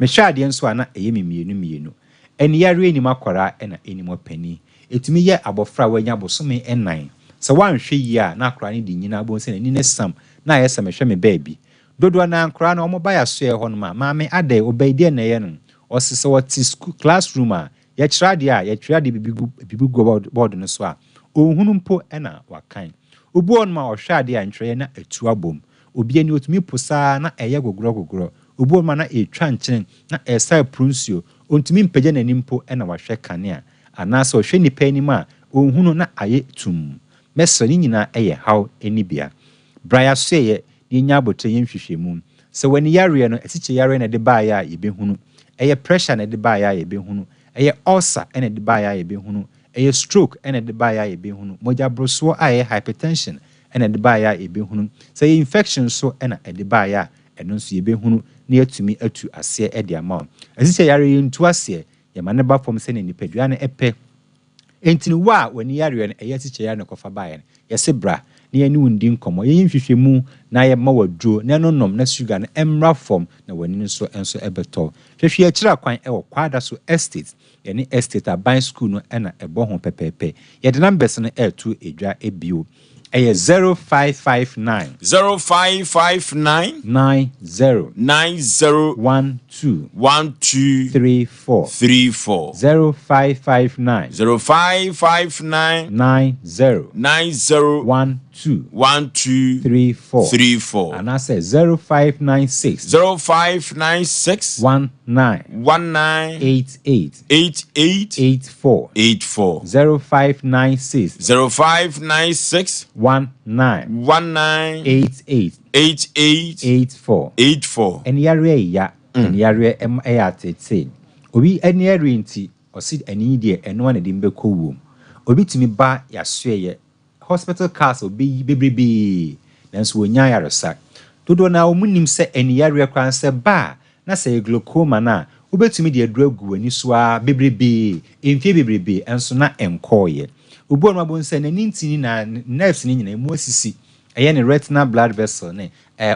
Mehwɛ adeɛ nso a na ɛyɛ me mmienu mmienu. Ani yareɛ nnim akwadaa ɛna ɛnnim ɔpanin. Ɛtumi yɛ abɔfra a wanya bosome nnan. Sɛ woanhwɛ yie a na akwadaa no de nyini a wobɛhu sɛ n'ani no sam na ayɛ sɛ mehwɛ me baabi. Dodoɔ no ara nkwadaa no wɔba yɛasoɛɛ hɔ nom a, maame adɛn, ɔba yi deɛn na ɛyɛ no? Ɔse sɛ ɔte sukuu class room a, yɛkyerɛ adeɛ a, yɛtwerɛ adeɛ bibi gu biribi gu bɔɔdo no so a, ɔnhunu mpo na wakan. Obi wɔ hɔ nom a ɔhwɛ adeɛ a ntwerɛeɛ na atu abom. Obi ani ɔtumi posa ara na ɛyɛ gogorɔgogorɔ. Obi wɔ hɔ nom a na ɛretwa nkyene, na ɛresa apuru nsuo. Ɔntumi mpagya n'ani mpo na wahwɛ kanea. Anaasɛ ɔhwɛ nnipa anim a, ɔnhunu na ayɛ tumm. Mɛsrɛ, ne nyinaa yɛ haw ne bia. Bra yɛasoɛeɛ na yɛnya aboterɛ nyɛ nhwehwɛmu. Sɛ w'ani yareɛ no, asikyire yareɛ na ɛde baeɛ a, yɛbɛhunu. Ɛyɛ pressure na ɛde baeɛ a, yɛbɛhunu. Ɛyɛ ulcer na ɛde baeɛ a, yɛbɛhunu. Ɛyɛ stroke na ɛde baeɛ a, yɛbɛhunu. Mogya borosoɔ a ɛyɛ hypertension na ɛde baeɛ a, yɛbɛhunu. Sɛ ɛyɛ infection nso na ɛde baeɛ a, ɛno nso yɛbɛhunu na yɛatumi atu aseɛ de ama wo. Ɛsɛ sɛ yareɛ yi ntu aseɛ, yɛma no ba fam sɛdeɛ nipadua no pɛ. Enti no wo a w'ani yareɛ no ɛyɛ asikyire yareɛ na ɛkɔfa baeɛ no, yɛse bra na yɛne wo ndi nkɔmmɔ, yɛnyɛ nhwehwɛmu na yɛmma wo aduro na ɛno nom na sugar no mmra fam na w'ani no nso nso bɛtɔ wo. Hwehwɛ akyiri akwan wɔ Kwadaso Estate. Yɛne Estate Aban Sukuu no na ɛbɔ ho pɛpɛɛpɛ. Yɛde numbers no reto dwa bio. Ɛyɛ 0559. 0559. 90. 90. 12. 12. 34. 34. 0559. 0559. 90. 90. 12. 12. 34. 34. Anaasɛ 0596. 0596. 19. 19. 88. 88. 84. 84. 0596. 0596. 19. 19. 88. 88. 84. 84. Ɛne yareɛ ɛya, ɛne yareɛ ɛma ɛyɛ ateetee. Obi ɛne yareɛ nti, ɔse ɛne yi deɛ ɛno ara na ɛde me bɛkɔ wuom. Obi tumi ba yasoɛeɛ Hospital cars a wɔbɛyi bebrebee nanso wɔnnya ayaresa. Dodoɔ no ara wɔnnim sɛ ani yareɛ koraa no sɛ ɛba a na sɛ ɛyɛ glaucoma no a, wobɛtumi de aduro agu w'ani so ara bebrebee, mfeɛ bebrebee nso na ɛnkɔeɛ. Obi wɔ hɔ nom a wobɛhu sɛ n'ani ntini nyinaa, ne nerves no nyinaa ɛmu asisi, ɛyɛ ne retinal blood vessel ne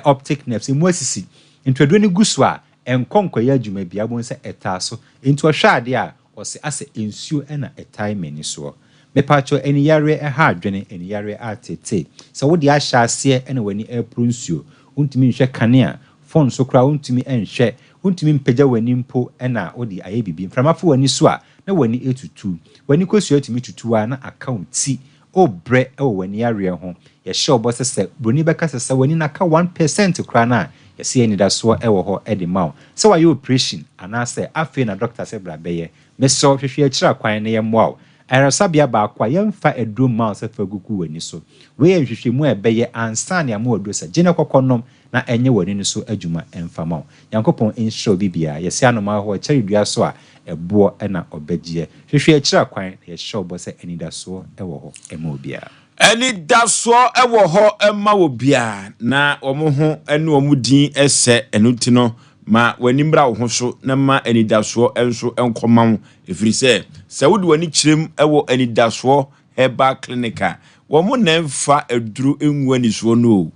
optic nerves ɛmu asisi. Nti aduro no gu so a, ɛnkɔ nkɔyɛ adwuma biara, wobɛhu sɛ ɛtaa so. Nti ɔhwɛ adeɛ a, Ɔse asɛ nsuo na ɛtae m'ani soɔ. Mepakyɛw ani yareɛ ɛha adwene, ani yareɛ atetee. Sɛ wo deɛ ahyɛ aseɛ na w'ani ɛreporo nsuo, wontumi nhwɛ kanea, phone so koraa wontumi nhwɛ, wontumi mpagya w'ani mpo na wode ayɛ biribi. Mframa fa w'ani so a na w'ani retutu. W'ani kosua tumi tutu ara na aka wo ti. O brɛ wɔ w'ani yareɛ ho. Yɛhyɛ wo bɔ sɛ sɛ broni bɛka sɛ sɛ w'ani no aka 1% koraa no a, yɛse anidasoɔ wɔ hɔ de ma wo. Sɛ wayɛ oprehyini anaasɛ afei na dɔkta sɛ bra bɛyɛ. Mesrɛ wo hwehwɛ akyiri akwan na yɛmmoa wo. Ayaresabea baako a yɛmfa aduro mma wo sɛ fa gugu w'ani so. Wei yɛ nhwehwɛmu a ɛbɛyɛ ansa na yɛama wo aduro sɛ gye na kɔkɔ nom na ɛnyɛ w'ani no so adwuma mfa ma wo. Nyankopɔn nhyira obi biara. Yɛse anomaa hɔ kyɛre dua so a, ɛboɔ na ɔbɛgyeɛ. Hwehwɛ akyiri akwan na yɛhyɛ wo bɔ sɛ anidasoɔ wɔ hɔ ma obiara. Anidasoɔ wɔ hɔ ma obiara, na wɔn ho ne wɔn din sɛ, ɛno nti no, ma w'ani mmra wo ho so na ma anidasoɔ nso nkɔma wo, ɛfiri sɛ, sɛ wode w'ani kyerɛm wɔ Anidasoɔ Herbal Clinic a, wɔn na ɛmfa aduro ngu anisoɔ no o,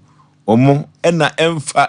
Wɔn na ɛmfa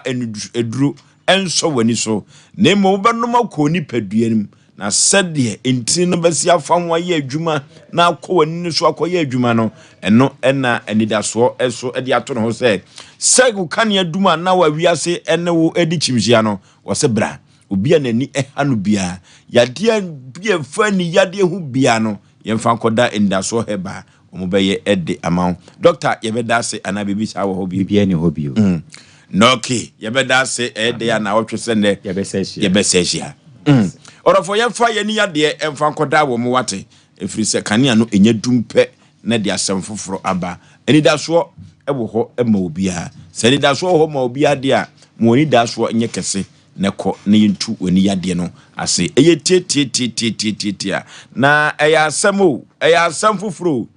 aduro nsɔ w'ani so, na mmom wobɛnom akɔ wo nipadua no mu, na sɛdeɛ ntini no bɛsi afa ho ayɛ adwuma na akɔ w'ani no so akɔyɛ adwuma no, ɛno na anidasoɔ so de ato ne ho sɛ, sɛ wo kanea dum a na wa wiase ne wo di kyimhyia no, wɔsɛ bra. Obi a n'ani ha no biara, yadeɛ bi a ɛfa ani yadeɛ ho biara no, yɛmfa nkɔda anidasoɔ herbal Wɔbɛyɛ de ama wo. Doctor, yɛbɛda ase anaa biribi saa wɔ hɔ bio? Biribiara nni hɔ bio. Mm. Na okay, yɛbɛda ase ɛyɛ dɛ a naawɔtwe sɛ nnɛ. Yɛbɛsa ahyia. Yɛbɛsa ahyia. Mm. Ɔdɔfoɔ, yɛmfa yɛn ani yadeɛ ɛmfa nkɔda wɔn wate, ɛfiri sɛ kanea no ɛnya dum pɛ na ɛde asɛm foforɔ aba. Anidasoɔ wɔ hɔ ma obiara. Sɛ anidasoɔ wɔ hɔ ma obiara deɛ a, ma w'anidasoɔ nyɛ kɛse. na kɔ na yɛntu w'ani yadeɛ no ase. Ɛyɛ tiatiatiatiatiatia na ɛyɛ asɛm o, ɛyɛ asɛm foforɔ o,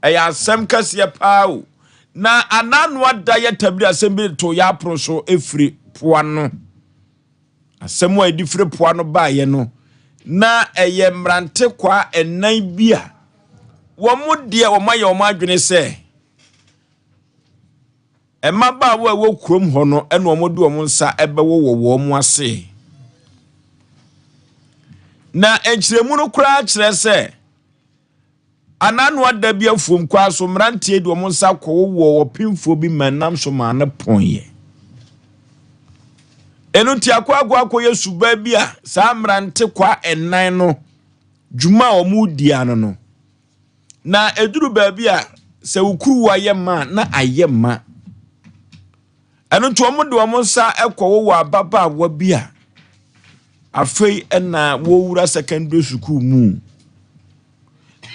ɛyɛ asɛm kɛseɛ paa o. Na ananoa da yɛ tabiri asɛm bi to yɛ apono so ɛfiri poa no. Asɛm a ɛdi firi poa no baeɛ no, na ɛyɛ mmerante kwaa ɛnan bi a wɔn deɛ wɔn ayɛ wɔn adwene sɛ Mmabaawa a ɛwɔ kurom hɔ no na wɔde wɔn nsa bɛwowɔ wɔn ase. Na nkyerɛmu no koraa kyerɛ sɛ ananoa da bi afuom kwaa so mmeranteɛ de wɔn nsa kɔwowɔ ɔpemfoɔ bi ma nam so maa no pɔnyɛ. Ɛno nti akɔ akɔ akɔyɛ suba bi a saa mmerante kwa ɛnan no dwuma a wɔredi ano no. Na ɛduru baabi a sɛ wo kuruwa yɛ ma a, na ayɛ ma. Ɛno nti wɔn de wɔn nsa kɔwowɔ ababaawa bi a afei na wɔwura secondary school mu.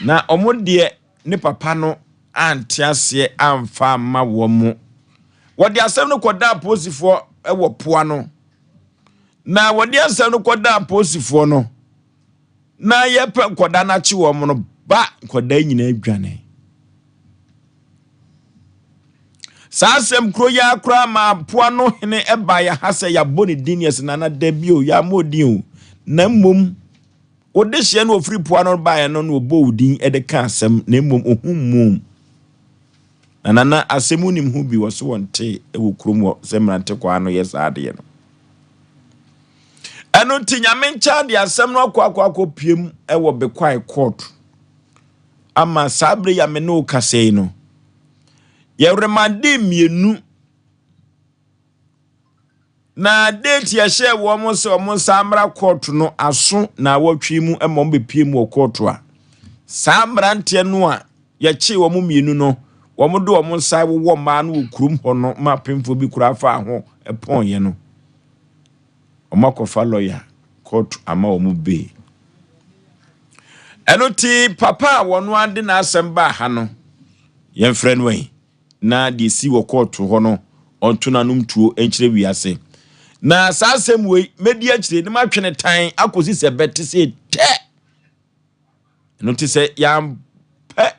Na wɔn deɛ ne papa no ante aseɛ amfa amma wɔn. Wɔde asɛm no kɔdaa apolisifoɔ wɔ poa no. Na wɔde asɛm no kɔdaa apolisifoɔ no. Na yɛpɛ nkwadaa no akye wɔn no ba nkwadaa nyinaa dwane. Saa asɛm kuro yi ara koraa ma mpoa no hene ɛbaa yɛ ha sɛ yɛabɔ ne din yɛsɛ nana da bi o yɛammɔ din o na mmom wode hyeɛ no ofiri poa no baeɛ no na ɔbɔ wo din de ka asɛm na mmom ohun mu na nana asɛm wonim ho bi wɔ so wɔnte wɔ kurom hɔ sɛ mmerante kwaa no yɛ saa adeɛ no. Ɛno nti Nyame nkyɛn de asɛm no akɔ akɔ akɔ piem wɔ Bekwai court ama saa bere yi a me ne wo kasa yi no yɛremande mmienu na date yɛhyɛɛ wɔn sɛ wɔn nsa mmra court no aso na awɔtwe mu ma wɔn bɛpie mu wɔ court a saa mmeranteɛ no a yɛkyee wɔn mmienu no wɔn de wɔn nsa wowɔ mmaa no wɔ kurom hɔ no ma apemfoɔ bi koraa faa ho pɔnyɛ no. Wɔakɔfa lɔya kɔɔto ama wɔn bail. Ɛno ti papa a wɔn ara de n'asɛm baa ha no, yɛmfrɛ no ayi na deɛ esi wɔ kɔɔto hɔ no ɔnto n'anom tuo nkyerɛ wiase. Na saa asɛm wei mɛdi akyire na matwe ne tan akɔsi sɛ bɛte sɛ tɛ. Ɛno ti sɛ yɛampɛ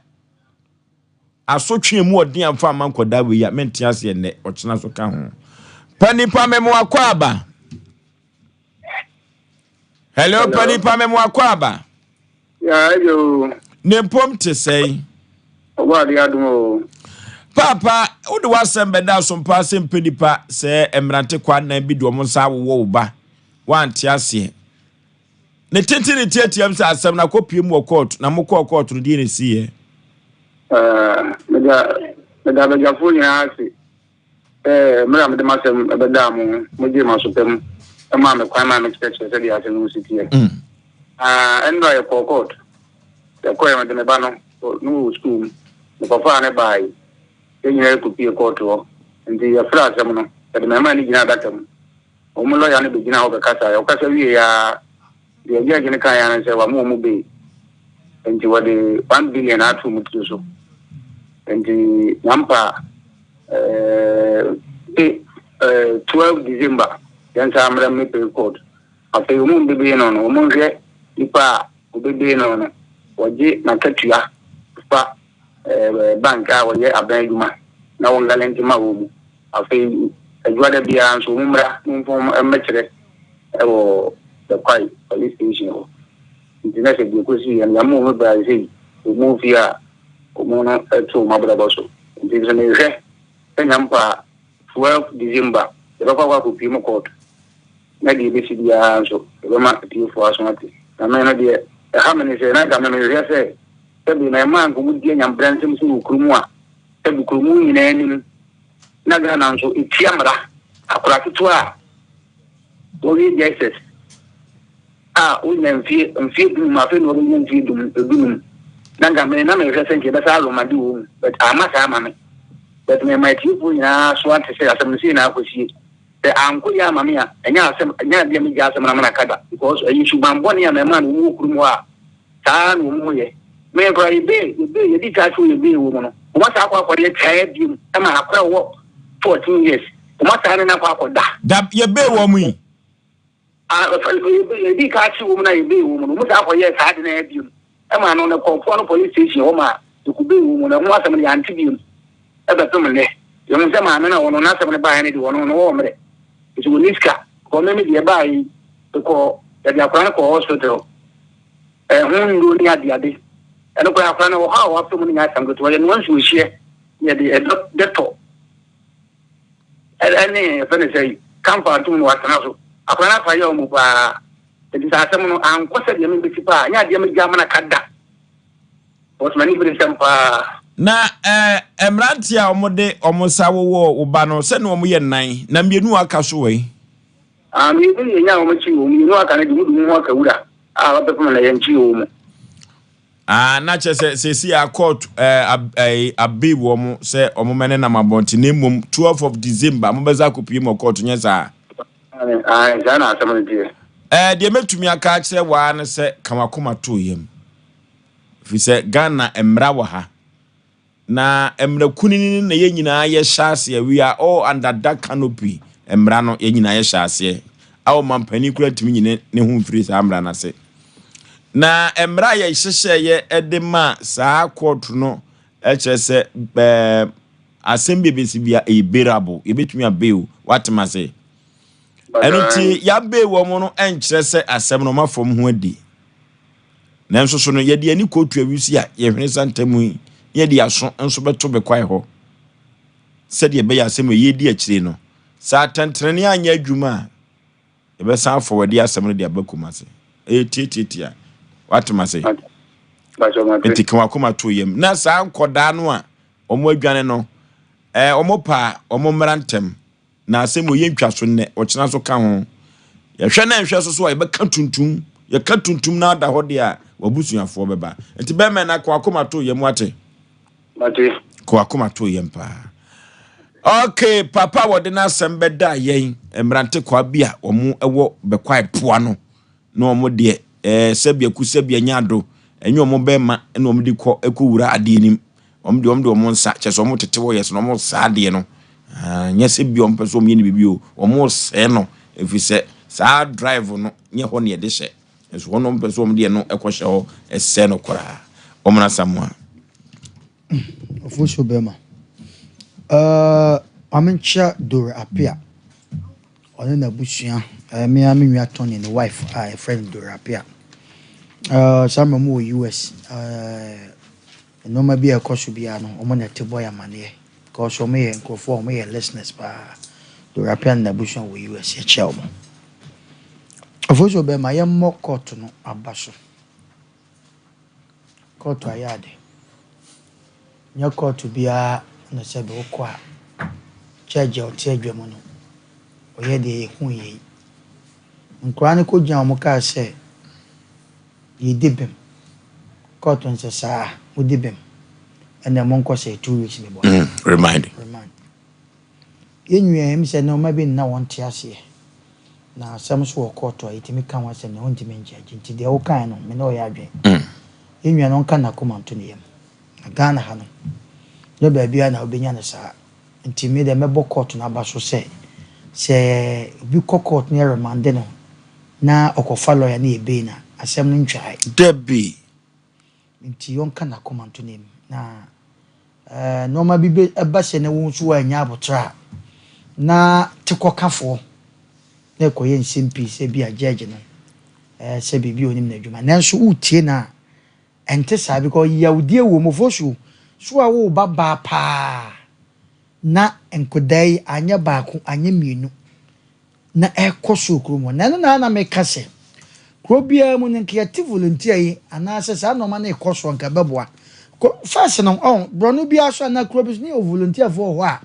Asotwe a emu ɔden amfa amma nkwadaa wei a, mente aseɛ nnɛ, ɔkyena so ka ho. Pa nipa memo akɔ aba. Hello, pa nipa memo akɔ aba. Ya, hello. Ne mpom te sɛn? Ɔbɔ ade adom o. Paapa, wode w'asɛm bɛda asompa sɛ mpɛ nipa sɛ mmerante kɔ anan bi de wɔn nsa awowɔ wo ba. Woante aseɛ. Ne tenten ne teateam sɛ asɛm no akɔpue mu wɔ kɔɔto, na mokɔɔ kɔɔto no, deɛ na ɛsiiɛ? Meda meda abadwafoɔ nyinaa ase sɛ mmerɛ a mede m'asɛm bɛdaa mo ho, mogyee m'aso pa mu maa me kwan maa mekyerɛkyerɛ sɛdeɛ asɛm no si teɛ. Mm. Na ɛnnora yɛkɔɔ kɔɔto. Yɛkɔeɛ mede me ba no, no wɔ sukuu mu. Mekɔfaa no baeɛ. Yɛn nyinaa yɛkɔpue kɔɔto hɔ. Nti yɛfrɛɛ asɛm no, yɛde mmarima no gyinaa adaka mu. Wɔn lɔya no bɛgyinaa hɔ bɛkasaeɛ. Ɔkasa wieeɛ ara, deɛ gyɛɛgye no kaeɛ ara ne sɛ wama wɔn bail. Enti wɔde 1 billion ato wɔn tiri so. Enti Nyampa eh, eh, 12 December yɛnsan mmra mmɛpɛ court. Afei wɔn mbɛbee no no, wɔn nhwɛ nipa a wɔbɛbee no no, wɔgye n'akatua fa eh, bank a wɔyɛ aban adwuma na wɔn galɛnte ma wɔn mu. Afei Adwuada biara nso wɔn mmra na wɔmfa wɔn mmɛkyerɛ wɔ Bekwai Police Station hɔ. Nti na sɛ deɛ ɛkɔsiiɛ no, yɛama wɔn baa sei, wɔn wɔ fie a wɔn no to wɔn abrabɔ so. Nti nso mehwɛ sɛ Nyampa 12 December yɛbɛkɔ akɔ akɔpue mu court na deɛ ɛbɛsi biara nso yɛbɛma atiefoɔ aso ate. Na me no deɛ ɛha me ne sɛ na nka me mehwehwɛ sɛ sɛbe na ɛmaa nka wɔdi anyampra nsɛm sɛ wɔ kurom a sɛbe kurom nyinaa anim na Ghana nso ɛtia mmara. Akwadaa ketewa a wɔwie JSS a wonya mfie mfie dunum afei na wɔbɛnya mfie dum dunum na nka me na mehwɛ sɛ nka yɛbɛsa alomade wɔ mu but ama saa ama me but mema atiefoɔ nyinaa so ate sɛ asɛm no sei na akɔsie sɛ ankɔ yie ama me a ɛnyɛ asɛm ɛnyɛ adeɛ megya asɛm no amana kada because ɛyɛ suban bɔne a mɛma no wɔwɔ kurom hɔ a Saa ara na wɔn yɛ. Me koraa yɛbee yɛbee yɛdi kan so yɛbee wɔ mu no wɔn asan akɔ akɔyɛ kyɛɛ biom ɛma akora wɔ 14 years wɔn asan ne no akɔ akɔda. Da yɛbee wɔn yi. Yɛdii kan kye wɔn na yɛbee wɔn no, wɔn san kɔyɛɛ saa ade no ara bio. Ɛmaa no, no kɔɔ no police station hɔ ma yɛkɔbee wɔn no, ɛho asɛm no yɛante bio bɛpem nnɛ. Yɛhu sɛ maame no a ɔno n'asɛm no baeɛ no deɛ ɔno no ɔwɔ mmerɛ, nti ɔnni sika. Because me me deɛ ɛbaeɛ yi, mekɔɔ, yɛde akwadaa no kɔɔ hospital, ɛho nnuro ne adeade. Ɛno koraa akwadaa no ɔhaw a wafa mu no nyɛ asɛm ketewa, yɛnoa nsuohyeɛ na yɛde ɛdɔ dɛtɔ. Ɛne yɛfrɛ no sɛ kamfa atom no watena so. Akwadaa no afa yaw mu paa. Nti sɛ asɛm no ankɔ sɛdeɛ mebɛsi paa, nyɛ adeɛ megya amena ka da. Because m'ani bere nsɛm paa. Na eh, mmeranteɛ a wɔde wɔn nsa wowɔɔ wo ba no, sɛdeɛ wɔyɛ nnan, na mmienu a aka so wɔ he? Ah, mmienu na yɛnyaa wɔn akyi wɔ mu, mmienu a aka no de, wɔde wɔn ho aka wura a wɔabɛpem na yɛnkyee wɔn mu. Ah, na kyerɛ sɛ seesei a court eh, ab, eh, abe wɔn sɛ wɔn mɛnenam abɔnten na mmom 12 of December mobɛsa akɔpue mu wɔ court nyɛ saa? Aane, aane, saa na asɛm no teɛ. Eh, deɛ mɛtumi aka akyerɛ wo ara ne sɛ ka w'akoma to yam. Ɛfiri sɛ Ghana mmara wɔ ha. Na mmara kunini no na yɛn nyinaa yɛhyɛ aseɛ, we are all under that canopy, mmara no yɛn nyinaa yɛhyɛ aseɛ, a ɔmampanin koraa ntumi nyi ne ho mfiri saa mmara no ase. Na mmara a yɛhyehyɛeɛ de ma saa court no kyerɛ sɛ ɛɛ asɛm bi ebesi bia ɛyɛ bailable, yɛbɛtumi abail, watem ase. Ɛno nti yɛabail wɔn no nkyerɛ sɛ asɛm no wɔn afɔm ho adi. Nanso so no, yɛde ani kɔtu awisi a yɛhwene sa ntam yi, na yɛde aso nso bɛto bɛkwae hɔ, sɛdeɛ ɛbɛyɛ asɛm a yɛredi akyire no, sɛ atɛntrenee anyɛ adwuma a, yɛbɛsan afɔwɔde asɛm no de aba Kumase. Ɛyɛ tiatiatia. Woate m'ase? Nti ka w'akoma to yam. Na saa nkɔdaa no a wɔn adwane no, ɛɛ wɔn pa a wɔn mmra ntɛm. Na asɛm wei yɛntwa so nnɛ, ɔkyena nso ka ho. Yɛhwɛ na nhwɛ so so a yɛbɛka tuntum. Yɛka tuntum na ada hɔ deɛ a, w'abusuafoɔ bɛba. Nti bɛrima na kɔ akoma to yam wate. Mate. Kɔ akoma to yam paa. Okay, papa wɔde n'asɛm bɛda yɛn mmerante kwa bi a wɔn wɔ bɛkwae poa no. Na wɔn deɛ ɛɛ sɛbi aku sɛbi anya ado ɛnyɛ wɔn bɛrima na wɔn de kɔ ɛkɔ wura adeɛ nim wɔn deɛ wɔn de wɔn nsa kyɛ sɛ wɔn tete hɔ yɛ sɛ wɔn saa adeɛ no nyɛ sɛ bi wɔn pɛ sɛ wɔn yɛ ne biribi o wɔn sɛɛ no efi sɛ saa drive no nyɛ hɔ na yɛde hyɛ nso wɔn wɔn pɛ sɛ wɔn deɛ no ɛkɔ hyɛ hɔ ɛsɛ no koraa wɔn na samoa. Ofosuo bɛrima. Ɛɛ Maame nkyia Dora Apia. Ɔne n'abusua, ɛɛ me ara me nua Tony ne wife a yɛfrɛ no Dora Appiah. Ɛɛ saa mmerɛ wɔwɔ US. Ɛɛ nneɛma bi a ɛkɔ so biara no, wɔn na ɛte bɔ yɛn amaneɛ because wɔyɛ nkurɔfoɔ a wɔyɛ listeners paa. Dora Appiah ne n'abusua wɔ US, yɛkyia wɔn. Ofosuo bɛrima, yɛmmɔ court no aba so. Kɔɔto ayɛ ade. Nyɛ kɔɔto biara na sɛbe wokɔ a, judge a ɔte adwa mu no, ɔyɛ deɛ yɛhu yei. Nkwadaa no kɔgyina hɔ, wɔkaa sɛ, yɛdi bem. Kɔɔto no sɛ, saa, modi bem. Ɛnna monkɔ sɛ 2 weeks meboa. Remand. Remand. Yɛn nua yi, sɛ nneɛma bi nna wɔn te aseɛ, na asɛm nso wɔ kɔɔto a, yɛtumi ka ho asɛm na wontumi ngyɛgye. Nti deɛ wokaeɛ no, me ne wo yɛ adwene. Yɛn nua no ɔnka n'akoma nto ne yam. Na Ghana ha no, nyɛ baabiara na wobɛnya no saa. Nti me deɛ mɛbɔ kɔɔto no aba so sɛ, sɛ obi kɔ kɔɔto na yɛremande no na ɔkɔfa lɔya na yɛbei no a, asɛm no ntwae. Dabi. Nti ɔnka n'akoma nto ne yam. Na nnoɔma bi bɛ ba sɛ na wo nso woannya aboterɛ a, na tekɔkafoɔ na ɛkɔyɛ nsɛm pii sɛ bi a judge no sɛ biribi a ɔnim n'adwuma. Nanso wotie no a, ɛnte saa because yawdie wɔ mu. Ofosuo, so a wo ba baa paa na nkɔdaa yi anyɛ baako anyɛ mmienu na ɛrekɔ so wɔ kurom hɔ. Na ɛno na na meka sɛ, kuro biara mu no nka yɛte volunteer yi anaasɛ saa nnoɔma no rekɔ so a nka ɛbɛboa. First no, ɔho, borɔno biara so anaa kuro bi so ne yɛwɔ volunteer foɔ wɔ hɔ a,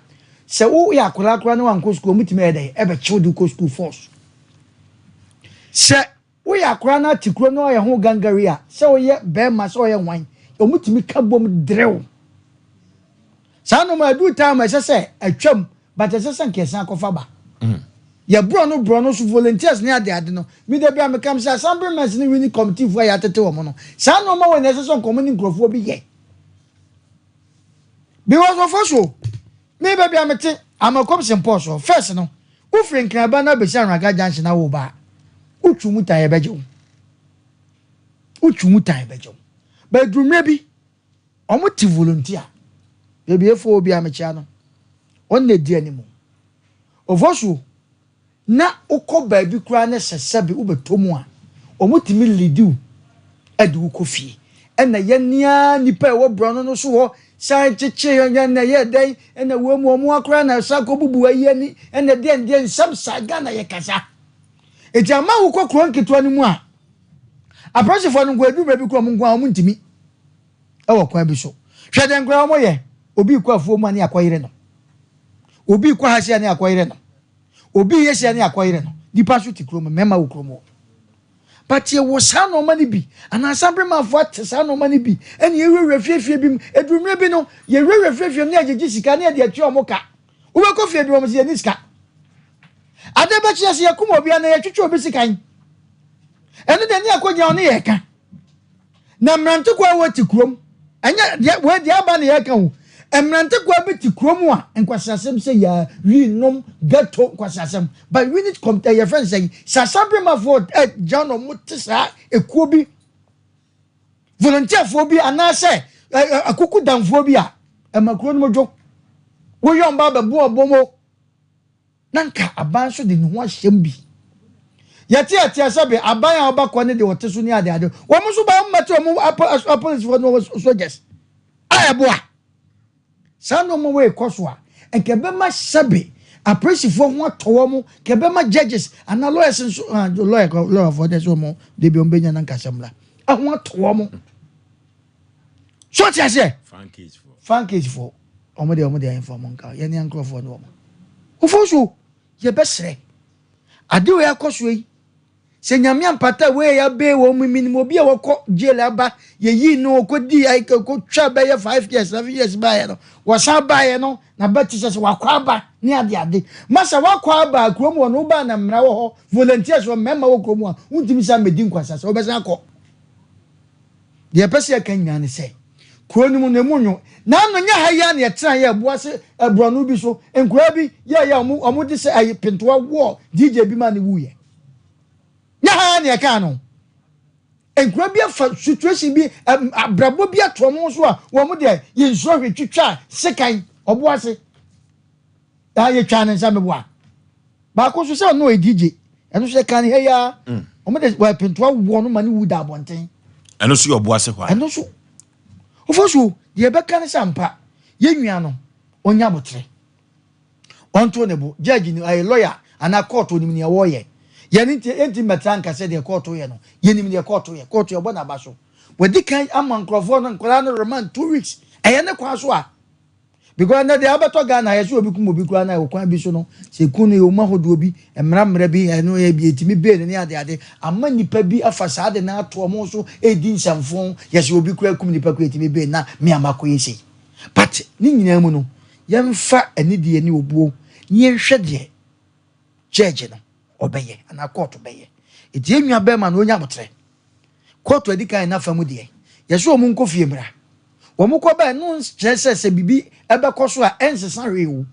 sɛ woyɛ akwadaa koraa na wankɔ sukuu a, wɔtumi yɛ dɛn? Ɛbɛkye wo de wokɔ sukuu force. Sɛ woyɛ akwadaa na ate kuro na ɔyɛ ho gangari a, sɛ woyɛ bɛrima sɛ ɔyɛ hwan, wɔtumi ka bom drew. Saa nnoɔma aduru time a ɛsɛ sɛ atwam But ɛsɛ sɛ nka yɛsan kɔfa ba. Yɛ borɔno borɔno so volunteers ne ade ade no, me da biara meka sɛ assemblymen ne unit committee foɔ a yɛatete wɔn no, saa nnoɔma wei na ɛsɛ sɛ nka wɔn ne nkurɔfoɔ bi yɛ. Because wɔfa so, me baabi a mete, Amakom Sempɔɔ so, first no, wofiri Nkraba na abɛsi Anwraga junction na woba a, Wotwi mu tan yɛbɛgye wo. Wotwi mu tan yɛbɛgye wo. But ɛduru mmerɛ bi, wɔn te volunteer. Baabi efo obi a mekyia no, wɔn na edi anim. Ofosuo, na wokɔ baabi koraa na sɛ sɛbe wobɛtɔ mu a, wɔtumi leadi wo de wo kɔ fie. Ɛna yɛn ara nnipa a ɛwɔ borɔno no so hɔ san kyekye yɛn, ɛna ɛyɛ dɛn, ɛna wei mu wɔn ara koraa na ɛsan kɔbubu ayi ani, ɛna deɛn deɛn nsɛm saa, Ghana yɛkasa. Enti ama wokɔ kuro nketewa no mu a, apolisifoɔ no nko ɛduru baabi koraa wɔn nko ara wɔntumi wɔ kwan bi so. Hwɛ deɛ nkoraa wɔyɛ, obi rekɔ afuo mu a ne akɔyere no. Obi rekɔ ha sei a ne akɔyere no. Obi reyɛ sei a ne akɔyere no. Nipa nso te kurom, mmarima wɔ kurom hɔ. But yɛwɔ saa nneɛma no bi, anaa asanberemafoɔ ate saa nneɛma no bi, ɛna yɛwurawura fiefie bi mu. Ɛduru mmerɛ bi no, yɛwurawura fiefie mu na yɛgyegye sika na yɛde atua wɔn ka. Wobɛkɔ fie bi wɔn sɛ yɛnni sika. Ade bɛkye yɛ sɛ yɛkum obi anaa yɛtwitwa obi sekan. Ɛno deɛ ne yɛkɔgyina hɔ ne yɛka. Na mmerantekwaa wɔ te kurom. Ɛnyɛ deɛ wei deɛ aba na yɛka o. Mmerantekwaa bi te kurom a nkwaseasɛm sɛ yɛ wi nom ghetto nkwaseasɛm. But we need com ɛyɛ fɛn sɛn sɛ asabremafoɔ ɛgya na wɔn te saa ekuo bi volunteerfoɔ bi anaasɛ akukudamfoɔ bi a ɛma kuro no mu dwo. Woyɛ wɔn ba abɛbo ɔbɔ mo. Na nka aban nso de ne ho ahyɛm bi. Yɛte ateɛ sɛ be aban a ɔba kɔ ne deɛ ɔte so ne ade ade. Wɔn nso ba wɔn mmɛte wɔn apolisifoɔ ne wɔn soldiers a ɛboa. Saa nneɛma wei kɔ so a, nka ɛbɛma sɛbe apolisifoɔ ho atɔ wɔn, nka ɛbɛma judges anaa lawyers nso, ah, lawyer lawyerfoɔ deɛ sɛ wɔn de bi wɔn bɛnya na nka asɛm la, ɛho atɔ wɔn. So ɔte aseɛ? Fan cage foɔ. Wɔn deɛ wɔn deɛ ɛnfa wɔn nka yɛn ne nkurɔfoɔ ne wɔn. Wofo so yɛbɛsrɛ ade wei akɔ so yi sɛ nyame ampata wei a yɛabee wɔn mu minim obi a wɔkɔ jail aba yɛyii no ɔkɔ di ɔkɔ twa bɛyɛ 5 years 7 years baeɛ no wɔsan baeɛ no na bɛte sɛ sɛ wakɔ aba ne ade ade masa wakɔ aba kurom wɔ no wobaa na mmara wɔ hɔ volunteers wɔ mmarima wɔ kurom a wontumi san mmɛdi nkwasa sɛ wobɛsan akɔ. Deɛ yɛpɛ sɛ yɛka nyinaa ne sɛ, kuro no mu no, emu nnwo. N'ano nyɛ ha yi ara na yɛtenaeɛ a ɛboa se borɔno bi so nkoraa bi yɛeɛ a wɔn de sɛ ayi pentoa wɔɔ DJ bi maa no wuiɛ. Nyɛ ha ara na yɛkaa no. Nkoraa bi afa situation bi, abrabɔ bi ato wɔn so a wɔn deɛ yɛnsuro hwee twitwa sekan ɔbo ase. Ah, yɛtwaa ne nsa meboa. Baako nso sɛ ɔno ɔyɛ DJ. Ɛno nso yɛkaa ne ha yi ara. Wɔn de wɔpentoa wɔ no ma ne wu da abɔnten. Ɛno nso yɛ ɔbo ase hɔ a. Ɛno nso. Wofo so deɛ ɛbɛka ne sɛ ampa yɛn nua no ɔnya abotere. Ɔnto ne bo. Judge ni ɛyɛ lawyer anaa court onim nea wɔreyɛ. Yɛn nti yɛnti mmɛtra nka sɛ deɛ court yɛ no yɛnim deɛ court yɛ. Court yɛbɔ n'aba so. Wadi kan ama nkurɔfoɔ no nkwadaa no remand 2 weeks. Ɛyɛ ne kwan so a. Because ɛnɛ deɛ abɛtɔ Ghana yɛ sɛ obi kum obi koraa na ɛwɔ kwan bi so no sɛ kun no yɛ ɔmu ahodoɔ bi mmara mmara bi ɛno yɛ bi ɛtumi bail ne ade ade ama nipa bi afa saa de no ato ɔmo so ɛredi nsɛmfo yɛ sɛ obi koraa kum nipa koraa ɛtumi bail na me ama kɔ yɛ sei but ne nyinaa mu no yɛmfa anidie ne obuo ne yɛnhwɛ deɛ judge no ɔbɛyɛ anaa court bɛyɛ ɛti yɛn nua bɛrima no ɔnya abotrɛ. Kóòtù adi kan n'afa mu deɛ, yɛse wɔn nkɔ fie mmra. Wɔn kɔ ba a, ɛno nkyerɛ sɛ sɛ biribi bɛkɔ so a, ɛnsesa hwee o.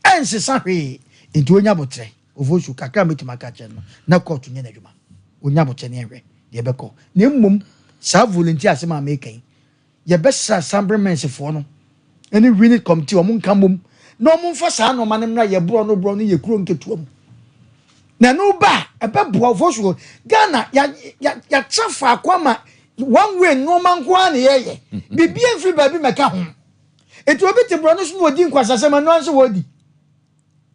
Ɛnsesa hwee. Nti ɔnya aboterɛ. Ofosu, kakra a mɛtumi aka akyerɛ no no, na kóòtù nyɛ n'adwuma. Ɔnya aboterɛ na yɛnhwɛ deɛ ɛbɛkɔ. Na mmom, saa volunteer asɛm a meka yi, Yɛbɛsrɛ Assemblymenfoɔ no ne Unit Committee wɔn nka mmom na wɔn mfa saa nnoɔma no mmra yɛ borɔ no borɔ no yɛ kuro nketewa mu. Na ɛno ba a, ɛbɛboa wo so. Ghana, yɛatra faako ama one way nnoɔma nko ara na yɛyɛ. Biribi mfiri baabi mɛka ho. Nti obi te borɔ no so na ɔdi nkwasasɛm, ɛno ara nso wɔdi.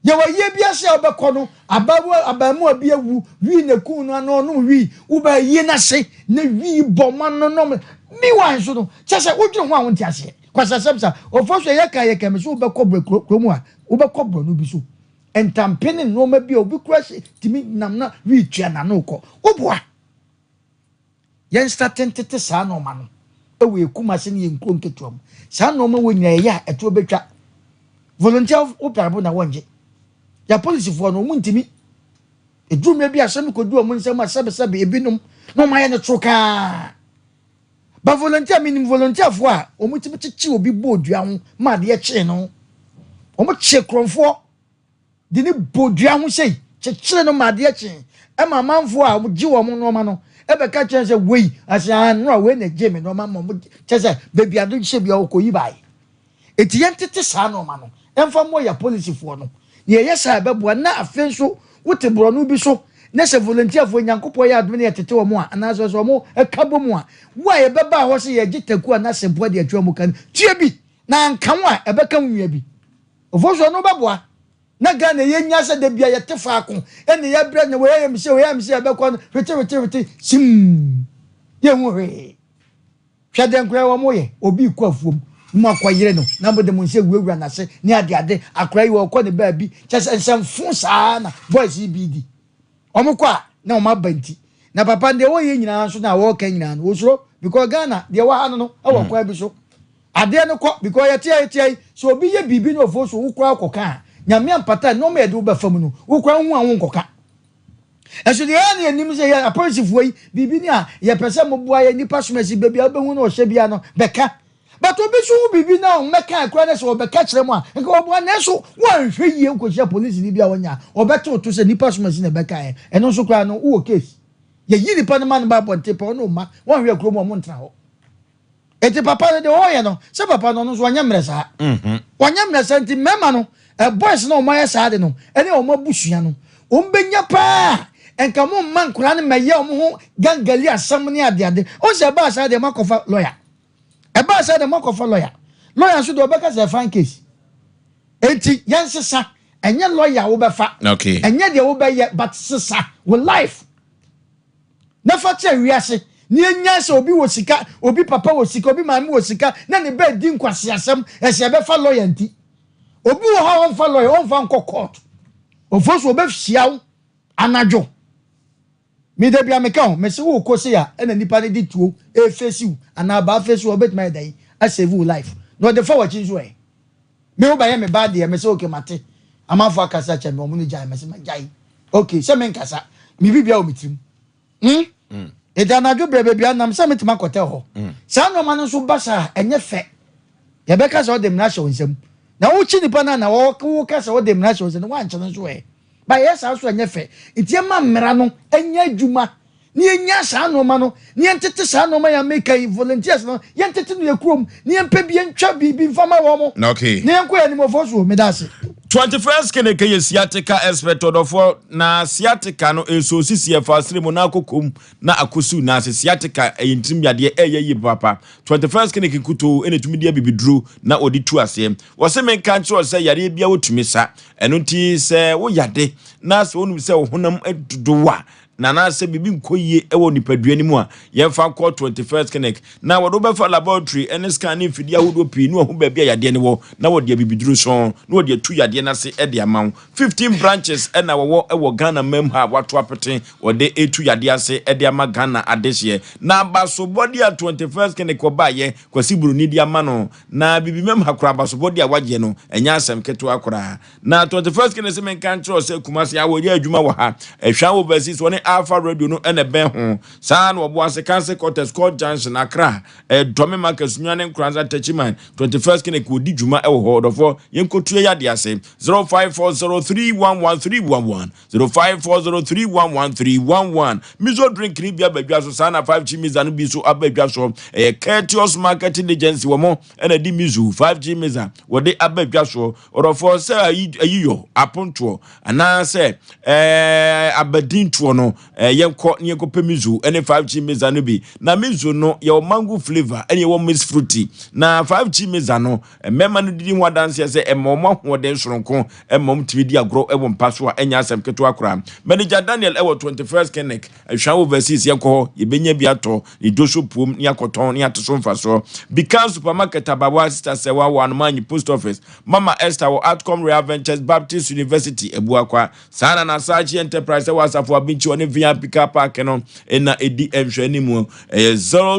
Yɛwɔ ayie bi ase a wobɛkɔ no, abaawa abaamuwa bi awu, wii na ekum no anaa ɔnom wii, woba ayie no ase na wii bɔ ma no nom. Meanwhile nso no, kyɛ sɛ wodwene ho a wonte aseɛ. Kwasasɛm sa, ɔfɔ so yɛka yɛka me sɛ wobɛkɔ brɛ kuro kurom a, wobɛkɔ borɔno bi so. Ntampe ne nnoɔma bi a obi kura hyɛ tumi nam na wii tua n'ano kɔ. Woboa. Yɛn starte ntete saa nnoɔma no wɔ yɛn Kumasi ne yɛn nkuro nketewa mu. Saa nnoɔma wɔ nyinaa yɛyɛ a ɛtoɔ bɛtwa. Volunteer wo brabo na wɔngye. Yɛn apolisifoɔ no wɔn ntumi. Ɛduru mmerɛ bi asɛm kɔdu wɔn nsam a sɛbesɛbe ebinom na wɔn ayɛ no toro kaa. Ba volunteer menim volunteerfoɔ a wɔn tumi kyekye obi bɔɔ dua ho ma adeɛ kyee no. Wɔn kye korɔmfoɔ. de no bɔ dua ho sei, kyekyere no ma adeɛ kye. Ɛma amanfoɔ a wɔgye wɔn nnoɔma no bɛka kyerɛ no sɛ, Wei, ɔse, Aane, nnora wei na ɛgyee me nnoɔma ma wɔgye, kyerɛ sɛ, baabi a ade hyɛ biara wɔkɔyi baeɛ. Enti yɛntete saa nnoɔma no mfa mmɔ yɛn apolisifoɔ no. Na yɛyɛ saa a ɛbɛboa. Na afei nso wote borɔno bi so na sɛ volunteerfoɔ Nyankopɔn yɛ adom na yɛtete wɔn a, anaasɛ sɛ wɔn ka bɔ mu a, wo a yɛbɛbaa hɔ sɛ yɛregye taku anaa sempoa de atua wɔn ka no, tua bi na anka wo a ɛbɛka wo nua bi. Ofosuo no wobɛboa. Na Ghana yɛ nya sɛ dabia yɛte faako ɛna yɛbrɛ na wei ayɛ me sei wei ayɛ me sei yɛbɛkɔ no hwete hwete hwete simm yɛnhu hwee. Hwɛ deɛ nkoraa yi wɔn yɛ obi rekɔ afuom na mo akɔ yere no na mo de mo nsa wurawura n'ase ne ade ade akora yi ɔrekɔ ne baabi kyɛ sɛ nsɛmfo saa na boys yi bi di wɔn kɔ a na wɔn aba nti na papa deɛ wɔyɛ nyinaa nso na wɔreka nyinaa no wɔsuro because Ghana deɛ wɔ ha no no ɛwɔ kwan bi so Adeɛ no kɔ because yɛte ha yɛte ha yi sɛ obi yɛ biribi na ɔfo so wo koraa kɔka a Nyame ampata a nnoɔma yɛde wo bɛfa mu no wo koraa wohu a wonkɔka. Ɛso deɛ yɛn a na yɛnim sɛ yɛ apolisifoɔ yi biribi ni a yɛpɛ sɛ moboa yɛ nnipa som asi baabi a wobɛhu no ɔhyɛ biara no bɛka but obi nso hu biribi na ɔmmɛka koraa na sɛ ɔbɛka kyerɛ mo a nka ɔboa nanso woanhwɛ yie nkɔhyia polisini bi a ɔnya a ɔbɛte wo to sɛ nnipa som asi na ɛbɛkaeɛ ɛno nso koraa no wowɔ case yɛyi nipa no ma no ba abɔnten pɛ ɔne wo mma wɔnhwɛ kurom a ɔmo ntena hɔ. Enti papa no deɛ ɔreyɛ no sɛ papa no ɔno nso ɔnyɛ mmerɛ saa. Ɔnyɛ mmerɛ saa nti mmarima no eh, boys no a wɔayɛ saa de no ɛne wɔn abusua no wɔn bɛnya paa nka mo mma nkwadaa no mmɛyɛ wɔn ho gangali asɛm ne adeade. Wɔn sɛ ɛbaa saa deɛ moakɔfa lawyer. Ɛbaa saa deɛ moakɔfa lawyer. Lawyer nso deɛ ɔbɛka sɛ fine case. Enti yɛnsesa ɛnyɛ lawyer wobɛfa. Okay. Ɛnyɛ deɛ wobɛyɛ but sesa wo life. Na fa kyerɛ wiase na yɛnyae sɛ obi wɔ sika, obi papa wɔ sika, obi maame wɔ sika na ne ba redi nkwaseasɛm ɛsɛ yɛbɛfa lawyer nti. Obi wɔ hɔ a ɔmfa lawyer, ɔmfa nkɔ court. Ofosu ɔbɛhyia wo anadwo. Me da bia meka ho, mese wokɔ sei a ɛna nipa no de tuo ɛfesi wo anaa abaa fesi wo a wobɛtumi ayɛ dɛn asave wo life. Na ɔde fa w'akyi nso ɛ? Me wo bɛyɛ me ba deɛ mese okay mate amanfoɔ akasa kyɛ me wɔn no gyae mese magyae okay sɛ menkasa me bibia wɔ me tirim hmm mm. Ɛti anadwo berɛ baabi anam sɛ metumi akɔtɛ hɔ mm. Saa nneɛma no nso ba saa ɛnyɛ fɛ yɛbɛka sɛ ɔde mmara hyɛ wo nsam na wokyi nipa no a na woka sɛ wode mmara hyɛ wo nsam no woankyɛ no nso ɛ ba yɛ saa nso ɛnyɛ fɛ nti ɛma mmara no ɛnyɛ adwuma na yɛnya saa nnoɔma no, na yɛntete saa nnoɔma yi a meka yi, volunteers no, yɛntete no yɛ kurom, na yɛmpɛ bi yɛntwa biribi mfa ma wɔn, Okay. na yɛnkɔ yɛn anim ɔfɔ so, meda ase. 21st Clinic yɛ sciatica expert ɔdɔfoɔ na sciatica no ɛsɔ sisi ɛfa asere mu na akɔ kom na akɔsiw na ase sciatica ɛyɛ ntirim yadeɛ ɛyɛ yie papaapa 21st Clinic nkutoo ɛna ɛtumi de abibiduro na wɔde tu aseɛ wɔse menka nkyerɛ wo sɛ yareɛ bia wɔtumi sa ɛno nti sɛ wo yade na sɛ wonim sɛ wo honam dodow a na anaasɛ biribi nkɔ yie wɔ nipadua no mu a, yɛmfa nkɔ 21st Clinic na wɔde wobɛfa laboratory ne scan ne mfidie ahodoɔ pii ne wahu baabi a yadeɛ no wɔ na wɔde abibiduro sɔn na wɔde atu yadeɛ no ase de ama wo. 15 branches na wɔwɔ wɔ Ghana mam ha a wɔato apete wɔde retu yadeɛ ase de ama Ghana adehyeɛ. Na abasobɔdeɛ a 21st Clinic wɔbaeɛ Kwasi Buroni de ama no na bibimam ha koraa abasobɔdeɛ a wagyeɛ no ɛnyɛ asɛm ketewa koraa. Na 21st Kene se menka nkyerɛ wo sɛ Kumasi a wɔyɛ adwuma wɔ ha. Ɛhwa Overseas wɔne Alpha Radio no na ɛbɛn ho. Saa na Ɔboase, Council Quarters, Court Junction, Accra, Dɔme Market, Sunyani, Nkoranza, Techiman, 21st Kene wɔdi dwuma wɔ hɔ. Ɔdɔfoɔ, yɛnkɔtua yadeɛ ase. 0540311311, 0540311311. Mizo drink no bi aba dwa so, saa na 5G Miza no bi nso aba dwa so. Ɛyɛ Courteous Marketing Agency wɔn na ɛde Mizo 5G Miza wɔde aba dwa soɔ. Ɔdɔfoɔ, sɛ ayi ayiyɔ, apontoɔ, anaasɛ ɛɛ abadintoɔ no, ɛɛ yɛnkɔ ne yɛnkɔpɛ miso ne 5G meza no bi. Na miso no, yɛwɔ mango flavour ɛne yɛwɔ mixed fruity. Na 5G meza no, mmarima no didi ho adanseɛ sɛ ɛma wɔn ahoɔden soronko, ɛma wɔn tumi di agorɔ wɔ mpa so a ɛnyɛ asɛm ketewa koraa. Manager Daniel ɛwɔ 21st Clinic, Ahwea Overseas, yɛnkɔ hɔ, yɛbɛnya bi atɔ, ne dwoso puom ne akɔtɔn ne ate so mfasoɔ. Bikan Supermarket Abawa, Sister Sɛwa wɔ Anomanyi Post Office, Mama Esther wɔ Atcom Real Ventures Baptist University, Abuakwa. Saa na Nasaakye Enterprise wɔ Asafo Abinkyi ɔne VIP Car Park no na ɛdi nhwɛanimu. Ɛyɛ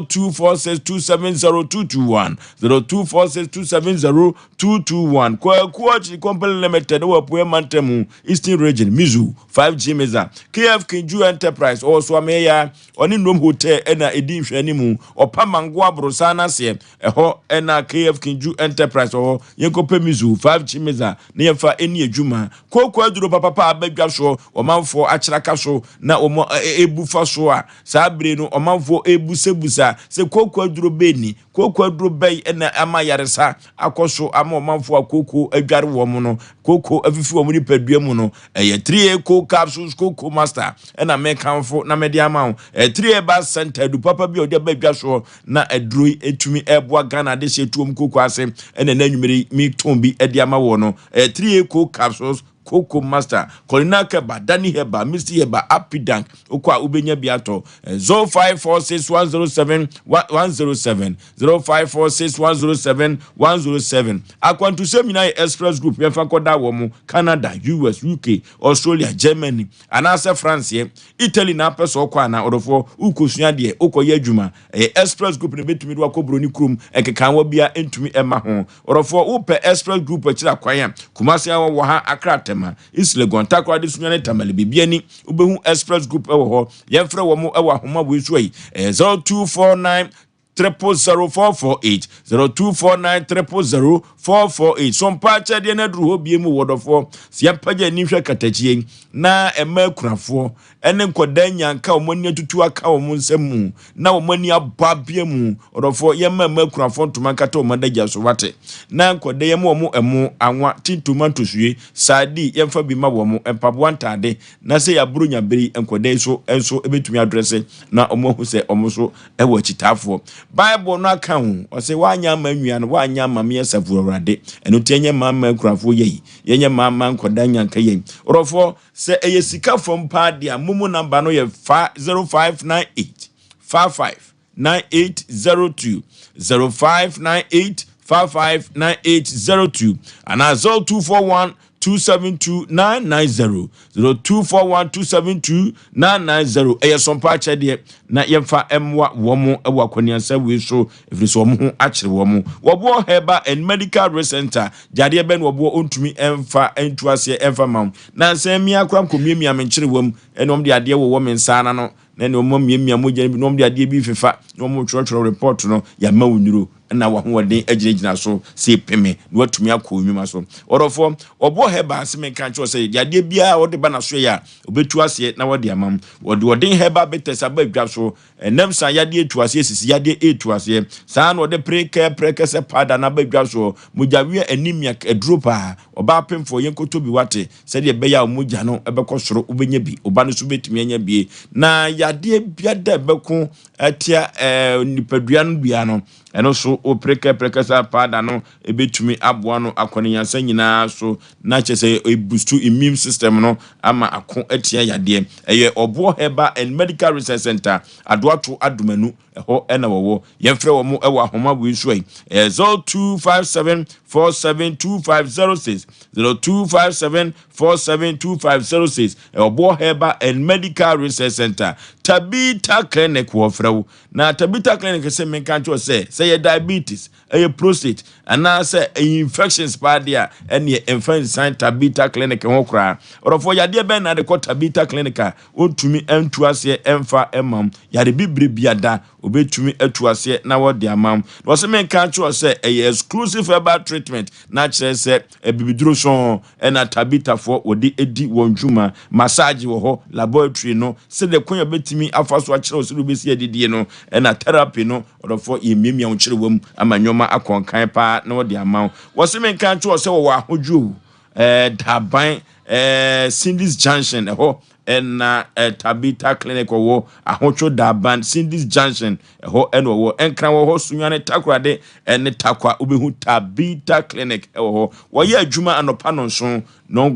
0246270221, 0246270221. Kwaku Ɔkyere Company Limited wɔ Apueɛ Mantam mu, Eastern Region, Mizu, 5G Meza. KF Kinju Enterprise ɔwɔ Soameya, ɔne Nnom Hotel na ɛdi nhwɛanimu. Ɔpa Mango Aborosan no aseɛ. Ɛhɔ na KF Kinju Enterprise wɔ hɔ. Yɛnkɔpɛ Mizu, 5G Meza, na yɛmfa nni adwuma. Kooko aduro papapa a aba dwa soɔ, ɔmanfoɔ akyerɛ aka so, na. na wɔn ebu fa so a saa bere no ɔmanfoɔ ebusabusa sɛ kooko aduro bɛn ni, kooko aduro bɛn na ama yaresa akɔ so ama ɔmanfoɔ a kooko adware wɔn no, kooko afifi wɔn nipadua mu no. Ɛyɛ 3A Co Capsules, Coco Master ɛna mekamfo na mede ama wo. Ɛyɛ 3A Ba Center adu papa bi a ɔde aba adwa soɔ na aduro yi etumi ɛboa Ghana adehyeɛ tuom kooko ase ɛna n'anwumere yi metɔn bi ɛde ama wɔ no. Ɛyɛ 3A Co Capsules, Coco Master, Colina Keba, Danny Heba, Misty Heba, Apidank, wokɔ a wobɛnya bi atɔ. 0546 107 107, 0546 107 107. Akwantusɛm nyinaa yɛ Express Group, yɛmfa nkɔda wɔ mo Canada, US, UK, Australia, Germany anaasɛ France yɛ Italy na apɛ sɛ ɔkɔ anaa ɔdɔfoɔ wokɔsua deɛ wokɔyɛ adwuma. Ɛyɛ Express Group na ɛbɛtumi de wakɔ buroni kurom, nkekaawa bia ntumi ɛma ho. Ɔdɔfoɔ, wopɛ Express Group akyiri akwan a, Kumase a wɔwɔ ha, Accra, Tema, East Legon, Takoradi, Sunyani, Tamale, Bibiani, wobɛhu Express Group ɛwɔ hɔ. Yɛmfrɛ wɔ mo ɛwɔ ahoma wei so yi, ɛyɛ 0249 000448, 0249 000448. So mpa akyɛdeɛ no aduru hɔ bie mu wɔdɔfoɔ sɛ yɛmpagya ani hwɛ katakyie na ɛma akunafoɔ ɛne nkɔdaa nyanka wɔn ani atutu aka wɔn nsam mu na wɔn ani abɔ abea mu. Ɔdɔfoɔ, yɛma mma akunafoɔ ntoma nkata wɔn adagya so wate, na nkɔdaa yɛma wɔn ɛmo, anwa, tintoma, ntosue, saadi, yɛmfa bi ma wɔn mpaboa, ntaade, na sɛ yɛaboro nyabere nkɔdaa yi so nso ebɛtumi adrɛse na wɔn ahu sɛ wɔn nso ɛwɔ akyitaafoɔ. Bible no aka ho, ɔsɛ woanyɛ ama nnua no, woanyɛ ama me asafo Awurade. Ɛno nti ɛnyɛ mma mma akunafoɔ yɛ yi, yɛnyɛ mma mma nkɔdaa nyanka yɛ yi. Ɔdɔfoɔ, sɛ ɛyɛ sika fam paa deɛ a, momo number no yɛ 0598 55 9802, 0598 55 9802 anaa 0241 272 990, 0241 272 990. Ɛyɛ sɔmpa akyɛdeɛ na yɛmfa mmoa wɔn mo wɔ akɔneasa wei so, ɛfiri sɛ wɔn ho akyere wɔn mo. Wɔboɔ Herbal and Medical Research Center gyadeɛ bɛn na wɔboɔ ɔntumi mfa ntu aseɛ ɛmfa ma wo na nsɛn mmea koraa nkɔmiamia me nkyerewa mu ɛna wɔn de adeɛ wɔwɔ me nsa ano na ɛna wɔn miamia mogya no bi na wɔn de adeɛ bi fefa na wɔn twerɛtwerɛ report no. Yɛama wo nnuro na wahoɔden agyinagyina so sɛ peme na watumi akɔ nnwuma so. Ɔdɔfoɔ, ɔboɔ herbal ase menka nkyerɛ sɛ yadeɛ biara wɔde ba n'aso yɛ a, obɛtu aseɛ na wɔde ama m. Wɔde ɔden herbal bitters aba adwa so, ɛnam sa yadeɛ etu aseɛ, sisi yadeɛ etu aseɛ saa na ɔde pere kɛ prɛkɛsɛ powder na aba adwa so, mogyaweɛ, anemia aduro paa. Ɔbaa pemfoɔ, yɛn koto bi wate, sɛdeɛ ɛbɛyɛ a mogya no ɛbɛkɔ soro, wobɛnya bi, ɔba no so bɛtumi anya bie na yadeɛ biada ɛbɛko ɛtia nipadua no bia no, ɛno so wopere kɛ prɛkɛsɛ powder no ɛbɛtumi aboa no akɔneyansa nyinaa so na kyerɛ sɛ ɛboost immune system no ama ako atia yadeɛ. Ɛyɛ Ɔboɔ Herbal and Medical Research Center, Adoato Adomanu, ɛhɔ ɛna wɔwɔ. Yɛmfrɛ wɔ mo ɛwɔ ahoma wei so yi, ɛyɛ 0257 472506, 0257 472506. Ɛwɔ Herbal and Medical Research Center. Tabita Clinic wɔfrɛ wo na Tabita Clinic sɛ menka nkyerɛ sɛ yɛ diabetes, ɛyɛ prostate anaasɛ ɛyɛ infections paa deɛ a, ɛneɛ ɛmfa nsan Tabita Clinic ho koraa. Ɔdɔfoɔ, yadeɛ bɛn na de kɔ Tabita Clinic a ɔntumi ntu aseɛ ɛmfa ɛmam? Yare bibire biada obɛtumi atu aseɛ na wɔde amam. Na wɔsɛ menka nkyerɛ sɛ ɛyɛ exclusive herbal treatment na kyerɛ sɛ abibiduro sɔn ɛna Tabitafoɔ wɔde edi wɔn dwuma. Massage wɔ hɔ, laboratory no sɛdeɛ kwan a bɛtumi afa so akyerɛw sɛdeɛ wobɛsi adidie no, ɛna therapy no, ɔdɔfoɔ, yɛmmiamia wo kyerɛ wam ama nneɛma akɔnkan paa na wɔde ama wo. Wɔsɛ menka nkyerɛ sɛ wɔwɔ ahodwo Daban, Cindy's Junction, ɛhɔ ɛna Tabita Clinic ɔwɔ Ahotwo Daban, Cindy's Junction, ɛhɔ ɛna ɔwɔ. Ɛnkran wɔ hɔ, Sunyane, Takorade ɛne Takwa, wobɛhu Tabita Clinic ɛwɔ hɔ. Wɔyɛ adwuma anɔpa 7, 4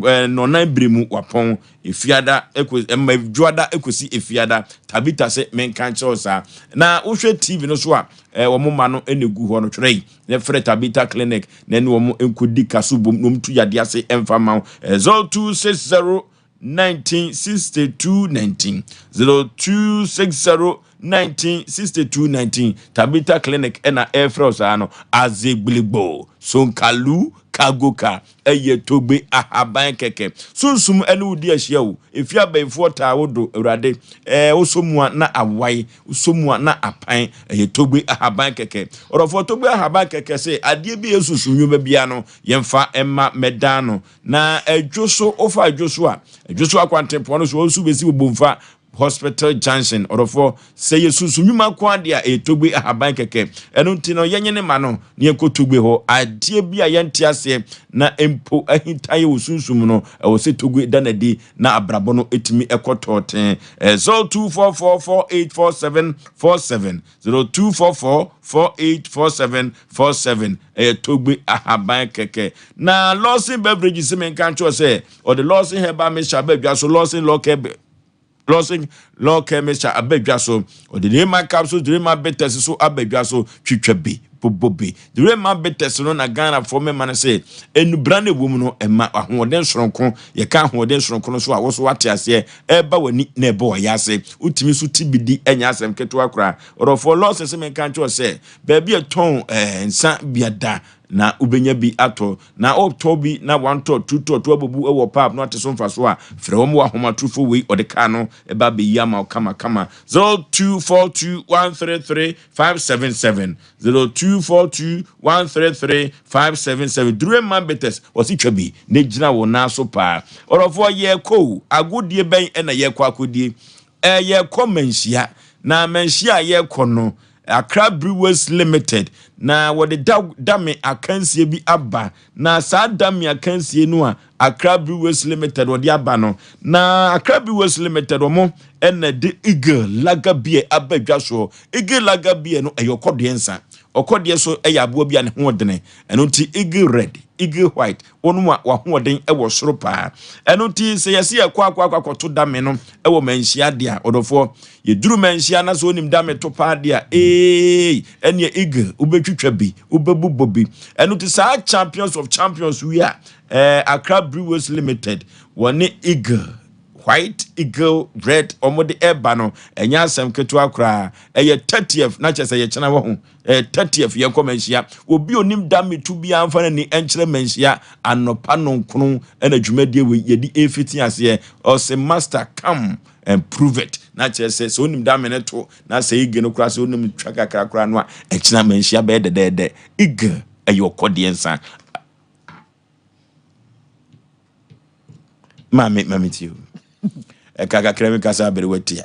bere mu wapɔn. Efiada ɛkɔ ɛma dwoada ɛkɔsi efiada. Tabita sɛ menka nkyerɛw saa na wohwɛ TV no so a, wɔn mma no ɛna egu hɔ no. Twerɛ yi na frɛ Tabita Clinic na ɛne wɔn nkɔdi kaso bom na wɔn tu yadeɛ ase ɛmfa ma wo. 0260 19 62 19, 0260 19 62 19. Tabita Clinic ɛna ɛfrɛ wo saa no. Azegbeligbo sonkalu kagoka ɛyɛ togbe ahaban kɛkɛ sunsum ɛne wodi ahyia o efi abɛnfoɔ taa wo do. Awurade, wosɔ mu a na awae, wosɔ mu a na apan. Ɛyɛ togbe ahaban kɛkɛ. Ɔdɔfoɔ, togbe ahaban kɛkɛ sɛ adeɛ bi yɛ sunsum nnwuma bia no, yɛmfa ɛma mɛdan no na ɛdwo so. Wofa ɛdwo so a, ɛdwo so akwantempɔn no so, wɔn nso bɛsi wɔ bomfa. Hospital Junction. Ɔdɔfoɔ, sɛ yɛ sunsum nnwuma nko ara deɛ a, ɛyɛ Togbe ahaban kɛkɛ. Ɛno nti no, yɛnye ne ma no na yɛnkɔ Togbe hɔ. Adeɛ bi a yɛnte aseɛ na mpo ahinta yɛ wɔ sunsum mu no, ɛwɔ sɛ Togbe da no adi na abrabɔ no tumi kɔ tɔɔten. 0244484747, 0244484747 ɛyɛ Togbe ahaban kɛkɛ. Na Lawson Beverages se menka nkyerɛ wo sɛ ɔde Lawson Herbal Mixture aba adwa so, Lawson Lock Lawson Law Chemistry aba dwa so. Ɔde Rema capsules, Rema bitters so aba dwa so. Twitwa bi, bobɔ bi. Rema bitters no na Ghanafoɔ mema no sɛ nnubra no ɛwɔ mu no ɛma ahoɔden soronko. Yɛka ahoɔden soronko no so a, wo so wate aseɛ. Ɛreba w'ani na ɛbɔ w'ayase. Wotumi so ti bi di, ɛnyɛ asɛm ketewa koraa. Ɔdɔfoɔ Lawson sɛ menka nkyerɛ wo sɛ baabi a ɛtɔn eh, nsa biada na wobɛnya bi atɔ. Na ɔtɔ bi na wantɔ tu tɔ tu abubu wɔ pub na wate so mfaso a, frɛ wɔn wɔ ahomatorofo wei ɔde kaa no ba abɛyi ama wo kama kama. 0242133577 0242133577 Duru Emma Bitters ɔse twa bi na gyina wo nan so paa. Ɔdɔfoɔ yɛrekɔ o, agodie bɛn na yɛrekɔ akɔdie? Ɛɛ yɛrekɔ Manhyia, na Manhyia a yɛrekɔ no Accra Brewers Limited na wɔde da dame akansie bi aba. Na saa dame akansie no a Accra Brewers Limited wɔde aba no, na Accra Brewers Limited wɔn na de Eagle Lager Beer aba dwa soɔ. Eagle Lager Beer no ɛyɛ ɔkɔdeɛ nsa. Ɔkɔdeɛ so yɛ aboa bi a ne ho ɔdene. Ɛno nti Eagle Red, Eagle White, wɔn a wɔahoɔden wɔ soro paa. Ɛno nti sɛ yɛse yɛkɔ akɔ akɔ akɔto dame no wɔ manhyia deɛ a, ɔdɔfoɔ, yɛduru manhyia na sɛ wonim dame to paa deɛ a, ee, ɛneɛ eagle, wobɛtwitwa bi, wobɛbobɔ bi. Ɛno nti saa champions of champions wi a, eh, Accra Brewers Limited, wɔne eagle, white eagle red wɔn de ɛba no ɛnyɛ asɛm ketewa koraa ɛyɛ 30th na kyerɛ sɛ yɛkyena wɔ ho Ɛyɛ 30th yɛnkɔ Manhyia. Obi a onim da metu biara mfa n'ani nkyerɛ Manhyia anɔpa nɔnkron ɛna dwumadie wei yɛde ɛrefiti aseɛ. Ɔse master come and prove it. Na kyerɛ sɛ sɛ onim da mene to na sɛ ige no koraa sɛ onim twa kakra koraa no a ɛkyena Manhyia bɛyɛ dɛdɛɛdɛ. Ige ɛyɛ ɔkɔdeɛ nsa. Maame maame tie o. Ɛka kakra mi kasa abere watia.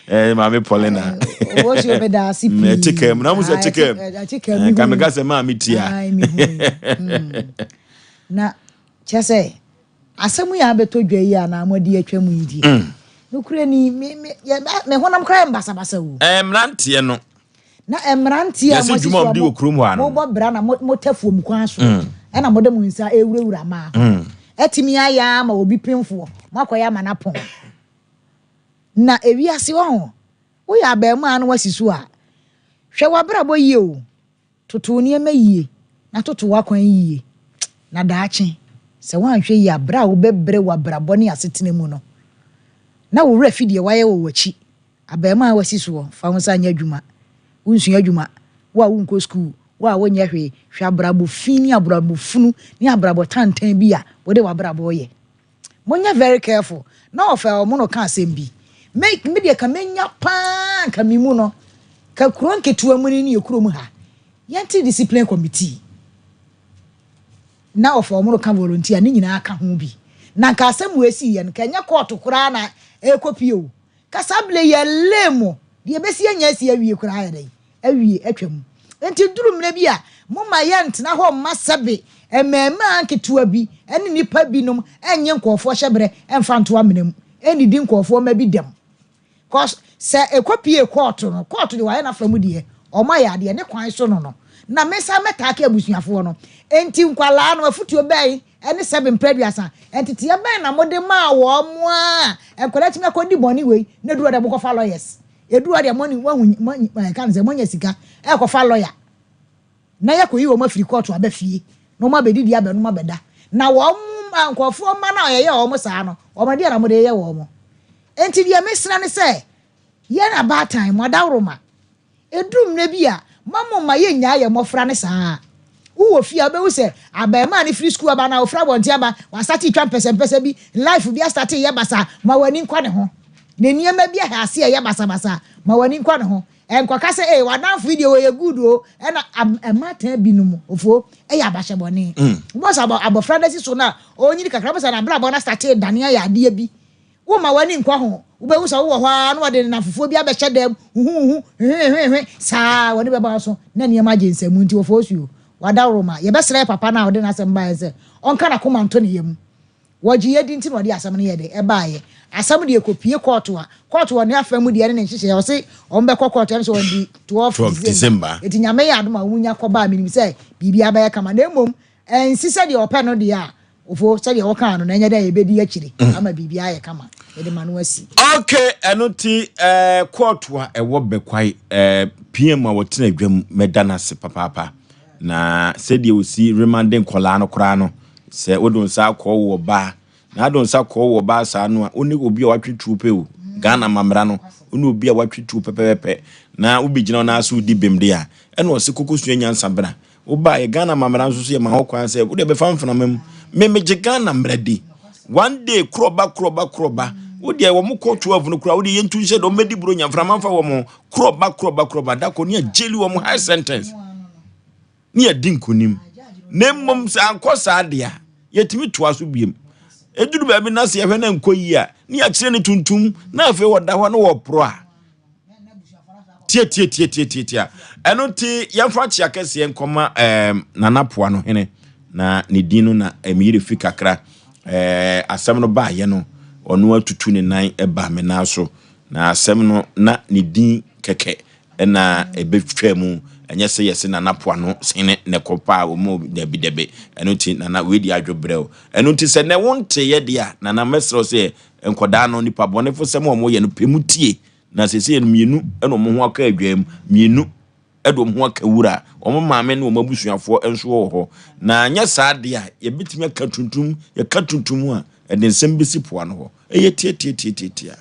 Eh maame Paulina. Wo si obe da ase pii. Ɛte kaa mu na mo sɛ ɛte kaa mu. Ɛte kaa mu. Ka me ka sɛ maame tia. Na kyɛ sɛ asɛm yi a abɛtɔ dwa yi a na mo adi atwa mu yi deɛ. Nokorɛ ni me me me honam koraa yɛ mbasabasa o. Mmeranteɛ no Na mmeranteɛ a Yɛse moasi dwuma so a a wɔdi wɔ kurom hɔ a no. mobɔ bra na motɛ fuom kwan so ɛna mode mo nsa rewurawura mmaa ho atumi ayɛ ara ma obi pemfoɔ moakɔyɛ ama no apɔn. Na ewiase wɔ ho, woyɛ abarimaa na woasi so a, hwɛ w'abrabɔ yie o, toto wo nneɛma yie na toto w'akwan yie na daakye sɛ woanhwɛ yie a berɛ a wobɛbrɛ w'abrabɔ ne asetena mu no na wo werɛ afi deɛ woayɛ wɔ w'akyi Abarimaa a wasi soɔ, fa wo nsa nyɛ adwuma. Wonsua adwuma, wo a wonkɔ sukuu, wo a wonyɛ hwee, hwɛ abrabɔ fi ne abrabɔ funu ne abrabɔ tantan bi a wode w'abrabɔ reyɛ. Monyɛ very careful. Na ɔfɛ ɔmo no ka asɛm bi. Me me deɛ ka menya paa nka me mu no, ka kuro nketewa mu no ne yɛ kurom ha. Yɛnte discipline committee. Na ɔfɛ ɔmo no ka volunteer ne nyinaa ka ho bi. Na nka asɛm wei sii yɛ no, ka ɛnyɛ court koraa na ɛrekɔpie o. Kasable yɛ lame o, deɛ ɛbɛsi anya asi awie koraa ayɛ dɛn? Awie, atwa mu. Enti duru mmerɛ bi a, momma yɛntena hɔ mma sɛbe mmarimaa nketewa bi ne nnipa binom nnye nkurɔfoɔ hyɛberɛ mfa nto amena mu, nnidi nkurɔfoɔ mma bi dɛm. Cos sɛ ɛkɔpie kɔɔto no, kɔɔto deɛ wayɛ n'afa mu deɛ, wɔayɛ adeɛ, ne kwan so no no. Na mesan mɛtaake abusuafoɔ no. Enti nkwadaa no, afotuo bɛn ne sɛbe mprɛ aduasa. Nteteɛ bɛn na mode maa wɔn a nkwadaa atumi akɔdi bɔne wei na ɛduru hɔ deɛ mokɔfa lawyers? Ɛduru hɔ deɛ mo moahu mo ɛka no sɛ moanya sika ɛrekɔfa lawyer na yɛakɔyi wɔn afiri kɔɔto aba fie na wɔn abɛdidi abɛnom abɛda na wɔn nkurɔfoɔ mma no a yɛyɛ wɔn saa no wɔn deɛ na mode yɛ wɔn. Enti deɛ mesrɛ ne sɛ yɛn abaatan mo adaworoma Ɛduru mmerɛ bi a, mma mo mma yɛnnyae yɛn mmɔfra no saa. Wowɔ fie a, wobɛhu sɛ abarimaa no firi sukuu aba anaa ɔfiri abɔnten aba, wastate retwa mpɛsɛmpɛsɛ bi, life bi astate reyɛ basaa, ma w'ani nkɔ ne ho. Ne nneɛma bi ahɛ ase a ɛyɛ basabasa, ma w'ani nkɔ ne ho. Ɛnkɔka sɛ, ee, w'adamfo yi deɛ ɔyɛ good o, ɛna mmaatan binom, ofo, yɛ abahyɛbɔne. Wobɛhu sɛ abɔfra no asi so no a, ɔrenyini kakra, wobɛhu sɛ n'abrabɔ no astate redane ayɛ adeɛ bi. Womma w'ani nkɔ ho. Wobɛhu sɛ wowɔ hɔ ara na wɔde nnamfofoɔ bi abɛhyɛ dan mu, huhuuhu, hwehwehwehwe, saa ara, w'ani bɛba wo so na nneɛma agye nsam nti wɔfɔɔsuo. W'adaworoma. Yɛbɛsrɛ papa no a ɔde n'asɛm baeɛ sɛ ɔnka n'akoma nto ne yam. Wɔgye yɛ di nti na ɔde asɛm no yɛɛ dɛn? Ɛbaeɛ. Asɛm deɛ ɛkɔpue kɔɔto a, kɔɔto wɔ ne afa mu deɛ ne ne nhyehyɛeɛ, ɔse wɔn bɛkɔ kɔɔto, ɛm sɛ on the 12 12 December. December. Nti Nyame yɛ adom a wɔn nya kɔba a, menim sɛ biribiara bɛyɛ kama. Na mmom, ɛnsi sɛdeɛ ɔpɛ no deɛ a, Ofo, sɛdeɛ wɔkaa no no, ɛnyɛ dɛ yɛbɛdi akyire ama biribiara ayɛ kama. Mede m'ano asi. Ok, ɛno nti eh, kɔɔto a ɛwɔ Bɛkwae eh, PM a wɔtena adwa mu, mɛda no ase papaapa. Na sɛdeɛ ɔsi remande nkɔlaa no koraa no, sɛ wode wo nsa akɔ wo ɔbaa, na ade wo nsa kɔ wo ɔbaa saa no a, wo ne obi a watwe tuo pɛ o. Ghana amammerɛ no, wo ne obi a watwe tuo pɛpɛpɛpɛ, na wobɛgyina wo nan ase wodi bem de a, ɛna ɔse kɔkɔsua nyansa bra. Wo ba yɛ Ghana amammerɛ nso so yɛ ma ho kwan sɛ wode bɛfa mframa mu. Me megye Ghana mmara di. One day korɔba korɔba korɔba. Wo deɛ wɔn kɔ 12 no koraa wo deɛ yɛntu nhyɛ deɛ wɔn bɛdi buro nya mframa mfa wɔn ho. Korɔba korɔba korɔba da kɔ ne agyeli wɔn high sentence. Ne yɛdi nkonim. Na mmom sɛ ankɔ saa deɛ a yɛtumi toa so biem. Ɛduru baabi na sɛ yɛhwɛ na nkɔ yie a ne yɛakyerɛ ne tuntum na afei wɔda hɔ na wɔporɔ a. Tiatiatiatiatia. Ɛno nti yɛmfa kyea kɛseɛ nkɔma ɛɛm Nana Poa no hene na ne din no na ɛmeyere fi kakra. Ɛɛ asɛm no baayɛ no ɔno atutu ne nan ɛba me nan so na asɛm no na ne din kɛkɛ ɛna ɛbɛtwa mu ɛnyɛ sɛ yɛse Nana Poa no hene na ɛkɔ paa wɔ mu dabi dabi. Ɛno nti Nana wei di adwo brɛ o. Ɛno nti sɛ nɛ wonteeɛ deɛ a Nana mɛsrɛ wo sɛ nkɔdaa no nipa bɔnefo sɛm a wɔyɛ no pɛ mu tie. Na seesei no, mmienu na wɔn ho aka adwaa mu, mmienu de wɔn ho aka wura, wɔn maame ne wɔn abusuafoɔ nso wɔ hɔ. Na anyɛ saa deɛ a, yɛbɛtumi aka tuntum, yɛka tuntum a, ɛde nsɛm bɛsi poa no hɔ. Ɛyɛ tiatiatiatiatia.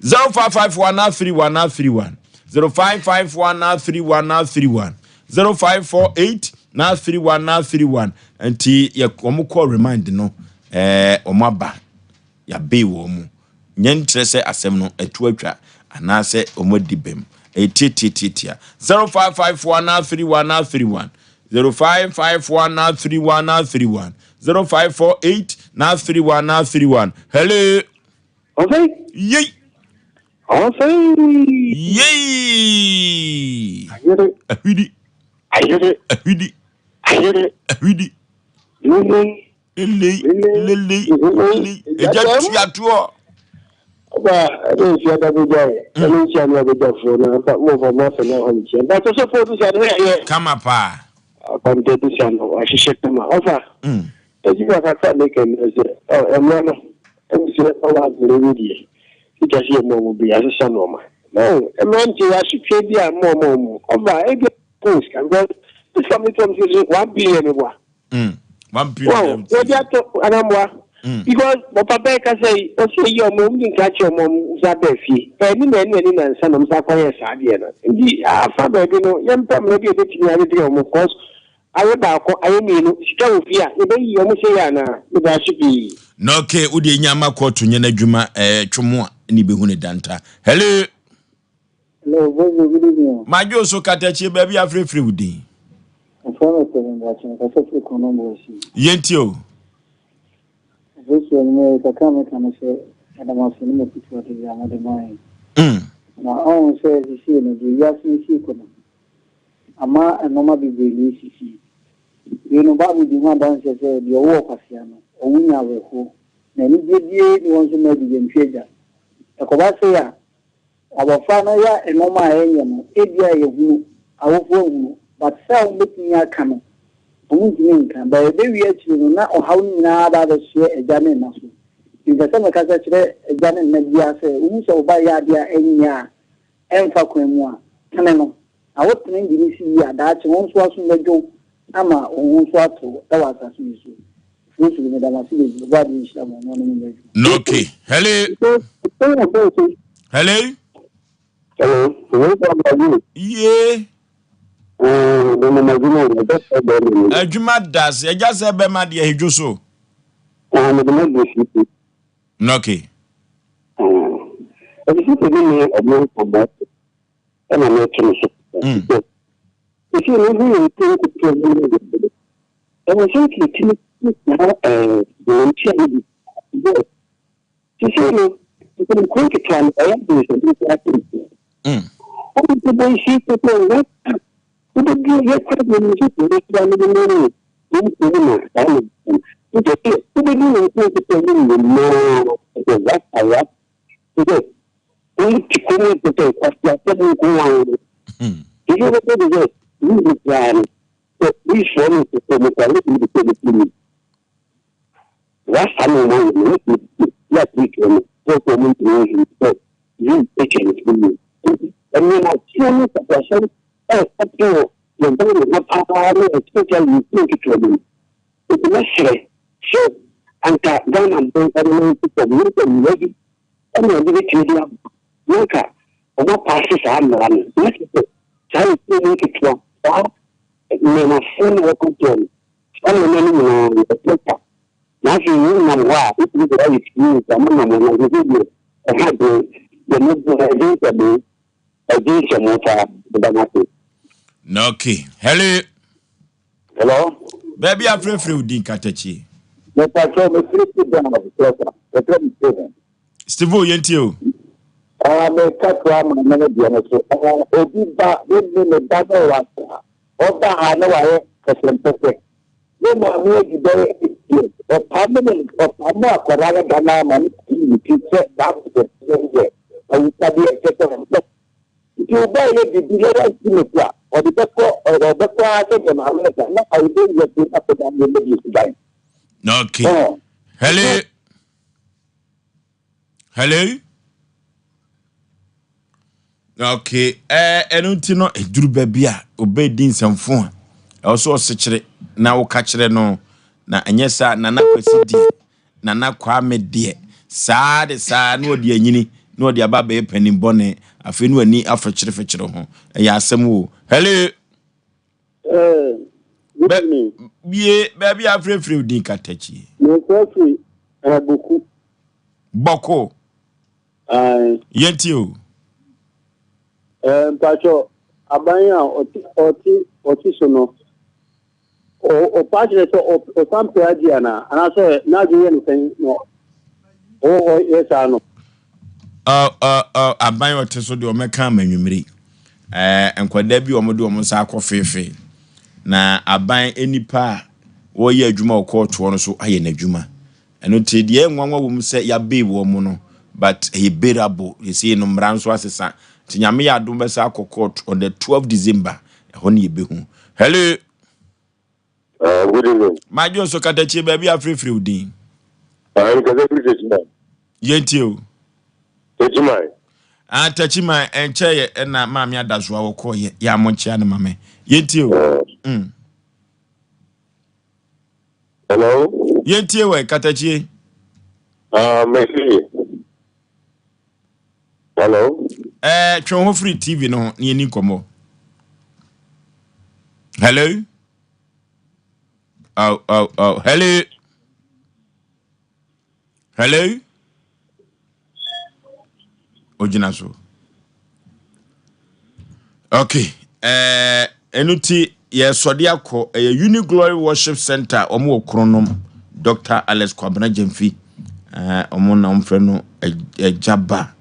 0551 31 31 0551 31 31 0548 31 31 nti yɛ wɔn kɔ remind no ɛɛ wɔn aba. Yɛabee wɔn mu. Nyɛ nkyerɛ sɛ asɛm no atu atwa anaasɛ wɔadi bem. Ɛyɛ tiatiatiatia. 0554 31 31 0554 31 31 0548 31 31 Hello! Ɔsɛe. Yei! Ɔsɛe. Yei! Ayere. Ahwidi. Ayere. Ahwidi. Ayere. Ahwidi. Lelei. Lelei, lelei, lelei. Egya tua toɔ. Ɔba ɛna nsia da bɛgya yɛ. Ɛna nsia ne abɛgyafoɔ na mpa mo fa mo afɛ na ɔhɔ nkyɛn. Mpa sɛ sɔfoɔ bisa no yɛ. Kama paa. Akwamta bisa no wahyehyɛ kama. Ɔfa. Adwuma kakra ne kɛ ne sɛ ɛmmerɛ no ɛne sɛ ɔwɔ adwene bi deɛ. Sika sɛ yɛ mɔ mo bi asesa nneɛma. No mmeranteɛ yɛ asotwe bi a mɔ mɔ mo. Ɔfa ebi a sika because this family from sɛ 1 billion boa. 1 billion. Wɔn wɔde ato anamboa. Because papa bɛɛ kasa yi ɔsi eyi ɔmo ɔmo di nka kyerɛ ɔmo ɔmo nsa bɛɛ fie. Ɛni na ɛni ɛni na nsa na ɔmo sa akɔyɛ saa adeɛ no. Nti afa baabi no yɛn mpɛ mmerɛ bi a ebetumi adedere ɔmo cause ayɛ baako ayɛ mmienu sika wɔ fie a yɛbɛyi ɔmo sɛ yɛ anaa meda ase pii. Na okay wo deɛ nya ama kɔɔto nyɛ n'adwuma ɛɛ twom a ne bɛhu ne danta. Hello. Hello, Bobo, good evening. Madwo so katakyie baabi afrɛfrɛ wo din. Mfrɛ me Kevin Boakye, mekasa firi Konombo asi. Yɛntie o. Afei anwummerɛ yi kakra a meka ne sɛ meda mo ase ne mo afotu ade a mode ma yɛn. Na ɔhu sɛ seesei no deɛ wiase no si rekɔ no ama nnoɔma bebree na ɛresisi. Wei no Bible di ho adanseɛ sɛ deɛ ɔwo ɔkwasea no, ɔwo nya awerɛhoɔ, na anigyeɛ biara nni hɔ nso ma agyegyantwie agya. Ɛkɔba sei a, Abɔfra no yɛ nnoɔma a ɛnyɛ no, ebia ɛyɛ hunu, awofoɔ nhunu, but sɛ wɔn bɛtumi aka no, wɔn ntumi nka, but ɛbɛwie akyire no na ɔhaw no nyinaa aba abɛsoɛ agya ne nna so. Nti mepɛ sɛ mekasa kyerɛ agya ne nna biara sɛ, wohu sɛ wo ba yɛ adeɛ a ɛnyɛ a, ɛmfa kwan mu a, tene no. Na wo tene de no si yie a, daakye wo nso w'asom bɛdwo wo ama wo ho nso ato wo wɔ asase yi so. Afurusu, meda mo ase bebree. Ɔbɔadeɛ nhyira mo na ɔne mo nyɛ adwuma. No okay. Hello. Hello. Hello. Yee. Adwuma da ase. Agya sɛ bɛma deɛ hedwo so. No okay. Ɛna meto no so. Sɛ mehu yɛn nketewa bi no de, ɛwɔ sɛ nketewa saa ɛɛ wɔn tia no bi. Seesei no, nkuro nketewa no, ɛyɛ den sɛ ebi nso ate nti. Wɔn nso bɔ nsi pɛpɛ wɔ wobɛduru yɛ kora deɛ no nso kuro nketewa no mu no wɔn nkuro mu na saa na nti sɛ wobɛduru wɔn nkuro nketewa no mu nyinaa sɛ rasta rasta sɛ wɔn ti kuro mu sɛ kwasi asɛm nko ara nti wobɛduru de sɛ yi koraa no sɛ yi soɔ no sɛ mo koraa wobɛtumi de sɛ mo mu Rasta no wɔn yɛ no wotumi yɛ atirikiri no sɛ sɛ wɔn ntumi nhu sɛ yi atwa ne tiri mu nti nneɛma teɛ ne nsakrasɛm ɛrekɔ wɔ yɛn Ghana ha paa ne especially yɛn kuro nketewa mu nti mɛsrɛ sɛ anka Ghana mbɛn ɛne ne nti ne sɛ mmara bi ɛna ɔde bɛtumi de aba na anka wɔn apaase saa mmara no na kyerɛ sɛ saa yɛ kuro mu nketewa saa nneɛmafoɔ no a wɔkɔ toɔ no saa nneɛma no nyinaa no ɛpɛ na afei wo nam hɔ a wotumi de ayɛ fie nti ama nam hɔ na sɛ deɛ ɛha deɛ deɛ mo bu ɛgye nsɛmo ɛgye nsɛmo paa ɛda no ase. Na okay. Hello. Hello. Baabi afrɛfrɛ wo din katakyie. Mepatwɛ mefiri Sudan Professor. Yɛfrɛ me Stephen. Steve o yɛntie o. Ah, meka toa maame no deɛ no so. Ah, obi ba, ne ne ne ba no wɔ ase a, ɔba ha na wayɛ pɛsɛmpɛsɛ. Ne maame adi bɛyɛ 8 years. Ɔpamo ne ɔpamo akwadaa no da no ama no tii ne ti sɛ saa pɛsɛmpɛsɛ no yɛ awusadeɛ ɛkyɛ sɛ ɔbɛ. Nti ɔba yɛ biribi na wanti ne so a, ɔde bɛkɔ ɔbɛkɔ ara sɛdeɛ maame no ka na ɔde yɛ so akɔda nneɛma bi suban. Okay. Hello. Hello. Okay. Eh, ɛno nti no ɛduru baabi a ɔbɛdi nsɛmfo a ɛwɔ so ɔsekyere na woka kyerɛ no na ɛnyɛ saa Nana Kwasi deɛ Nana Kwame deɛ saa de saa na ɔde anyini na ɔde aba abɛyɛ panin bɔne afei na wani afɛkyerefɛkyere ho ɛyɛ asɛm o. Hello. Good evening. Bie baabi afrɛfrɛ odin katakyie. Mefrɛ firi Boku. Bɔko. Aye. Yɛntie o. Mpakyɛ aban a ɔte ɔte ɔte so no ɔpa kyerɛ sɛ ɔsan pɛ agye anaa anaasɛ n'adwene yɛ no sɛn na ɔwɔ hɔ yɛ saa no. Aban ɔte so deɛ ɔmɛka ama anwummere nkwadaa bi wɔn de wɔn nsa akɔ feefee na aban nipa a wɔyɛ adwuma wɔ kɔɔtoɔ no so ayɛ n'adwuma ɛno nti deɛ nwanwa wɔ mu sɛ yɛabee wɔn mu no but ɛyɛ bearable yɛsei no mmara nso asesa nti Nyame yɛ adom bɛsa akɔ court on the 12 December ɛhɔ ne yɛbɛhu. Hello. Good evening. Madwo nso katakyie baabi afirifiri wo din. Nkasa firi Techiman. Yɛntie o. Techiman. Ah, Techiman ɛnkyɛ yɛ ɛna maame adasoa wɔkɔ yɛ yɛ amo nkyea no ma me. Yɛntie o. Hello. Yɛntie wɔ katakyie. Ah, mesi. Hello. Eh, twe ho firi TV no ho na yɛni nkɔmmɔ. Hello. Oh, oh, oh. Hello. Hello. Ogyina so. Okay. Eh, ɛno ti yɛsɔde akɔ ɛyɛ Uni Glory Worship Center wɔn wɔ Kronom Dr. Alex Kwabena Gyamfi. Eh, wɔn na wɔn frɛ no Agyaba.